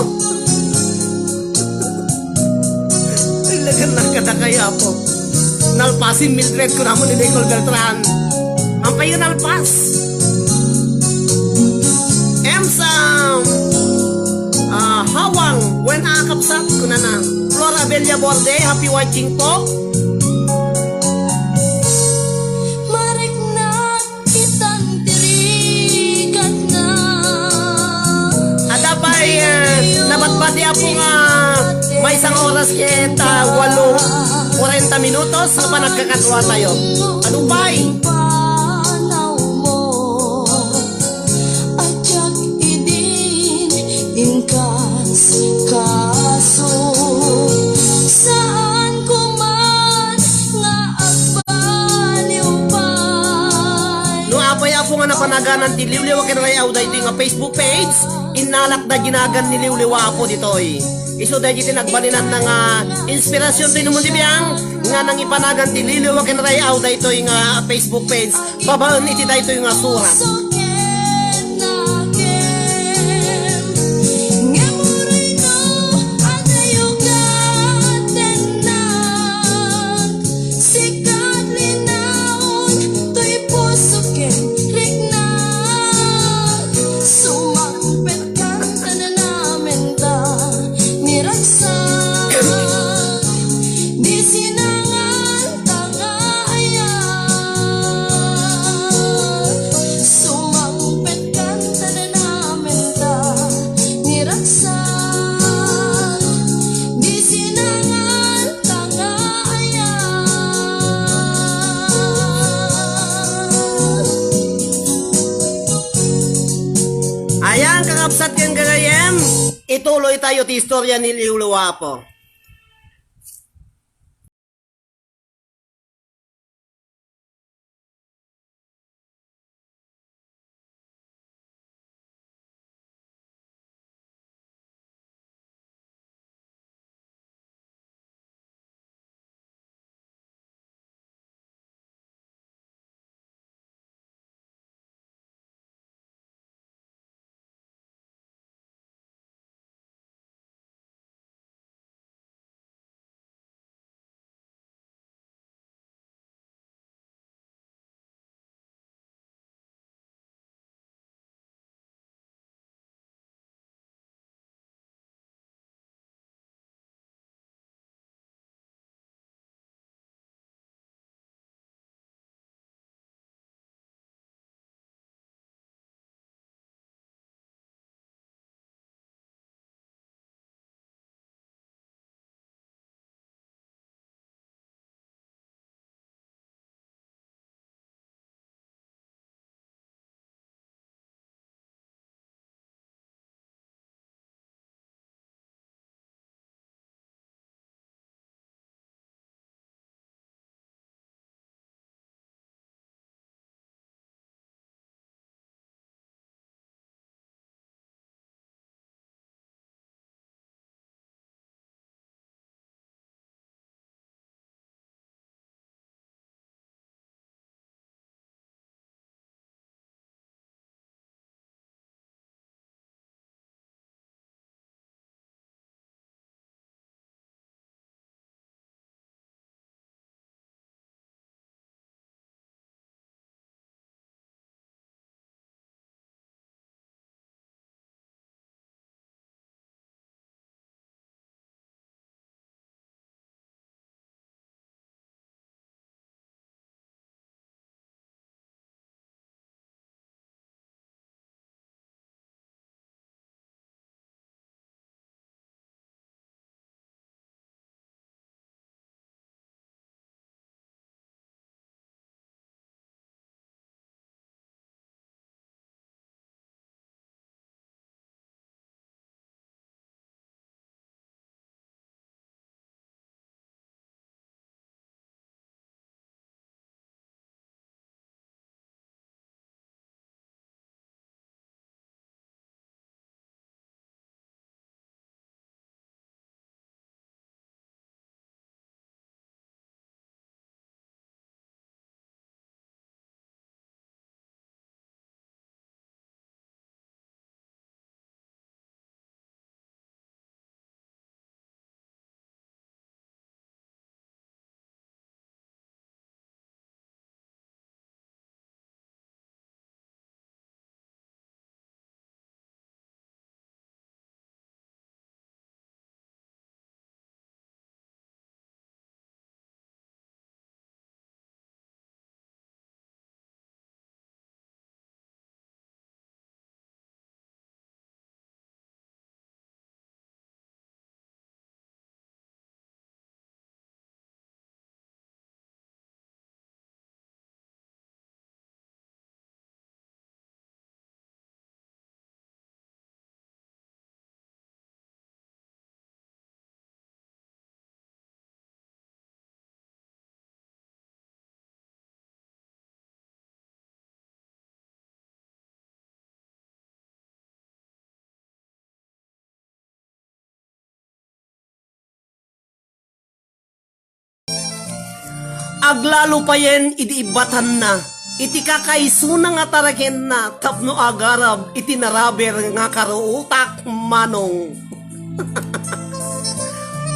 Talagan nagkadakay, Apo. Nalpasin Mildred kunamon ni Nicole Beltran. Ampay nga nalpas. Emsam. Ah, Hawang, wen a kabsat, kunana. Flora Bella Borde, happy watching po. Mariknak itan ti rigatna. Adda pay, eh, nabatbati, Apo, nga maysa nga oras ket, ah, walo kuarenta minutos nga panagkakadua tayo. Ano pay? Panawmo, a diak idin inkasikaso. Saanko man nga agbaliw pay. No apay, Apo, nga napanaganan ti liwliwa ken ray-aw daytoy nga Facebook page, innalak da ginagan ni liwliwa, Apo, ditoy. Isu daydi ti nagbalinanna nga inspirasyon ti inumon ti biang nga nangipanagan ti liwliwa ken ray-aw daytoy nga Facebook page. Babaen iti daytoy nga surat. Sumangpet kan tananamen ta, ni ragsak, di sinangan ta nga ayat. Sumangpet kan tananamen ta, ni ragsak, di sinangan ta nga ayat. Ayan, kakabsat ken gagayyem, ituloy tayo ti istorya ni Liwliwa Apo. Aglalo payen idi ibbatanna iti kakaisuna nga tarakenna tapno agarab iti naraber nga karuotak, Manong.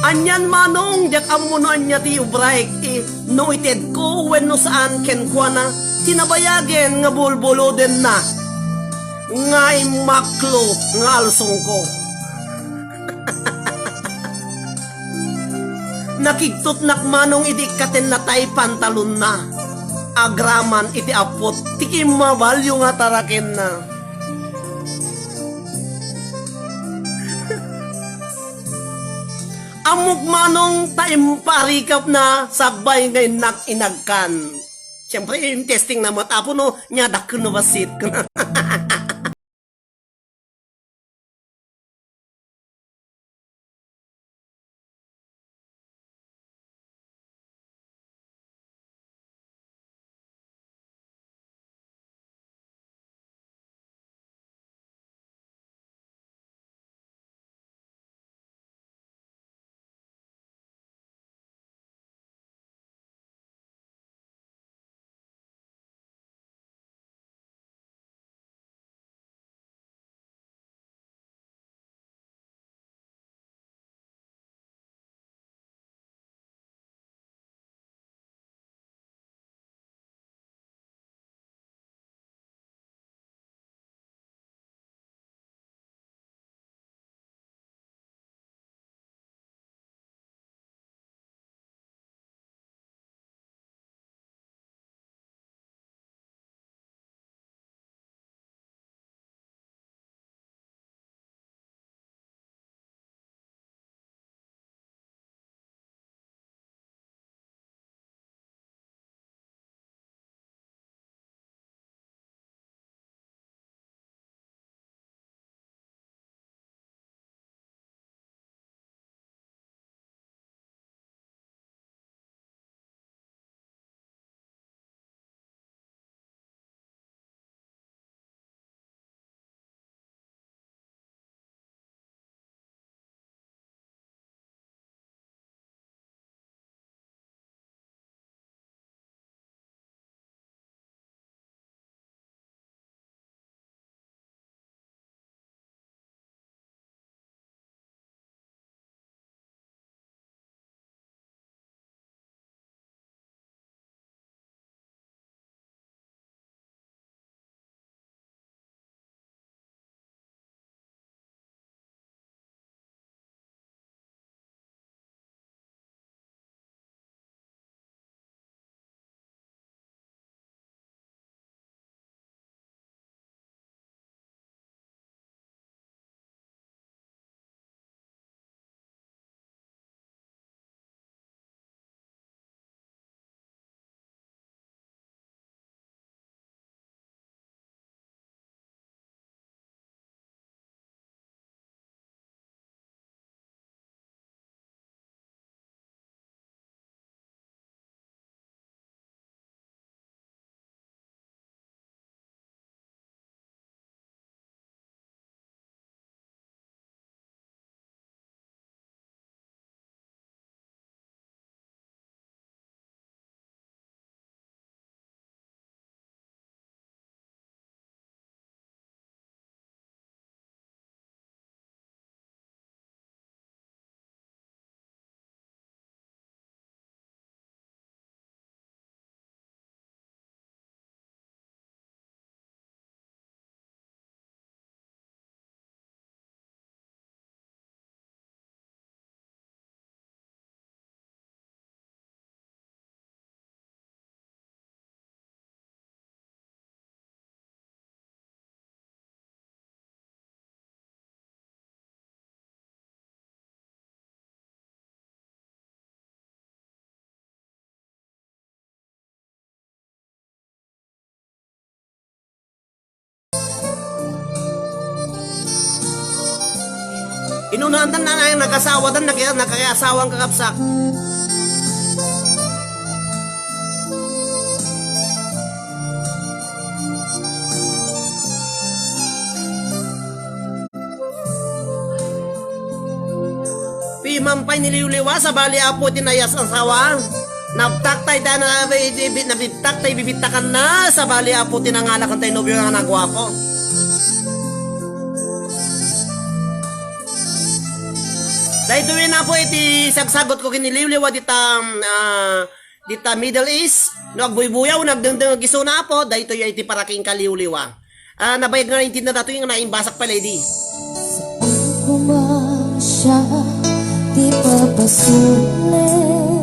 Anian, Manong, diak ammo no ania ti iubraek, eh, no itedko wenno saan kenkuana ti nabayagen nga bulbulodenna nga immaklo nga alsongko. Nakigtotnak, Manong, idi ikkatenna tay pantalonna agraman iti aput ti kimmabalyo nga tarakenna. Ammok, Manong, ta imparikapna sakbay nga innak inagkan. Siyempre, in testing na met, Apo, no? Nia, dakkel no bassit. Inunahan tan na nag-asawa tan nag-, nagkakasawang kakabsat. Piman pay ni liwliwa, sabali, Apo, ti nayas-asawa. Nabtak tay da na, bi-, bi-, nabibtak tay bibitakan na, sabali, Apo, ti nangalakan tay nobio nga naguapo. Daytoy na, Apo, iti sagsagot ko ken ni Liwliwa dita, ah, dita Middle East. No agbuybuyaw, nagdengdeng isuna, Apo, daytoy iti para kenka, Liwliwa. Ah, nabayag nga naintindian datoy nga naimbasak pay, lady. Saan ko man siya ti papasulen,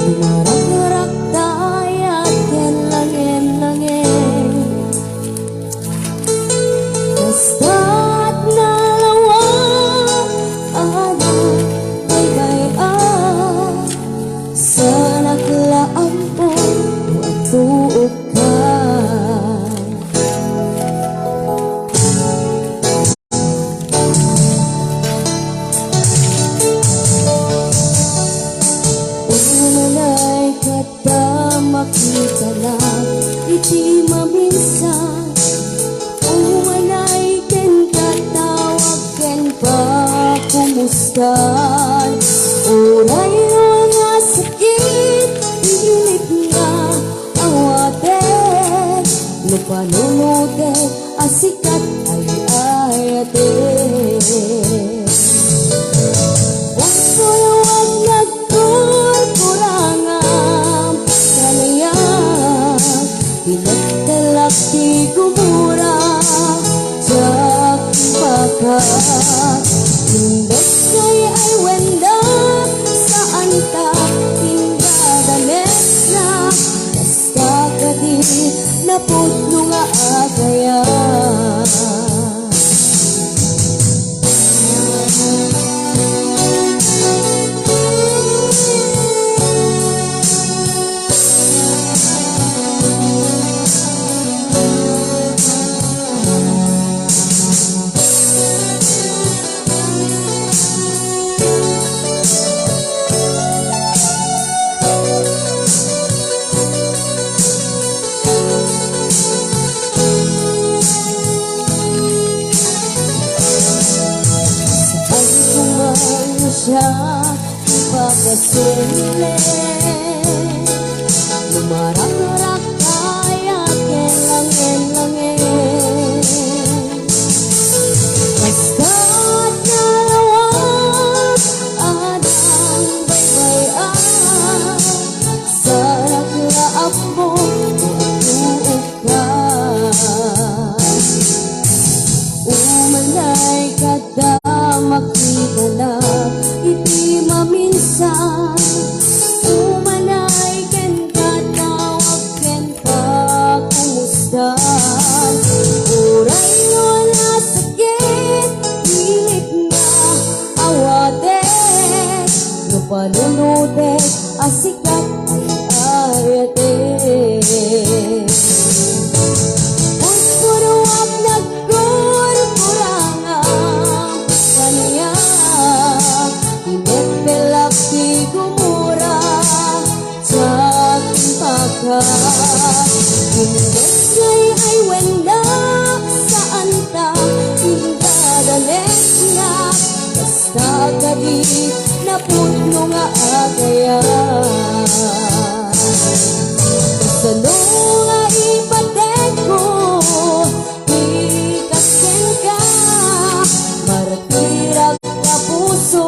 lumaragrak dayat ken langem-langem. Basta't nalawa, anak, baybay-a, saanak la ammo no agtuok ka. Umanay kadta makitanak iti maminsan. Umanay kenka tawag ken pakumustaen. Uray no nga sakit, pilit nga awatek, no panunotek a sikat ay ayatek. Pagpuluwag nagkurkurangam, kaniak, pinagtalak ti gumura, diak imbagak. Imbes nga ay-aywenda, saanta indadanesna. Basta kadi napudno nga agayat. Saan ko man siya ipapasulen, lumaragrak dayat ken langem-langem. Basta't nalawa, adang baybay-a, saanak la ammo no agtuok ka. Umanay kadta makitanak iti maminsan. Umanay kenka tawag ken pakumustaen. Uray no nasakit, pilit nga awatek, no panunotek a sikat ay ayatek. Pagpuluwag nagkurkurangam, kaniak, ineppelak ti gumura, diak imbagak. Imbes nga ay-aywenda, saanta indadanesna. Basta kadi napudno nga agayat. Kasano nga ipatekko ti kas kenka? Martirak a puso,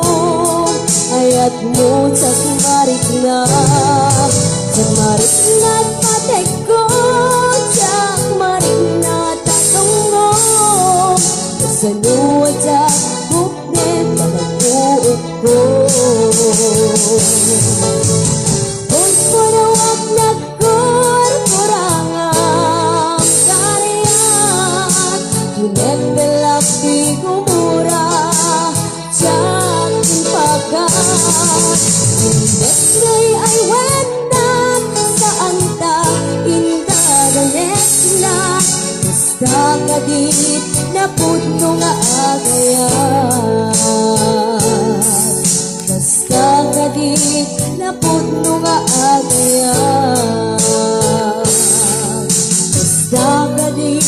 ayatmo diak marikna. Diak marikna patekko, diak marikna tatungom. Kasano a diak gupnen panagbuokko? Pagpuluwag nagkurkurangam, kaniak, ineppelak ti gumura, diak imbagak. Imbes nga ay-aywenda, saanta indadanesna. Basta kadi napudno nga agayat. Basta kadi napudno nga agayat. Basta kadi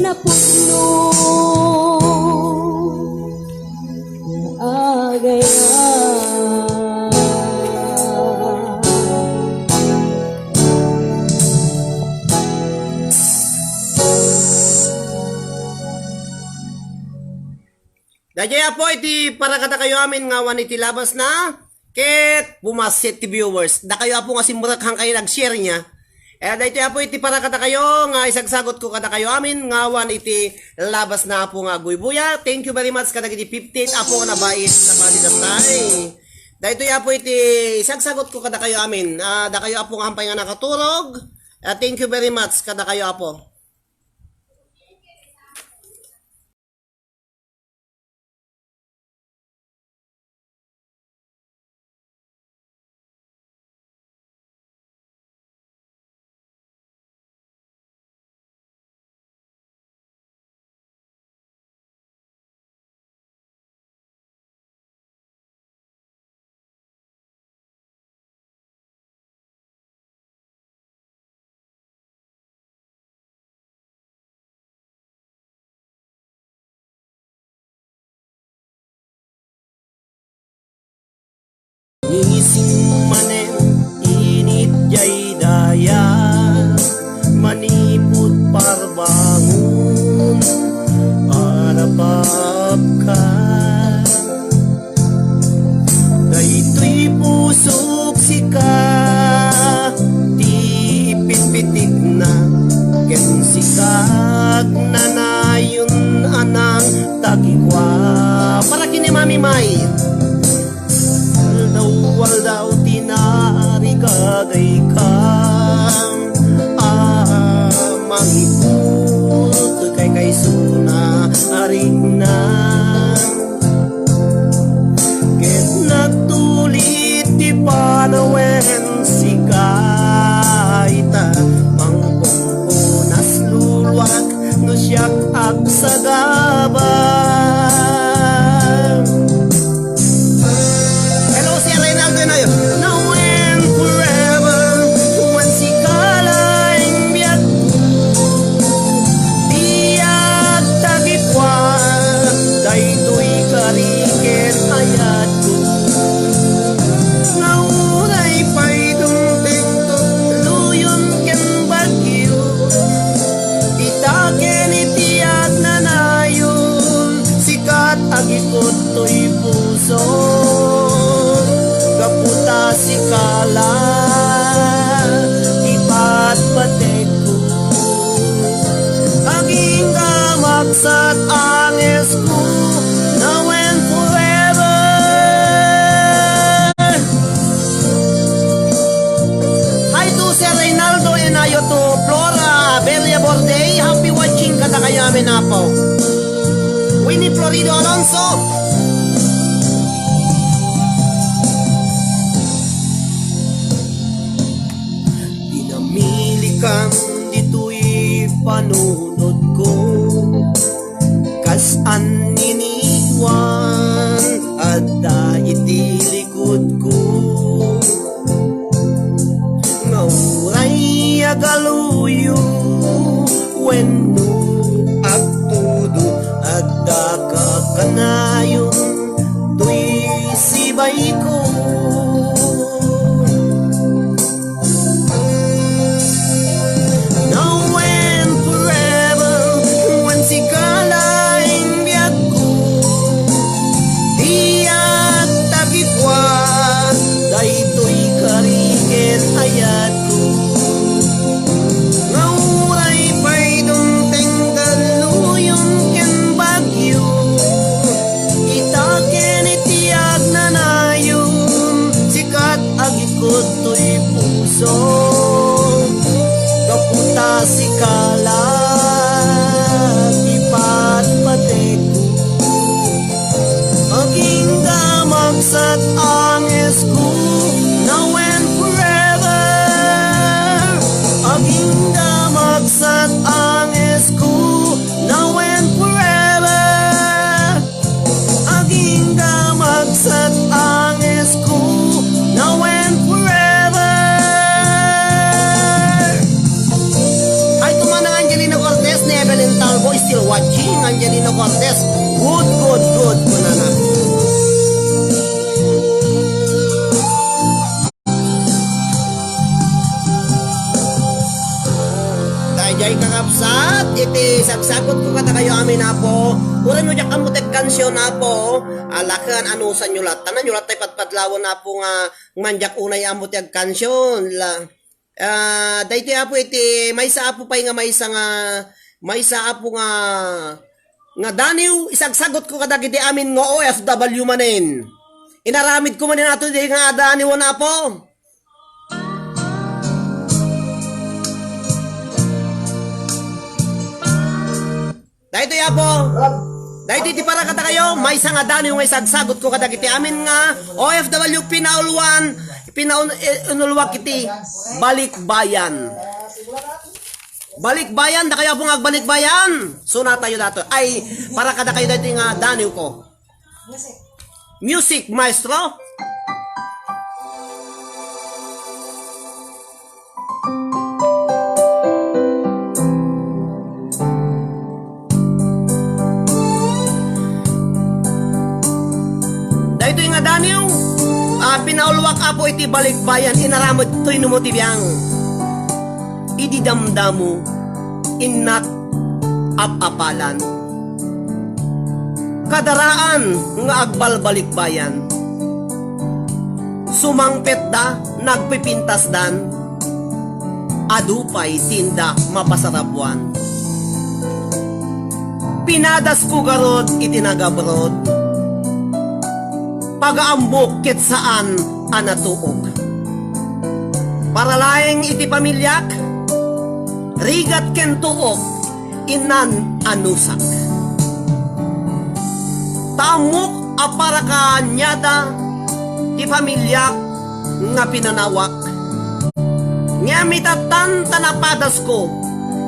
napudno nga agayat. Daytoy, Apo, iti para kadakayo amin nga awan iti labasna, ket bumasit ti viewers. Dakayo, Apo, nga simrek, haankayo nag-share niya. Eh, daytoy, Apo, iti para kadakayo nga isagsagutko kadakayo amin nga awan iti labasna, Apo, nga agbuybuya. Thank you very much kadagiti fifteen, Apo, nga nabait, nabati datay. Daytoy, Apo, iti isagsagutko kadakayo amin. Ah, dakayo, Apo, nga haanpay nga nakaturog. Ah, thank you very much kadakayo, Apo. Ngising manen init jay daya, manipud parbangon, arapapka. Daytoy pusok sika ti pitpitikna, ken sika agnanayon a nangtagikua. Para ken ni Mami May. Aldaw-aldaw ti narigagayka a mangiput, kaykayso na a rikna. Ket nagtulit ti panawen, sika ita mangpungpunas luluak no siak agsagaba. Hello, Sir Reynaldo Nayo. Now and forever, wen sika laeng biag. Diak tagikua, daytoy kari ken ayatko. Nga uray pay dumtengto, luyon ken bagyo, ita ken iti agnanayon, sika agikut toy puso. Gapu ta sika la ti patpatek Agingga maksat angesko, now and forever. Hi to Sir Reynaldo Enayo, to Flora Belia Bordey. Happy watching kadakayo amin, Apo. Winnie Florido Alonso. Dinamilikan ditoy panunotko, kas anniniwan adda iti likudko. Nga uray agaluyo wenno agtudo, adda kakanayon toy sibayko. Now and forever, wen sika laeng biagko, diak tagik iti sagsagutko kadakayo amin, Apo. Uray no diak ammo ti agkansion, Apo, ala ken anusanyo latta. Nanyurat tay padpadlawen, Apo, nga ngem diak unay ammo ti agkansion. La, ah, daytoy, Apo, iti maysa, Apo, pay nga maysa nga, maysa, Apo, nga, nga daniw, isagsagutko kadagiti amin nga O F W manen. Inaramidko manen ato di nga adaniwen, Apo. Daytoy, Apo. Daytoy ti para kadakayo, maysa nga daniw nga isagsagutko kadagiti amin nga O F W pinauluan, pinaun-, eh, inuluak iti balikbayan. Balikbayan, dakayo, Apo, nga agbalikbayan. Sunatayo dato. Ay, para kadakayo daytoy nga daniwko. Music, maestro. Daytoy nga daniw, ah, pinauluak, Apo, iti balikbayan, inaramidtoy no mo ti biang. Idi damdamo, innak ap-apalan. Kadaraan nga agbalbalikbayan. Sumangpetda, nagpipintasdan. Adu pay ti inda mapasarabuan. Pinadasko garud iti nagabrod. Pagaammok ket saan a natuok. Para laeng iti pamiliak, rigat ken tuok, innan anusak. Ta ammok a para kaniada ti pamiliak nga pinanawak. Ngem itattan ta napadasko,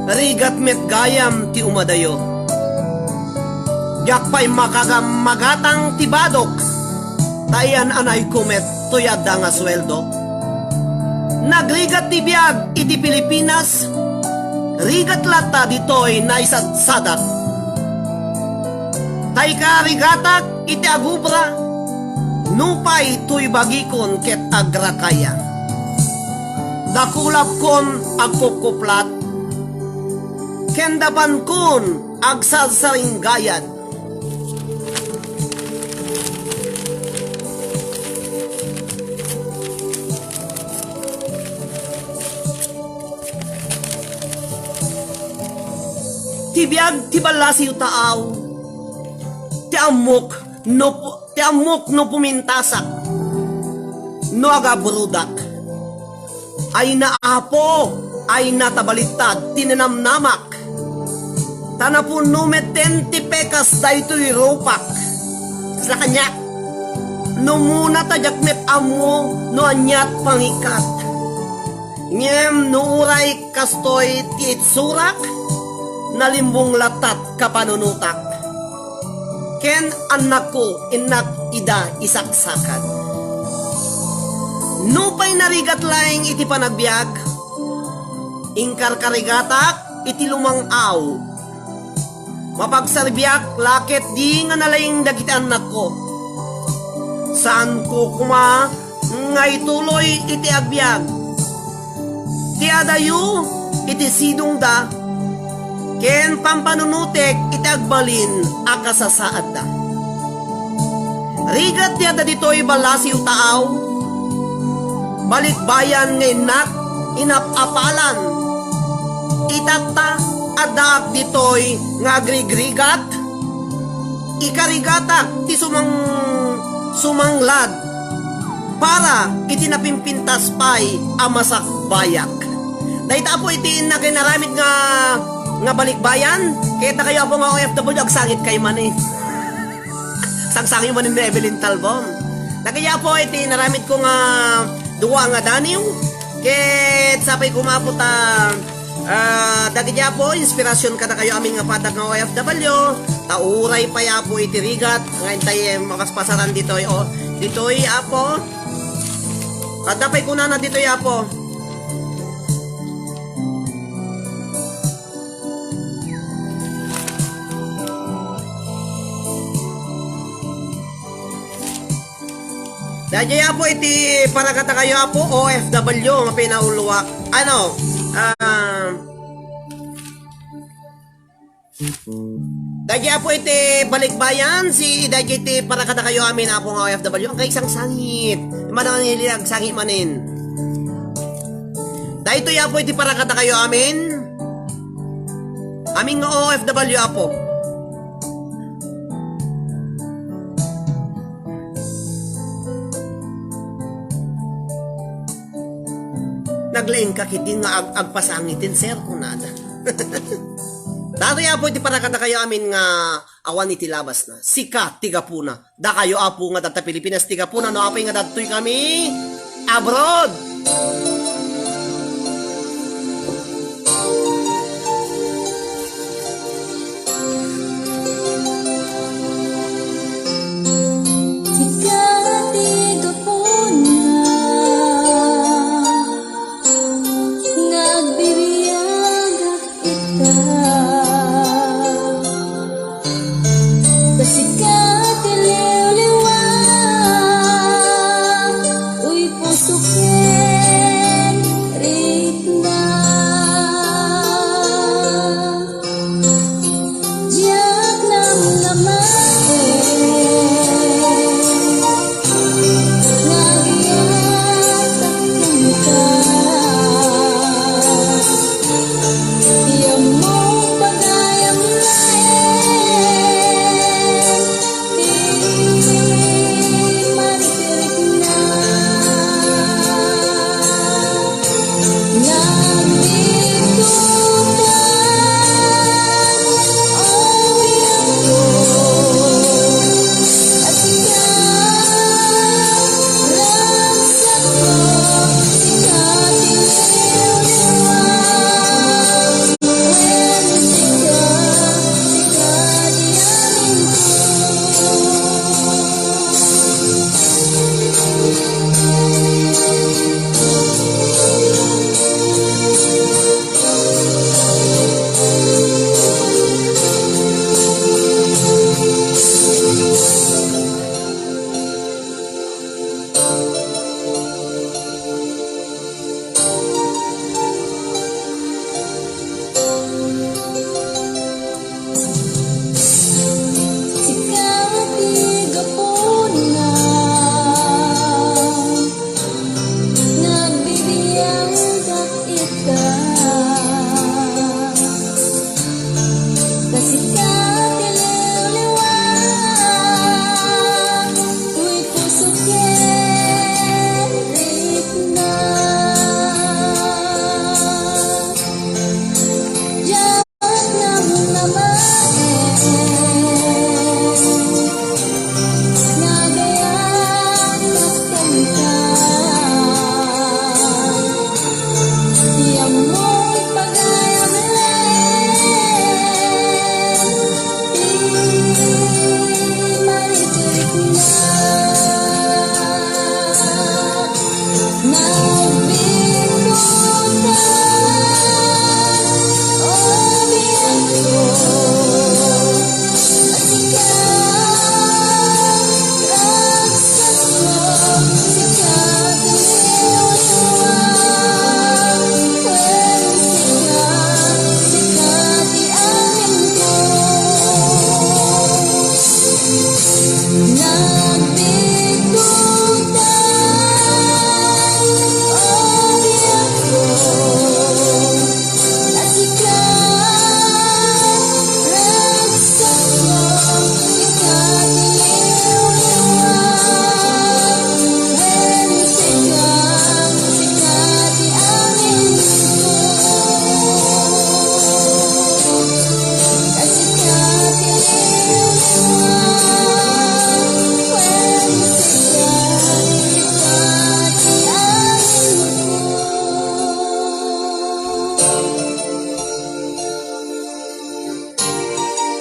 rigat met gayam ti umadayo. Diak pay makagam-, magatang ti badok, ta iyan-anayko met toy adda nga sueldo. Nagrigat ti biag iti Pilipinas, rigat latta ditoy naisadsadak. Ta ikarigatak iti agubra, nupay toy bagikon ket agrakaya. Dakulapkon agkukkuplat, ken dapankon agsarsaringgayad. Ti biag ti ballasiw taaw, ti ammok no pu-, ti ammok no pumintasak, no agabrodak. Ayna, Apo, ayna ta balittad ti ninamnamak. Ta napunno metten ti pekas daytoy rupak. Kasla kaniak, no umuna ta diak met ammo no aniat pangikat. Ngem no uray kastoy ti itsurak, nalimbong lattat kapanunotak. Ken annakko, innak ida isaksakad. Nupay narigat laeng iti panagbiag, inkarkarigatak iti lumang-aw. Mapagserbiak la ketdi nga nalaing dagiti annakko. Saanko koma nga ituloy iti agbiag. Ti adayo iti sidongda ken pampanunotek iti agbalin a kasasaadda. Rigat ti adda ditoy ballasiw taaw, balikbayan nga innak inap-apalan. Itatta, addaak ditoy nga agrigrigat, ikarigatak ti sumang-, sumanglad para iti napimpintas pay a masakbayak. Dayta, Apo, iti innak inaramid nga, nga balikbayan, ket dakayo, Apo, nga O F W, agsangit kay man, eh. Sangsangit man ni Evelyn Talbon. Dakayo, Apo, iti inaramidko nga dua nga daniw, ket sapay koma, Apo, ta, ah, dagiti, Apo, inspirasyon kadakayo amin nga patag nga O F W, ta uray pay, Apo, iti rigat nga intay, eh, mapaspasaran ditoy, o, ditoy, Apo. Adda pay kunana ditoy, Apo. Daydiay, Apo, iti para kadakayo, Apo, O F W nga pinauluak. Ano, ah, Daydi, Apo, iti balikbayan, si, daydi iti para kadakayo amin, Apo, nga O F W, ang kaisangsangit. Manang nili agsangit manen. Daytoy, Apo, iti para kadakayo amin. Amin nga O F W, Apo. Naglaingka ketdi nga ag-, agpasangiten, sir, kunada. Daytoy, Apo, iti para kadakayo amin nga awan iti labasna. Sika ti gapuna. Dakayo, Apo, nga dadta Pilipinas ti gapuna, no apay nga dadtoy kami abroad. Sika ti gapuna nga agbibiag ita. Ta sika ti liwliwa, uy, puso ken rikna. Diak namnamaen nga agyatak kenka. Ti ammok pagayam laeng ti marikrikna. Nagdikduktan, o biagko, a sika ragsakko, sika ti liwliwa, wen sika, sika ti aminko. Sika ti gapuna, nagbibiagak ita. Ta sika ti liwliwa, uy, puso ken rikna. Diak namnamaen nga agyatak kenka. Ti ammok pagayam laeng ti marikrikna. Nagdikduktan, o biagko, a sika ragsakko, sika ti liwliwa, wen sika, sika ti aminko. Nagdikduktan, o biagko, a sika ragsakko, sika ti liwliwa, wen sika, sika ti aminko.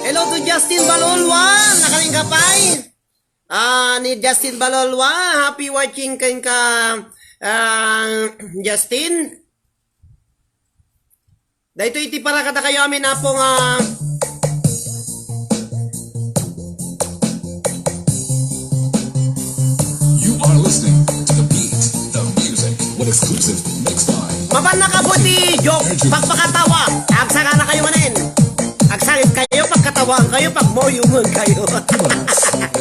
Hello to Justin Balolwa. Nakalinga pay? Ah, ni Justin Balolwa. Happy watching kenka, ah, Justin. Daytoy iti para kadakayo amin, Apo, nga You are listening to The Beat, the music, one exclusive mix by Mabannak, Apo, ti joke, pakpakatawa, agsakana kayo manen. Magsangit kayo, pagkatawaan kayo, pagmoyungan kayo.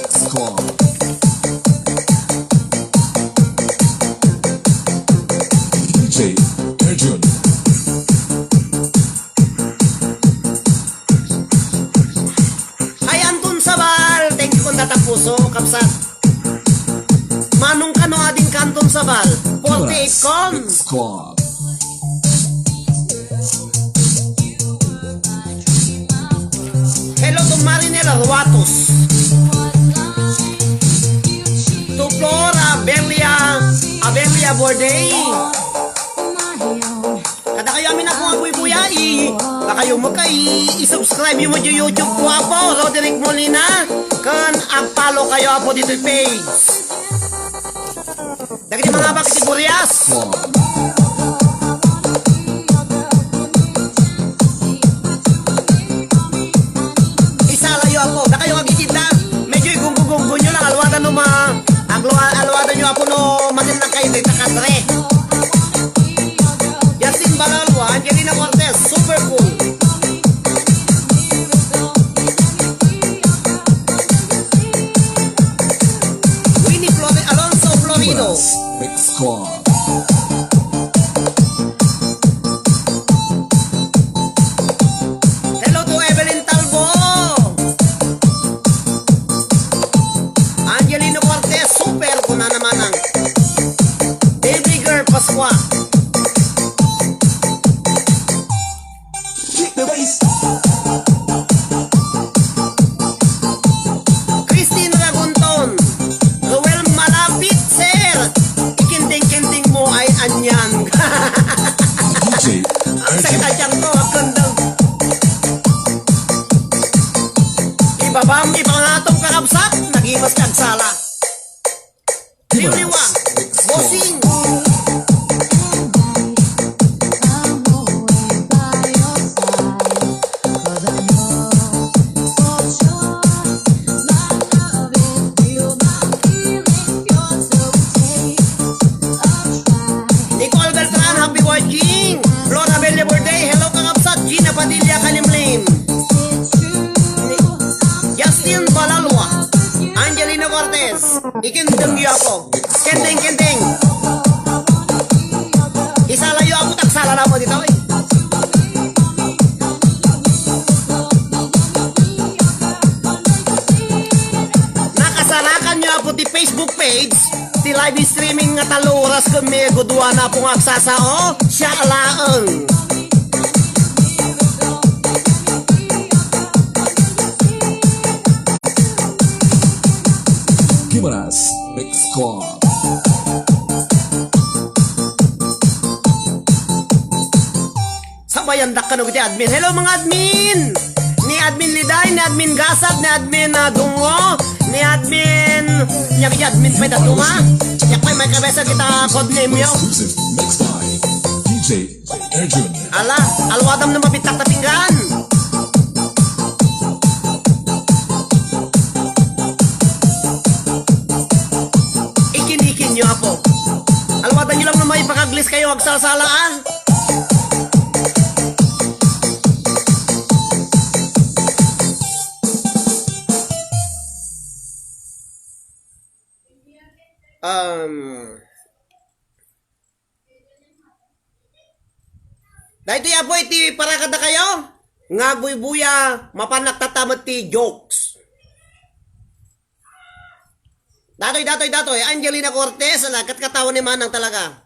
Squad. D J Erjun. Ay, Anton Sabal, thank you kung tatapuso, kapsat. Manong kano ading Kanton Sabal, forty-eight kon. Squad. Hello to Marinel Ruatos. To Flora Belia, Abelia Borday. Kada kayo amin ako nga buybuya, i-, baka yung magka-, i-, i-subscribe yung mga YouTube ko, Apo Roderick Molina. Kan ag-follow kayo, Apo, dito yung page. Dagiti mga bakit sibuyas. Isalayo, Apo. Dakayo nga gitita. Medyo igunggo-gunggo nyo lang. Alwadan no ma-, agluwa-, alwadan nyo, Apo, no matin lang kayo dito, katre. Justin Balalwa, Angelina Cortez, super cool. Winnie Flore-, Alonso Florido. Mix Squad. Hello to Evelyn Talbo. Angelino Cortez, super, kuna naman ang Baby Girl Pascua. Kick the bass. Christine Ragunton, Roel Malapit, sir. Ikinding-kinding mo ay anyan. D J Ang sakit Erjun. Adyang ko, agkundang. Ibabam, ibangatom, kakabsat, nagimas kag sala. Liwliwa, bossing. Nicole Beltran, happy watching. Flora Belle Borday, hello, kakabsat. Gina Padilla, Kalimlim. Justin Balalwa, Angelina Cortez. Ikindeng yu ako. Kendeng, kendeng. Isalayo ako, tagsala na mo dito, eh. Nakasarakan nyo ako ti Facebook page, ti live streaming nga tallo oras ken medio, dua na pong agsasao, siya alaeng. Gimaras Mix Squad. Sabayan dakkan iti admin. Hello, mga admin! Ni admin Liday, ni admin Gasat, ni admin, ah, Dungo, ni admin, ni admin pay tattuma. Yak pay may kabesa kita code name yo. Exclusive mix by D J Erjun. Ala, alwadam na mapitak na pinggan. Ikin-ikin nyo, apo. Alwadan nyo lang na may pakaglis kayo, agsasala, ah. Um, Daytoy, apo, iti para kadakayo nga agbuybuya, mapan nagtatamet ti jokes. Datoy, datoy, datoy. Angelina Cortez, ala, katkatawa ni Manang talaga.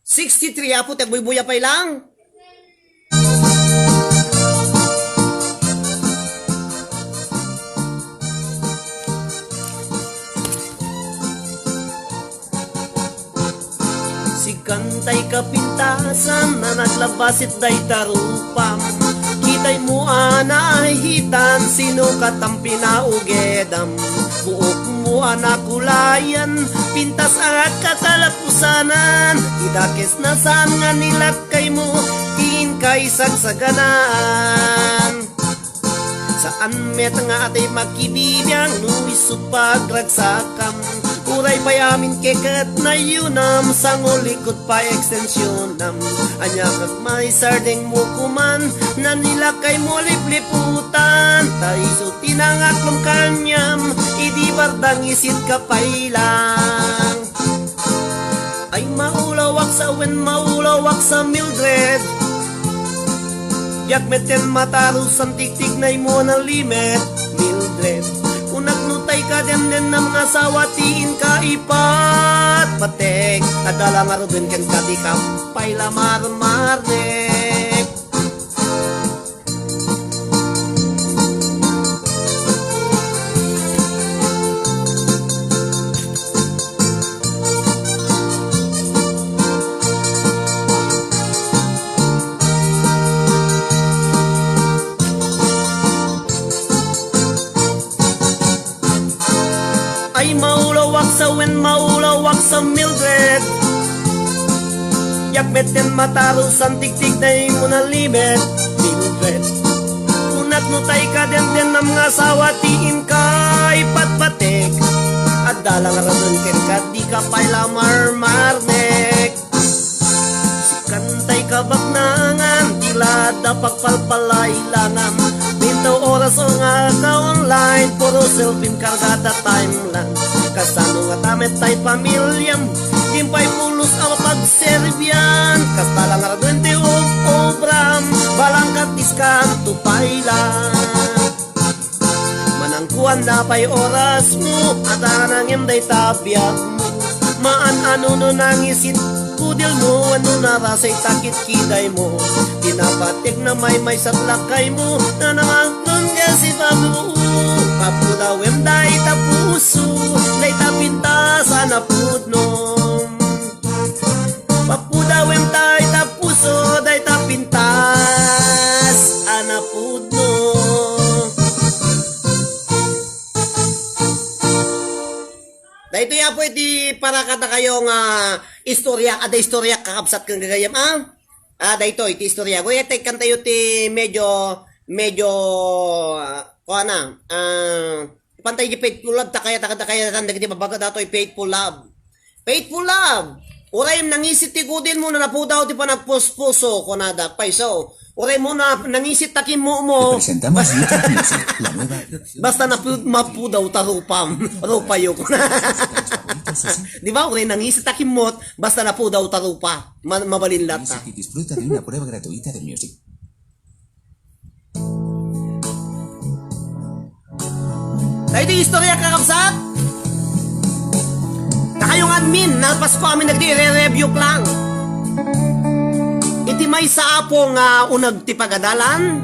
Sixty-three, apo, ti agbuybuya pay lang. Sikan tay kapintasan a naglabas iti dayta rupam. Kitaymo a naahitan, sino kat ang pinaugedam? Buokmo a nakulayan, pintas a katalapusanan. Idakes na saan nga nilakkaymo ti inkaisagsaganan. Saan met nga atay makibibiang no isu pagragsakam. Uray pay amin keket nayunam, sango likod pay ekstensionam. Ania ket maisardengmo koman, nanilakaymo lipliputan. Ta isu ti nangaklom kaniam, idi bardangisit ka pay lang. Ay, maulawak sa wen, maulawak sa Mildred. Diak metten matarusan, tiktiknaymo a nalimed, Mildred. Kunak no tay kademdennam nga asawa ti inka ipatpatek. Adda la ngaruden kenka, dika pay la marmarnek. Ay, maulawak sa wen, maulawak sa Mildred. Diak metten matarusan, tiktiknaymo a nalimed, Mildred. Kunak no tay kademdennam nga asawa ti inka ipatpatek. Adda la ngaruden kenka, dika pay la marmarnek. Sikan tay kabaknangan, ti la adda pagpalpalailangan. Bintaw oras nga ka-online, puro selfie kargada timeline. Kasano ngata met tay pamiliam, di pay pulos a mapagserbian. Kasta la ngaruden ti ob-obram, balangkat diskanto pay la. Manangkuan da pay orasmo, adda nangem dayta biagmo. Maan-ano no nangisit kudilmo, wenno narasay ta kitkidaymo. Pinapategna maymaysa ti lakaymo, nanangagnon nga si Pablo. Papudawem dayta puso, dayta pintas a napudno. Papudawem dayta puso, dayta pintas a napudno. Daytoy, Apo, iti para kadakayo nga istorya, adda istorya, kakabsat, ken gagayyem, a? A, daytoy ti istorya. Gayam ta ikkantayo ti medyo, medyo, a, kuana, a, Pantay di Faithful Love, ta kayat, ta kayat, ta kayat, dagiti babaga datoy, Faithful Love. Faithful Love! Uray nangisit ti kudilmo, no napudaw ti panagpuspuso, kunada. Pay so, uray mo na nangisit ta kimmumo. Presentamos YouTube Music, la nueva aplicación. Basta napu-, mapudaw ta rupam, rupayo, kuna. Di ba? Uray nangisit ta kimmot, basta napudaw ta rupa. Ma-, mabalin latta. Music y disfruta de una prueba gratuita de Music. Daytoy istorya, kakabsat. Dakayo nga admin, nalpasko amin dagiti ire-review lang. Iti maysa, Apo, nga uneg ti pagadalan,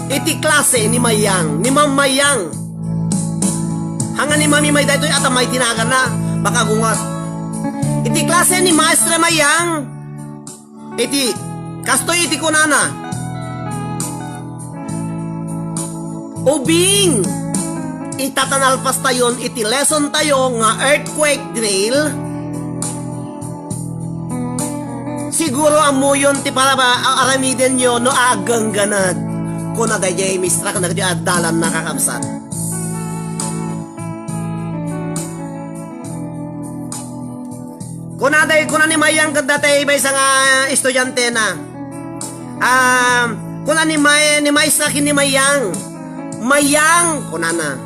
iti klase ni Mayang, ni Ma'am Mayang. Haan nga ni Mami May daytoy, a ta May ti naganna, baka gungat. Iti klase ni Maestra Mayang, Iti, kastoy iti kunana, ubing, ita ta nalpastayon iti lesson tayo nga earthquake drill, siguro ammoyon ti para ba, a-, aramidenyo no aggangganad. Kuna daydiay mistra, kuna daydiay addalan, nakakabsat. Kuna day, kuna ni Mayang ket datay maysa nga estudiantena. Ah, kuna ni May-, ni Maestra ken ni Mayang, "Mayang," kunana,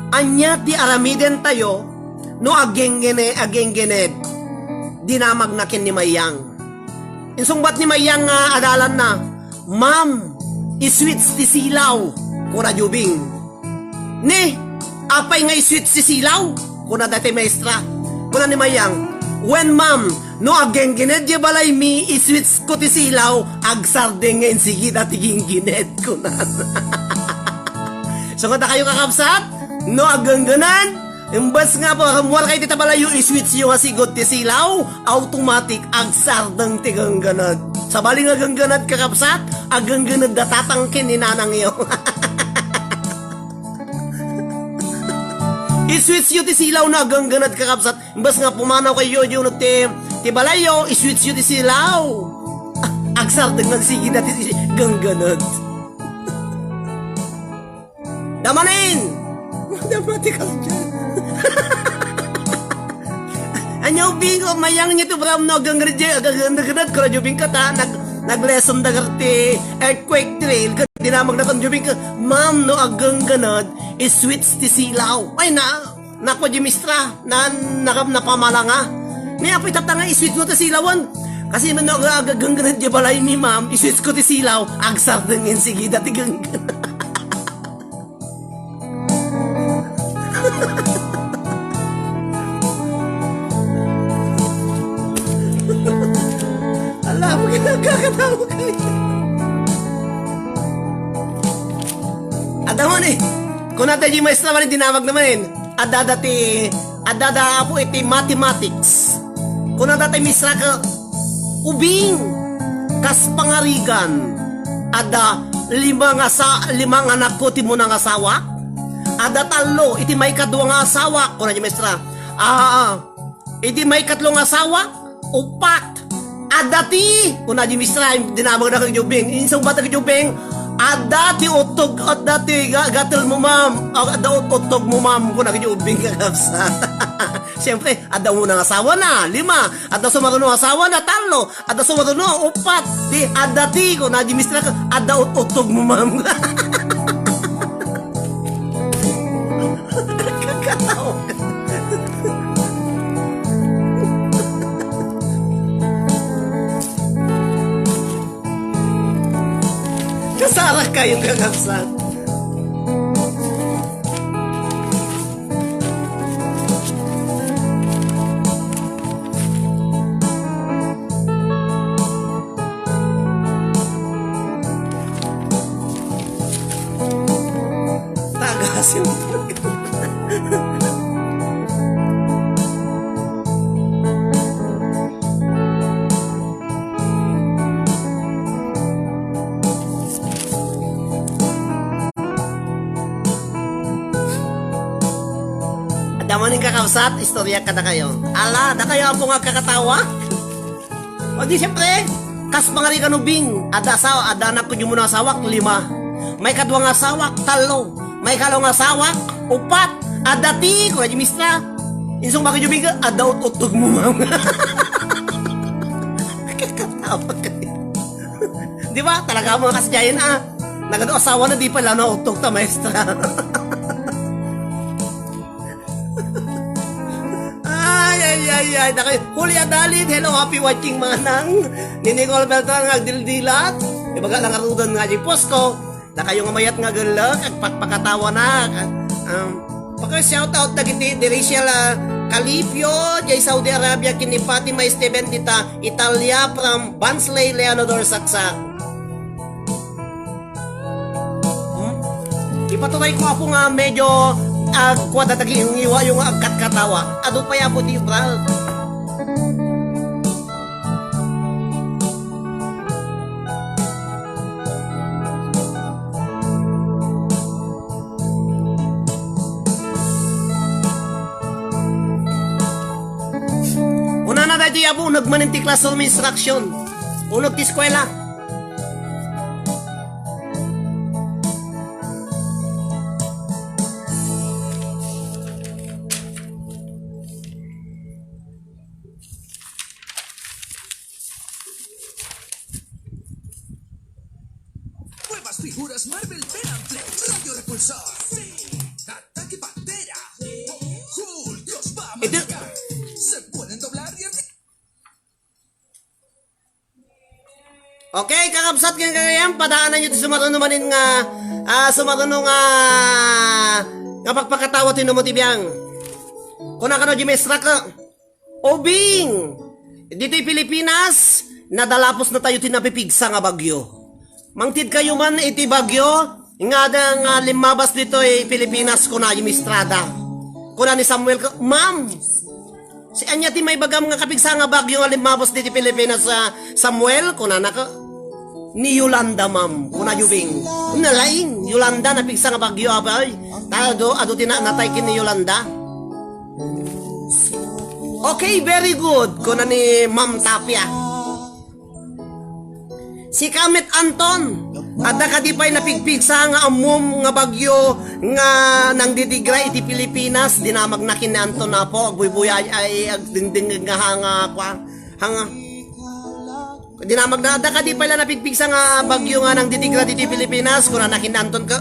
"ania ti aramidentayo no aggengngene-, aggenggened dinamagna ken ni Mayang?" Insungbat ni Mayang nga adalanna, "Ma'am, i-switch ti silaw," kuna Jubing. "Ni, apay nga i-switch ti silaw?" kuna daytoy maestra. Kuna ni Mayang, "Wen, ma'am, no aggenggened diay balaymi, i-switch ko ti silaw, agsardeng nga insigida ti ginggined," kuna. So, kadakayo, kakabsat, no aggenggened, imbes nga pa, rummuar kayo iti balayyo, i-switch yo nga sigud ti silaw, automatic, agsardeng ti genggened. Sabali nga genggened, kakabsat, aggenggened da tatang ken ni nanangyo. I-switch yo ti silaw no aggenggened, kakabsat. Imbes nga pumanaw kayo, yo, no, ti, ti balayyo, i-switch yo ti silaw. Ah, agsardeng nga insigida ti genggened. Damanen! Damatikas dyan. Anya, Ubing, mayangyo ti Ubing no aggangganad, aggangganad, kuna ni Ubing ket, nag-, nag-lesson da ti earthquake drill, ket dinamagna ken ni Ubing ket, "Ma'am, no aggangganad, i-switch ti silaw." Ay, na, naku, di mistra, na, na, napamalanga. Ni apoy tatanga, i-switch mo ti silawan. Kasi no ag-, ag-, aggangganad di balay mi, ma'am, i-switch ko ti silaw, agsardeng insigida ti ganggan. Ala, magkakatawa kami. Adda man eh. Kuna tayo yung maestra, man, dinamag naman eh. Adda dati, adda da apo iti mathematics. Kuna dati misra ka, "Ubing, kas pangarigan, adda lima nga sa-, lima nga anakko ti muna nga asawa. Adda tallo, iti maikadua nga asawa," kuna ni misra. "Ah, iti maikatlo nga asawa, upat. Adda ti," kuna ni misra, dinamag na kag Jubing. Insungbat kag Jubing, "Adda ti utog, adda ti ga-, gatel mo, ma'am. Ah, adda ut-, utog mo, ma'am," kuna kag Jubing, kakabsat. Siyempre, adda muna nga asawa na, lima. Adda sumaruno nga asawa na, tallo. Adda sumaruno, upat. Di, adda ti, kuna ni mistra, adda ut-, utog mo, ma'am. Kakatawa. Kasara kayo, kakabsat. Tagasim. Adda man ning kakabsat, istorya kadakayo. Ala, dakayo apo nga kakatawa? O di, siyempre, kas pangarigan, Ubing, adda asawa, adda anak, kunyumo na asawak, lima. Maikadua nga asawak, tallo. Maikalo nga asawak, upat. Adda ti, kuna ni mistra. Insungbat kag Ubing, adda ut-, utog mo, ma'am. Kakatawa kayo. Di ba? Talaga mga kasdiayan, ah. Nagadu asawa na, di pala na utog ta, maestra. Ay, ay, ay, ay. Dakayo, Julia Dalin, hello, happy watching, manang. Ni Nicole Beltran nga agdildilat. Ibaga lang arudan nga di posko. Dakayo nga mayat nga agellek, agpakpakatawa na. Um, paka shout out dagiti di Rachel, ah, Calipio, jay Saudi Arabia, ken ni Fatima Esteban dita Italia from Bansley, Leonador, Saksak. Hmm? Ipaturay ko, apo, nga medyo agkuada dagiti ngiwayo nga agkatkatawa. Adu pay, apo, ti Brad. Unana daytoy, apo, uneg manen ti classroom instruction. Uneg ti eskuela. Nuevas figuras Marvel Penantle, Radio Repulsor. Sí. Atake Pantera. Hulk, Dios va a manejar. Se pueden doblar y... Okay, kakabsat, ken kagayam, padaananyo ti sumaruno manen nga, ah, sumaruno nga, nga pakpakatawa ti numo ti biang. Kuna kano di maestra ka, Ubing, ditoy Pilipinas, nadalapos na tayo ti napipigsa nga bagyo. Mangted kayo man iti bagyo, nga, nga limmabas ditoy Pilipinas, kuna ni Mistrada. Kuna ni Samuel, "Ma'am, si ania ti maibagam nga kapigsa nga bagyo nga limmabas ditoy Pilipinas, a, Samuel?" Kunana ka, "Ni Yolanda, ma'am," kuna ni Ubing. Nalaing, Yolanda, napigsa nga bagyo, abay. Ta, adu, adu ti na-, natay ken ni Yolanda. "Okay, very good," kuna ni Ma'am Tapia. "Sika met, Anton, Adda kadi pay napigpigsa nga ammom nga bagyo nga nangdidigra iti Pilipinas? Dinamagna ken ni Anton, Apo, agbuybuya ay agdingding nga hanga, kua, hanga. Dinamagna, adda kadi pay la napigpigsa nga bagyo nga nangdidigra iti Pilipinas? Kunana ken ni Anton, ka,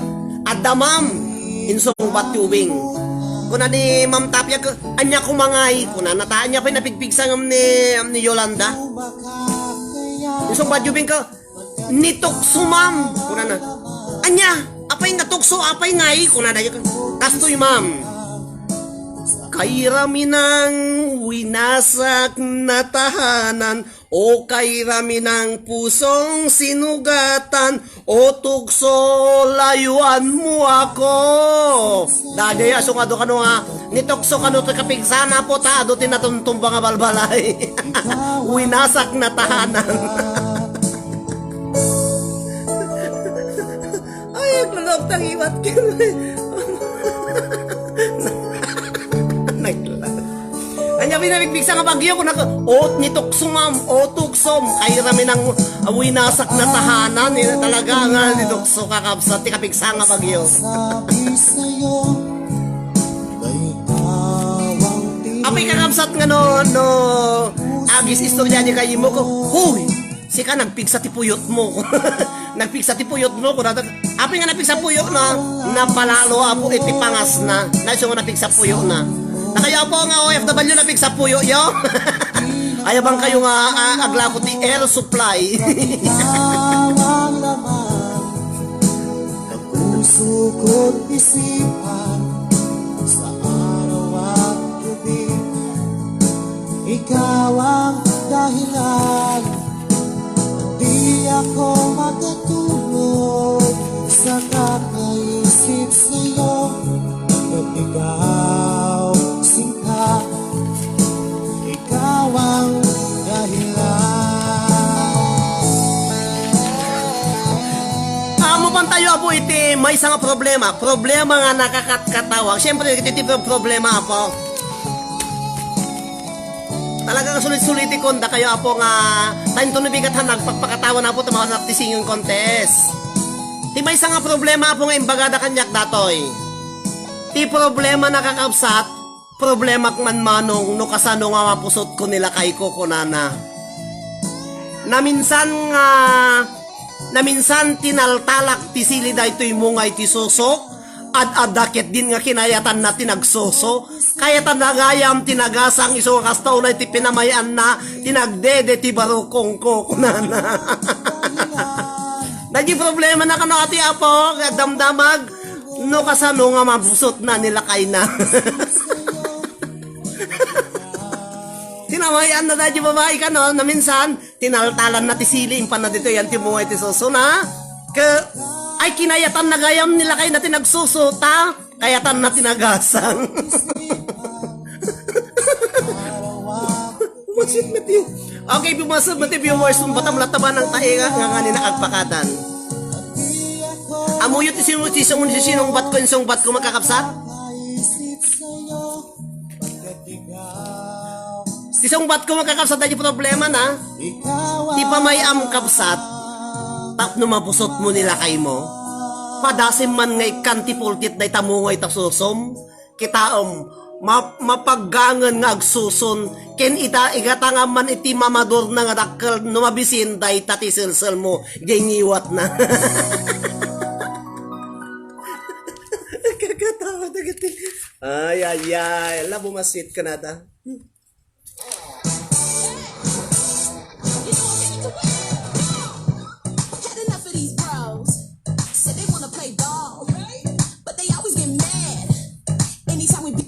adda, ma'am. Insungbat ti ubing. Kuna ni Ma'am Tapia, ka, ania koma ngay? Kunana, ta ania pay napigpigsa ngem ni, ni Yolanda? Insungbat ti ubing, ka, ni tukso, ma'am. Kunana, ania? Apay nga tukso? Apay ngay? Kunana, kastoy, ma'am. Kayraminang winasak natahanan, o kayraminang pusong sinugatan, o tukso, layuan mo ako. Dagay a sungado kano nga, ni tukso kano ti kapigsana po, ta adu ti natumtumba nga balbalay. Winasak natahanan. Ay, aglulok, tangiwat, ken. Nagla-, ania pinamigpigsa nga bagyo, kuna, o, ni tukso, ma'am, o, tuksom, kayraminang winasak natahanan, eh, talaga nga ni tukso, kakabsat, ti kapigsa nga bagyo. Apay, kakabsat, nga no, no, agis istorya ni kayimo ko, huy, sika, nagpigsa ti puyot mo. Nagpigsa ti puyot mo, kunada. Apay nga napigsa puyotna, napalalo, Apo, iti pangasna. Naiso nga napigsa puyotna. Nakayo, Apo, nga O F W napigsa puyo, yo. Ayabang kayo nga, ah, aglako ti air supply. Puso ko't isipan sa araw at gabi, ikaw ang dahilan. Di ako makatulog sa kakaisip sa'yo. Pag ikaw singka, ikaw ang dahilan. Amo man tayo, Apo, iti maysa nga problema. Problema nga nakakatkatawa. Siyempre, iti, iti problema, Apo. Talaga nga sulit-sulitikon dakayo, Apo, nga tainto no bigat han nagpakpakatawa na, Apo, tumawanak ti singing contest. Ti maysa nga problema, Apo, nga imbagada kaniak datoy. Ti problema, nakakabsat, problemak man, Manong, no kasano nga mapusot ko ni lakayko, kunana. Naminsan nga, naminsan tinaltalak ti sili daytoy mungay ti susok, ad-adda ketdin nga kinayatanna ti nagsuso. Kayatanna gayam ti nagasang, isu nga kasta unay ti pinamay-anna ti nagdede ti barukongko, kunana. Daydi problema na kano, ati, Apo, agdamdamag, no kasano nga mapusotna ni lakayna. Tinamayan na daydi babai kano, naminsan, tinaltalanna ti sili, impanna ditoy, yan ti mungay ti suso na. Ke, ay, kinayatanna gayam ni lakayna ti nagsuso, ta kayatanna ti nagasang. Pumasit, Matthew. Okay, pumasit, Matthew, viewers, kung batam lataban ang tainga, nga nga ni nakagpakatan. Amuyo ti sino, ti sino, ti sinungbat ko, insungbat ko, makakabsat? Ti sungbat ko, makakabsat, daydi problema na. Ti pamay-am, kabsat, tapno mapusot mo ni lakay mo. Padasem man nga ikkan ti pultit dayta mungay ta susom. Kitaem, ma-, mapaggangen nga agsuson, ken ita, igatangam man iti mamadurna nga dakkel no mabisin dayta ti selsel mo, diay ngiwatna. Kakatawa dagiti. Ay, ay, ay. Ala, bumasit ka na ta. Had enough of these bros. Said they wanna play ball, but they always get mad anytime we be.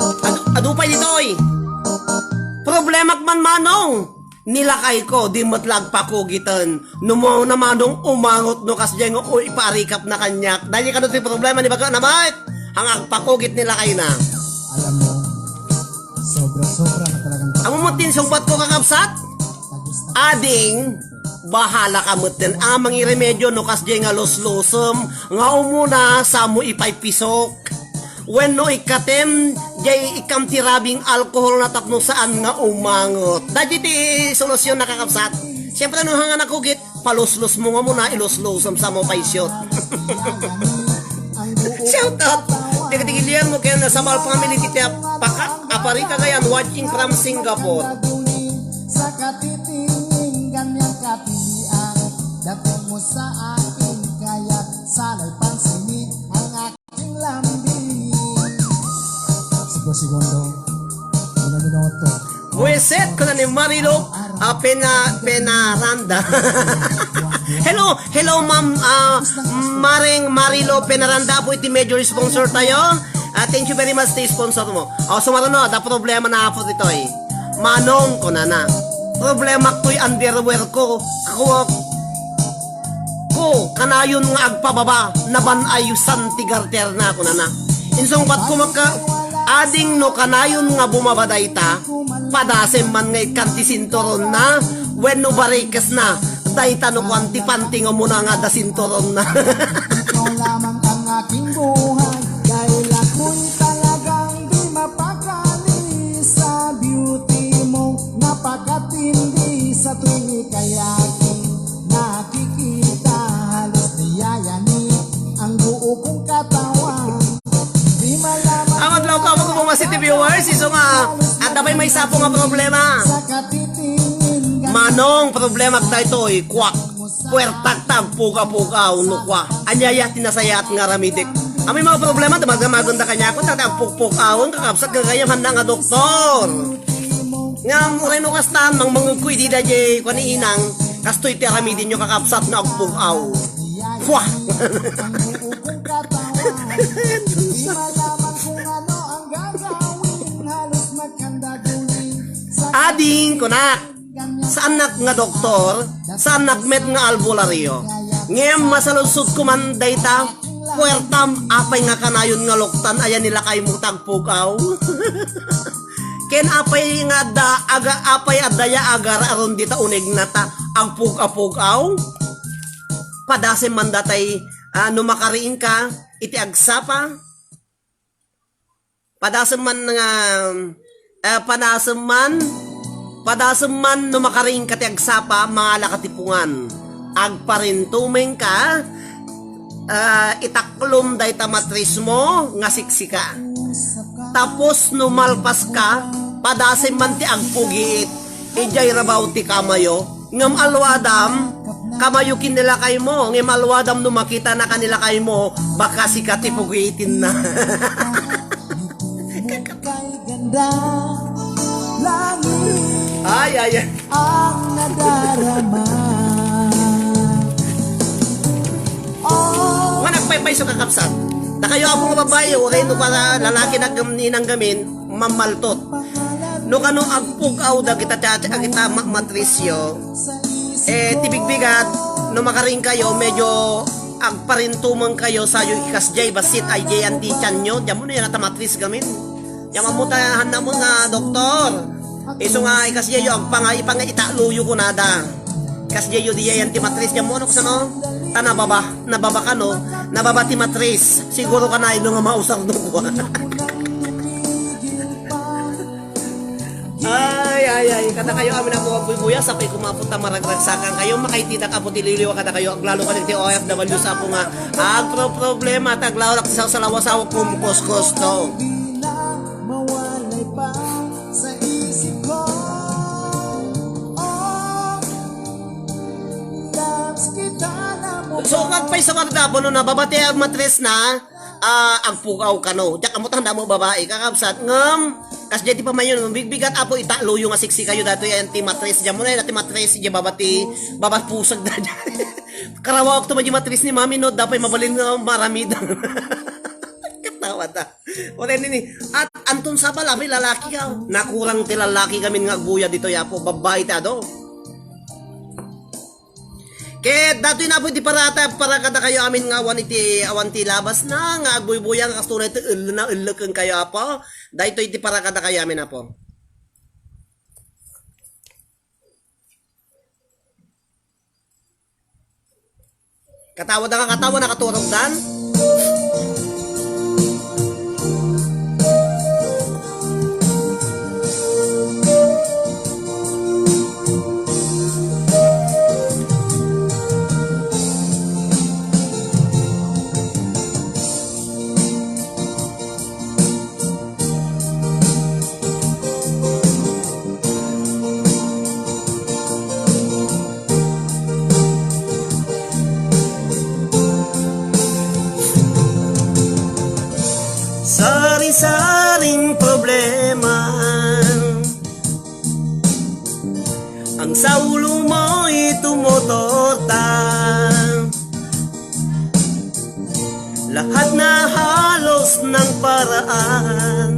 Adu, adu pay ditoy. Problemak man, Manong. Ni lakayko, di met la agpakugiten. No mo na, Manong, umangot no kasdiay nga, o, ipaarikapna kaniak. Daydi kano ti problema ni baga na, Mike? Ang agpakugit ni lakayna. Alam mo, sobra-sobra na talagang. Amo met ti insungbat ko, kakabsat? Ading, bahala ka met din. Ah, mangiremedyo no kasdiay nga luslusem, nga umuna, sa mo ipaypisok. Wenno ikkatem, jay ikkam ti rubbing alcohol na tapno saan nga umangot. Dagiti solusyon, kakabsat. Siyempre, no hanga nakugit, paluslos mo nga muna, iluslos sa mo pay shot. Shout out! Dagiti Guillermo ken Sabal family, ti Pakat, Apari Cagayan, watching from Singapore. Sa katitinggan niyang kapilian, dating mo sa akin, kaya't sana'y pansinin ang aking lambing. Siguro segundo, una minuto. Buwisit, kuna ni Marilo, ah, Pena-, Penaranda. Hello, hello, ma'am, ah, Maring Marilo Penaranda po iti major sponsor tayo. Ah, thank you very much ti sponsor mo. Oh, sumaro no, da problema na po ditoy. Manong, kunana. Problema to'y underwear ko. Ako, ko, kanayon nga agpababa, naban-ayusan ti garter na, kunana. Insungbat ko makka, ading no kanayon nga bumaba dayta, padasem man nga ikkan ti sinturon na, wenno barikes na, dayta no kuan ti panty nga umuna nga adda sinturon na. Ikaw lamang ang aking buhay, dahil ako'y talagang di mapakali sa beauty mo. Napakatindi sa tuwing ika'y aking nakikita, halos niyayani ang buo kong katawan. Di malaman. Amat lang ka, mga mga city viewers, iso nga, at dabay may sapo nga problema. Sa katitingin ka. Manong, problema tayo to, eh, kwak. Puwertak ta agpug-apug-aw no kua. Ania ya ti nasayaat nga aramidek. Amoy mga problema, damagdamagenda kaniak, ta agpugpug-awen, kakabsat, gagayyem, handa nga doktor. Ngem uray no kastan, mangmangegko idi daydiay kuan ni inang, kastoy ti aramidenyo, kakabsat, no agpug-aw. Kua. Ading, kunak. Saannak nga doktor, saannak met nga albularyo. Ngem masaludsodko man dayta, puwertam, apay nga kanayon nga luktan aya ni lakaymo ta agpug-aw? Ken apay nga adda, aga, apay adda ya agar-aron dita unegna ta agpug-apug-aw? Padasem man datay, ah, no makariingka iti agsapa. Padasem man nga, eh, padasem man, padasem man no makariingka ti agsapa, mangalaka ti pungan. Agparintumengka, eh, itaklom dayta matrismo nga siksika. Tapos no malpaska, padasem man ti agpugiit. Idiay rabaw ti kamayo, ngem alwadam, kamayo ken ni lakaymo, ngem alwadam no makitanaka ni lakaymo, baka sika ti pugiitinna. Kay ganda, langit Ay, ay, ay. ang nadarama. Oh. Nga nagpaypay so kakabsat. Dakayo, apo nga babae, uray no para lalaki na gam-, ninang gamin, mamaltot. No kano agpug-aw dagita, dagita ma-, matrisyo, eh, ti bigbigat, no makariingkayo, medyo agparintumengkayo, sayo ikasdiay, bassit, ay diay anti tianyo, diammo no yan ata matris gamin. Diammo ta, handa mo nga doktor. Isu nga ikasdiay yo, agpanga-, ipanga-, italoyo kunada. Kasdiay yo diay anti matris, diammo no kasano? Ta nababa, nababa kano, nababa ti matris. Siguro kanayon nga mausar no kua. Ay, ay, ay, kadakayo amin, apo, apoy, kuya, sapay ko mapunta, maragragsakan kayo, makaitidak, apo, ti liwliwa kadakayo, aglalo ka ti O F W sa apo nga, agpro-problema, taglawlak ti sawsalawa, sawa, kumkuskus to. Mawalay pa sa isip ko. Oh, loves kita na mo. So, agpay sa warda, apo, no, nababati ang matres na, ah, agpugaw kano. Diak, amutan damo babae, kakabsat, ngem, kasdiay ti pamayon, bigbigat, apo, italoyo nga siksi kayo, datoy, ayan, ti matres, diammo na, ti matres, di baba ti, baba pusag da, diyan. Karawak to, di matres ni mami, no, dapay mabalin nga maramid. Katawa ta. Wala nini. At anton sa pala, may lalaki ka. Nakurang ti lalaki kami nga agbuya dito, yapo. Babae ti ado. Ket datoy na po iti parata, para kadakayo amin nga awan iti, awan ti labas na, nga agbuybuya, nga kastoy ti ella na, ella ken kayo, apo. Daytoy iti para kadakayo amin, apo. Katawa da nga, katawa, nakaturog dan. ang paraan.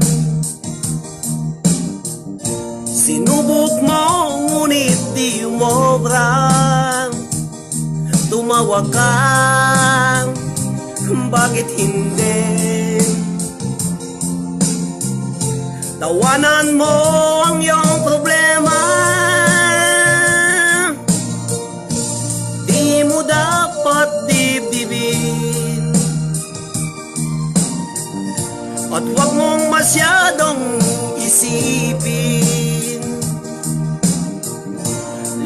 Sinubok mo, ngunit di umobra. Tumawa ka, bakit hindi? Tawanan mo ang iyong problema. Di mo dapat dibdibin. At huwag mong masyadong isipin.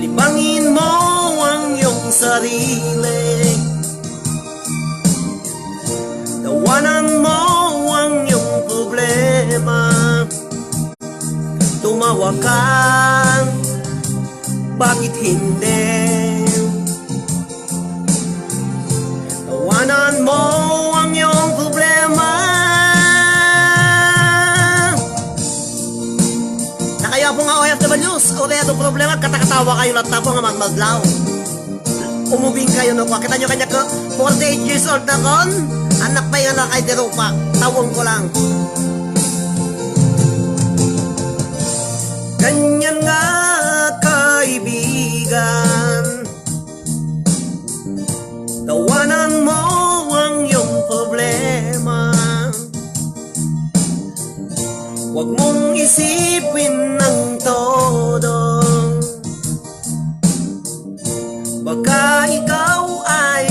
Libangin mo ang iyong sarili. Tawanan mo ang iyong problema. Tumawa ka, bakit hindi? Tawanan mo ang iyong problema. Nakayo po nga O F Ws, o kaya itong problema, katakatawa kayo latta po nga magmadlaw. Umubing kayo no, kita nyo kanya ko, forty-eight years old na kon, anak pa yung nakay dirupa, tawon ko lang. Ganyan nga, kaibigan. Tawanan mo ang iyong problema. Huwag mong isipin ng todo. Baka ikaw ay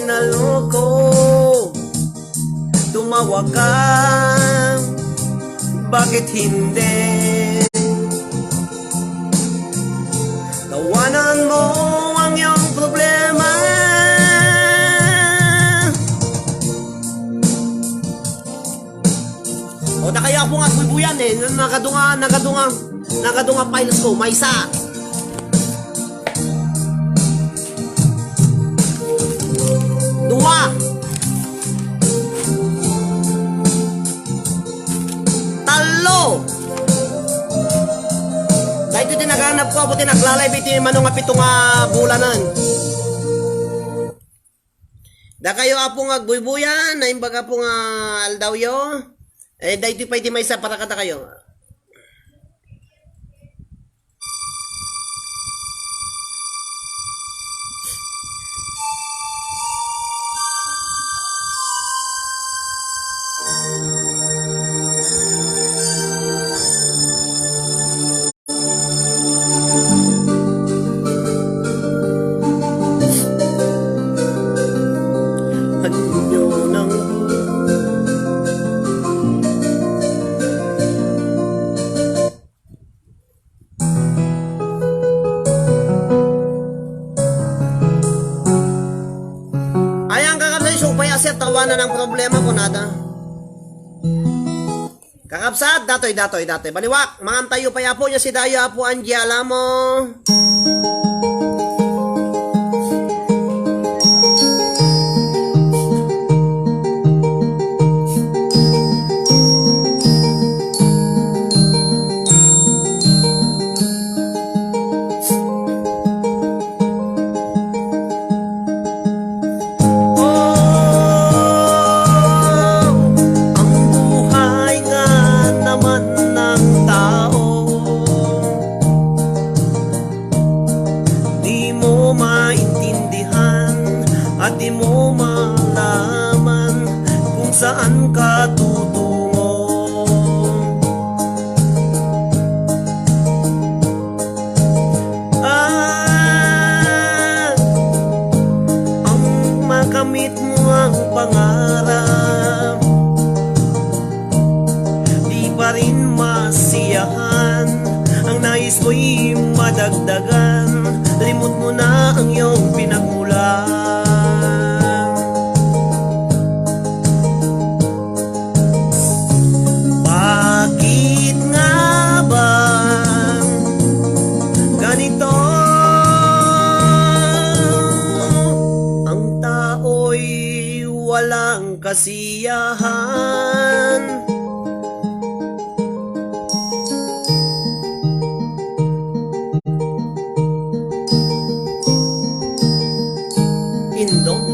naloko. Tumawa ka, bakit hindi? Tawanan mo ang iyong problema. O, nakayo po nga, buybuyan eh. Nakadunga, nakadunga, nakadunga files ko. Maysa. Dua. Tallo. Dahil iti naganap ko, apo ti naglalay, iti mano nga pito nga bulanan. Dakayo, apo nga agbuybuyan, naimbag, apo nga aldawyo. Eh, daytoy pay ti maysa para kadakayo. Anyo nang Ayan, kakabsat, isu pay a set, tawanan ang problema, kunada. Kakabsat, datoy, datoy, datoy. Baliwak, mangantayo pay, apo, nia si dayo, apo, Angie Alamo. Oh, ang buhay nga naman ng tao, di mo maintindihan at di mo malaman kung saan ka tutungo. Ah, ang makamit mo ang pangarap, di pa rin masiyahan. Ang nais mo'y madagdagan, limot mo na ang iyong pinagmulan. Bakit nga ba ganito ang tao'y walang kasiyahan? Indong.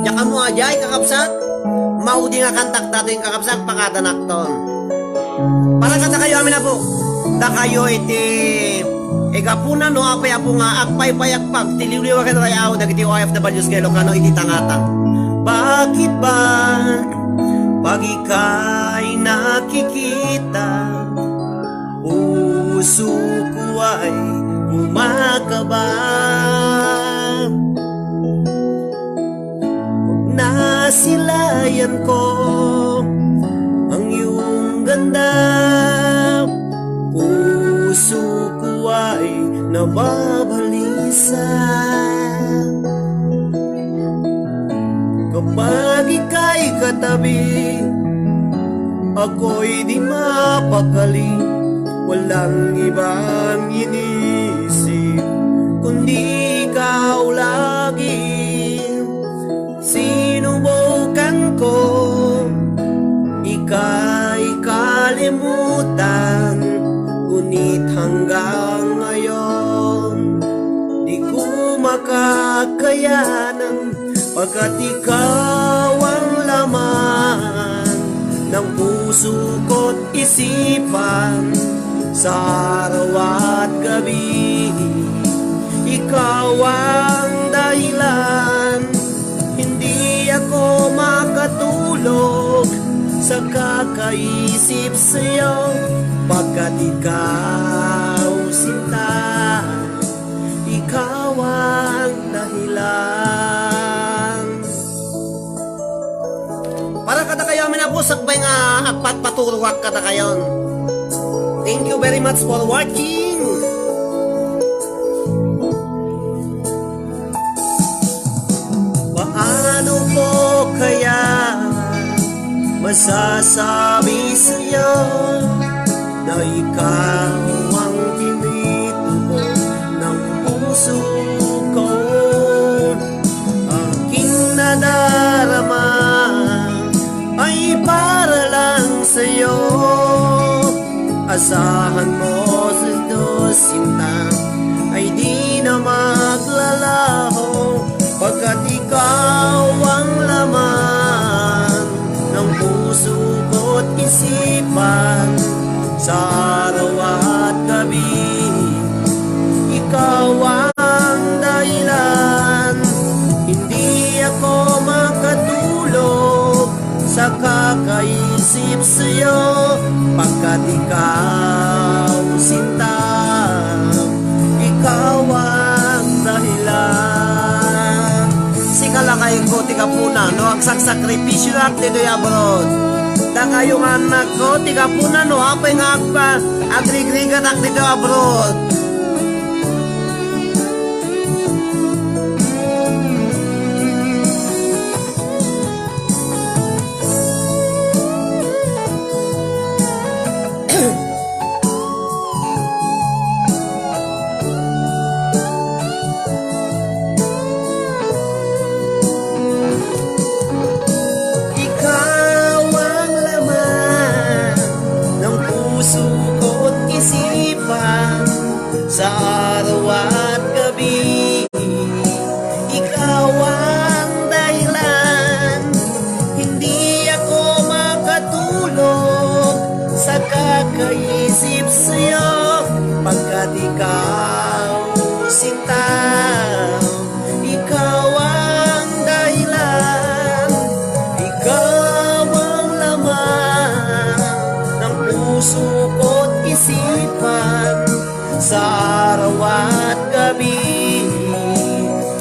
Diak ammo a diay, kakabsat. Maudi nga kantak datoy, kakabsat, pakadanakton. Para kadakayo amin, Apo. Dakayo iti igapuna, no apay, Apo, nga agpaypayagpag ti liwliwa ken ray-aw dagiti O F Ws nga Ilocano iti tangatang. Bakit ba pag ika'y nakikita, puso ko ay kumakaba? Nasilayan ko ang iyong ganda, puso ko ay nababalisa. Kapag ika'y katabi, ako'y di mapakali. Walang ibang inisip kundi ikaw lagi. Sinubukan ko ika'y kalimutan, ngunit hanggang ngayon di ko makakayanan, pagkat ikaw ang laman ng puso ko't isipan sa araw at gabi. Ikaw ang dahilan, hindi ako makatulog sa kakaisip sa'yo, pagkat ikaw, sinta, ikaw ang dahilan. Para kadakayo amin, Apo, sakbay nga agpatpaturogak kadakayon. Thank you very much for watching. Paano ko kaya masasabi sa'yo na ikaw ang tinitubo ng puso ko? Aking nadarama ay para lang sa'yo. Asahan mo, sinta, ay di na maglalaho, pagkat ikaw ang laman ng puso ko't isipan sa araw at gabi. Ikaw ang dahilan, hindi ako makatulog sa kakaisip sa'yo, pagkat ikaw, sinta, ikaw ang dahilan. Sika lakay ko ti gapuna no agsaksakripisyoak ditoy abroad. Dakayo nga annakko ti gapuna no apay nga agpa-, agrigrigatak ditoy abroad. Ikaw ang laman ng puso ko't isipan sa araw at gabi. Ikaw ang dahilan, hindi ako makatulog sa kakaisip sa'yo, pagkat ikaw, sinta, ikaw ang dahilan, ikaw ang laman ng puso ko't isipan sa araw at gabi.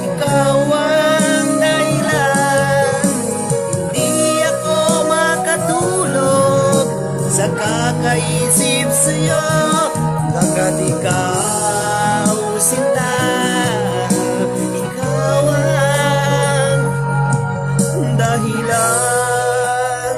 Ikaw ang dahilan, hindi ako makatulog sa kakaisip sa'yo, pagkat ikaw, sinta, ikaw ang dahilan.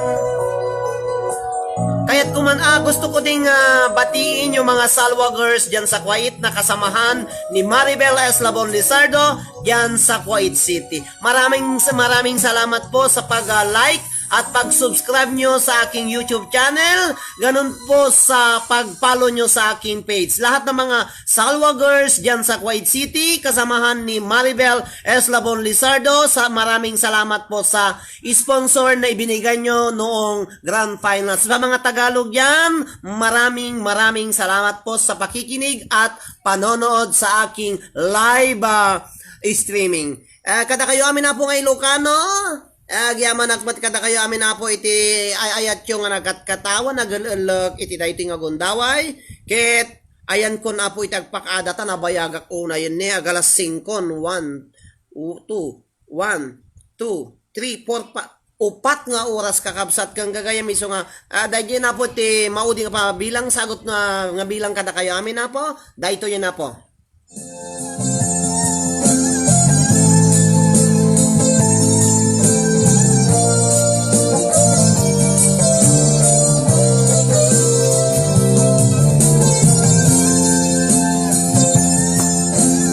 Kayat ko man, ah, gusto ko ding, ah, batiin yung mga Salwagers dyan sa Kuwait na kasamahan ni Maribel Eslabon Lizardo dyan sa Kuwait City. Maraming, maraming salamat po sa pag-like at pag-subscribe nyo sa aking YouTube channel, ganun po sa pag-follow nyo sa aking page. Lahat ng mga Salwa Girls dyan sa Kuwait City, kasamahan ni Maribel Eslabon Lizardo, sa, maraming salamat po sa sponsor na ibinigay nyo noong Grand Finals. Sa mga Tagalog dyan, maraming, maraming salamat po sa pakikinig at panonood sa aking live, ah, streaming. Ah, kada kayo amin na po nga Ilocano, ah, agyamanak met kada kayo amin na po iti ay-ayatyo nga nagkatkatawa, nagel-ellek iti daytoy nga gundaway. Ket ayan kon Apo iti agpakaada ta nabayagak unay ni agalas singko, one, two, one, two, three, four, pa, upat nga oras, kakabsat, ken gagayam isu nga, ah, daydi na po ti maudi nga pabilang sagut nga, nga bilang kada kayo amin na po, daytoy na po.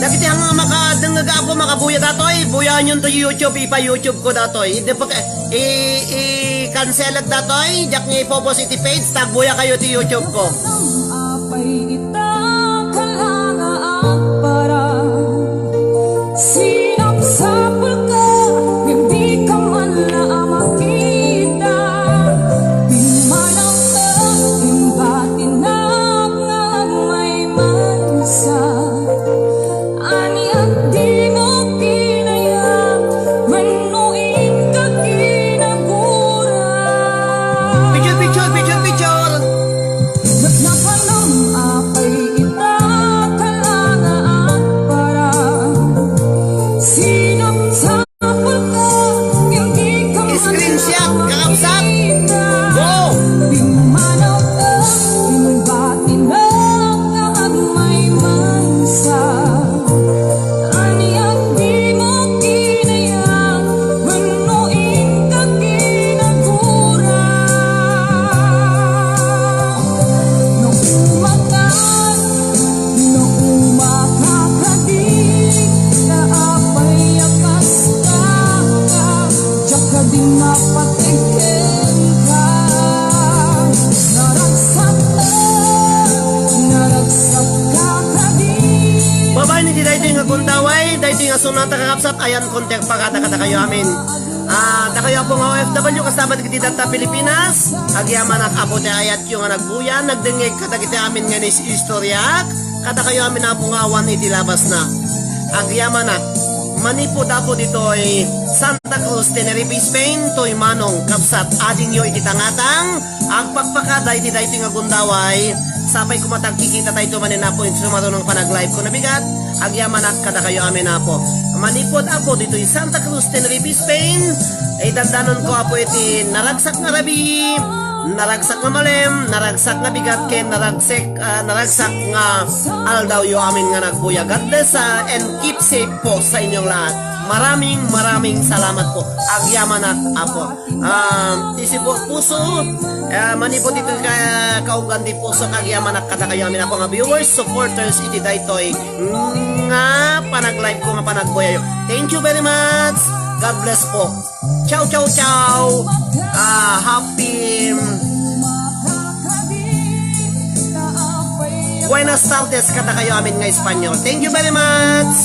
Dagiti nga makadengngeg, Apo, makabuya datoy, buyaenyon to YouTube, ipa-YouTube ko datoy. Idi pag, i, i-cancel datoy, diak nga ipopost iti page, tagbuya kayo ti YouTube ko. Apay ita kalanga agpara. Sinapsapulka, ngem dika man la makita. Bimmanawka, imbatinak nga agmaymaysa. Ania dimo kinayat, wenno inka kinagura. Picture, picture, picture, picture. Nagnakanam apay ita kalanga agpara. Sinapsapulka, ngem dika man la makita. Screenshot, kakabsat. Go! Bimmanawka, imbatinak nga agmaymaysa. Ania dimo kinayat, wenno inka kinagura. No umakan, no umakakadi, ta apay a kasta ka, diak kadi mapateg kenka. Naragsak, naragsak ka kadi. Babaen iti daytoy nga gundaway, daytoy nga sonata, kakabsat, ayan kon ti agpakada kadakayo amin. Ah, dakayo, Apo, nga O F W, kasta met iti datta Pilipinas, agyamanak, Apo, ti ayatyo nga nagbuya, nagdengngeg kadagiti amin nga naistoryak, kadakayo amin, Apo, nga awan iti labasna. Agyamanak, manipud, Apo, ditoy Santa Cruz, Tenerife, Spain, toy manong, kabsat, adingyo iti tangatang, agpakpakada iti daytoy nga gundaway, sapay koma ta agkikita tayo manen, Apo, iti sumaruno nga panag-live ko. Nabigat, agyamanak kadakayo amin, Apo. Manipud, Apo, ditoy Santa Cruz, Tenerife, Spain, idandanon ko, Apo, iti naragsak nga rabii, naragsak nga malem, naragsak nga bigat, ken naragsak, ah, naragsak nga aldawyo amin nga nagbuya. God bless, ah, and keep safe po sa inyong lahat. Maraming, maraming salamat po. Agyamanak, Apo. Ah, ti sibuok puso, ah, manipud iti ka-, kaunggan ti puso, agyamanak kadakayo amin, Apo, nga viewers, supporters iti daytoy nga panag-live ko nga panagbuyayo. Thank you very much. God bless po. Ciao, ciao, ciao. Ah, happy Buenas tardes kadakayo amin nga Espanyol. Thank you very much.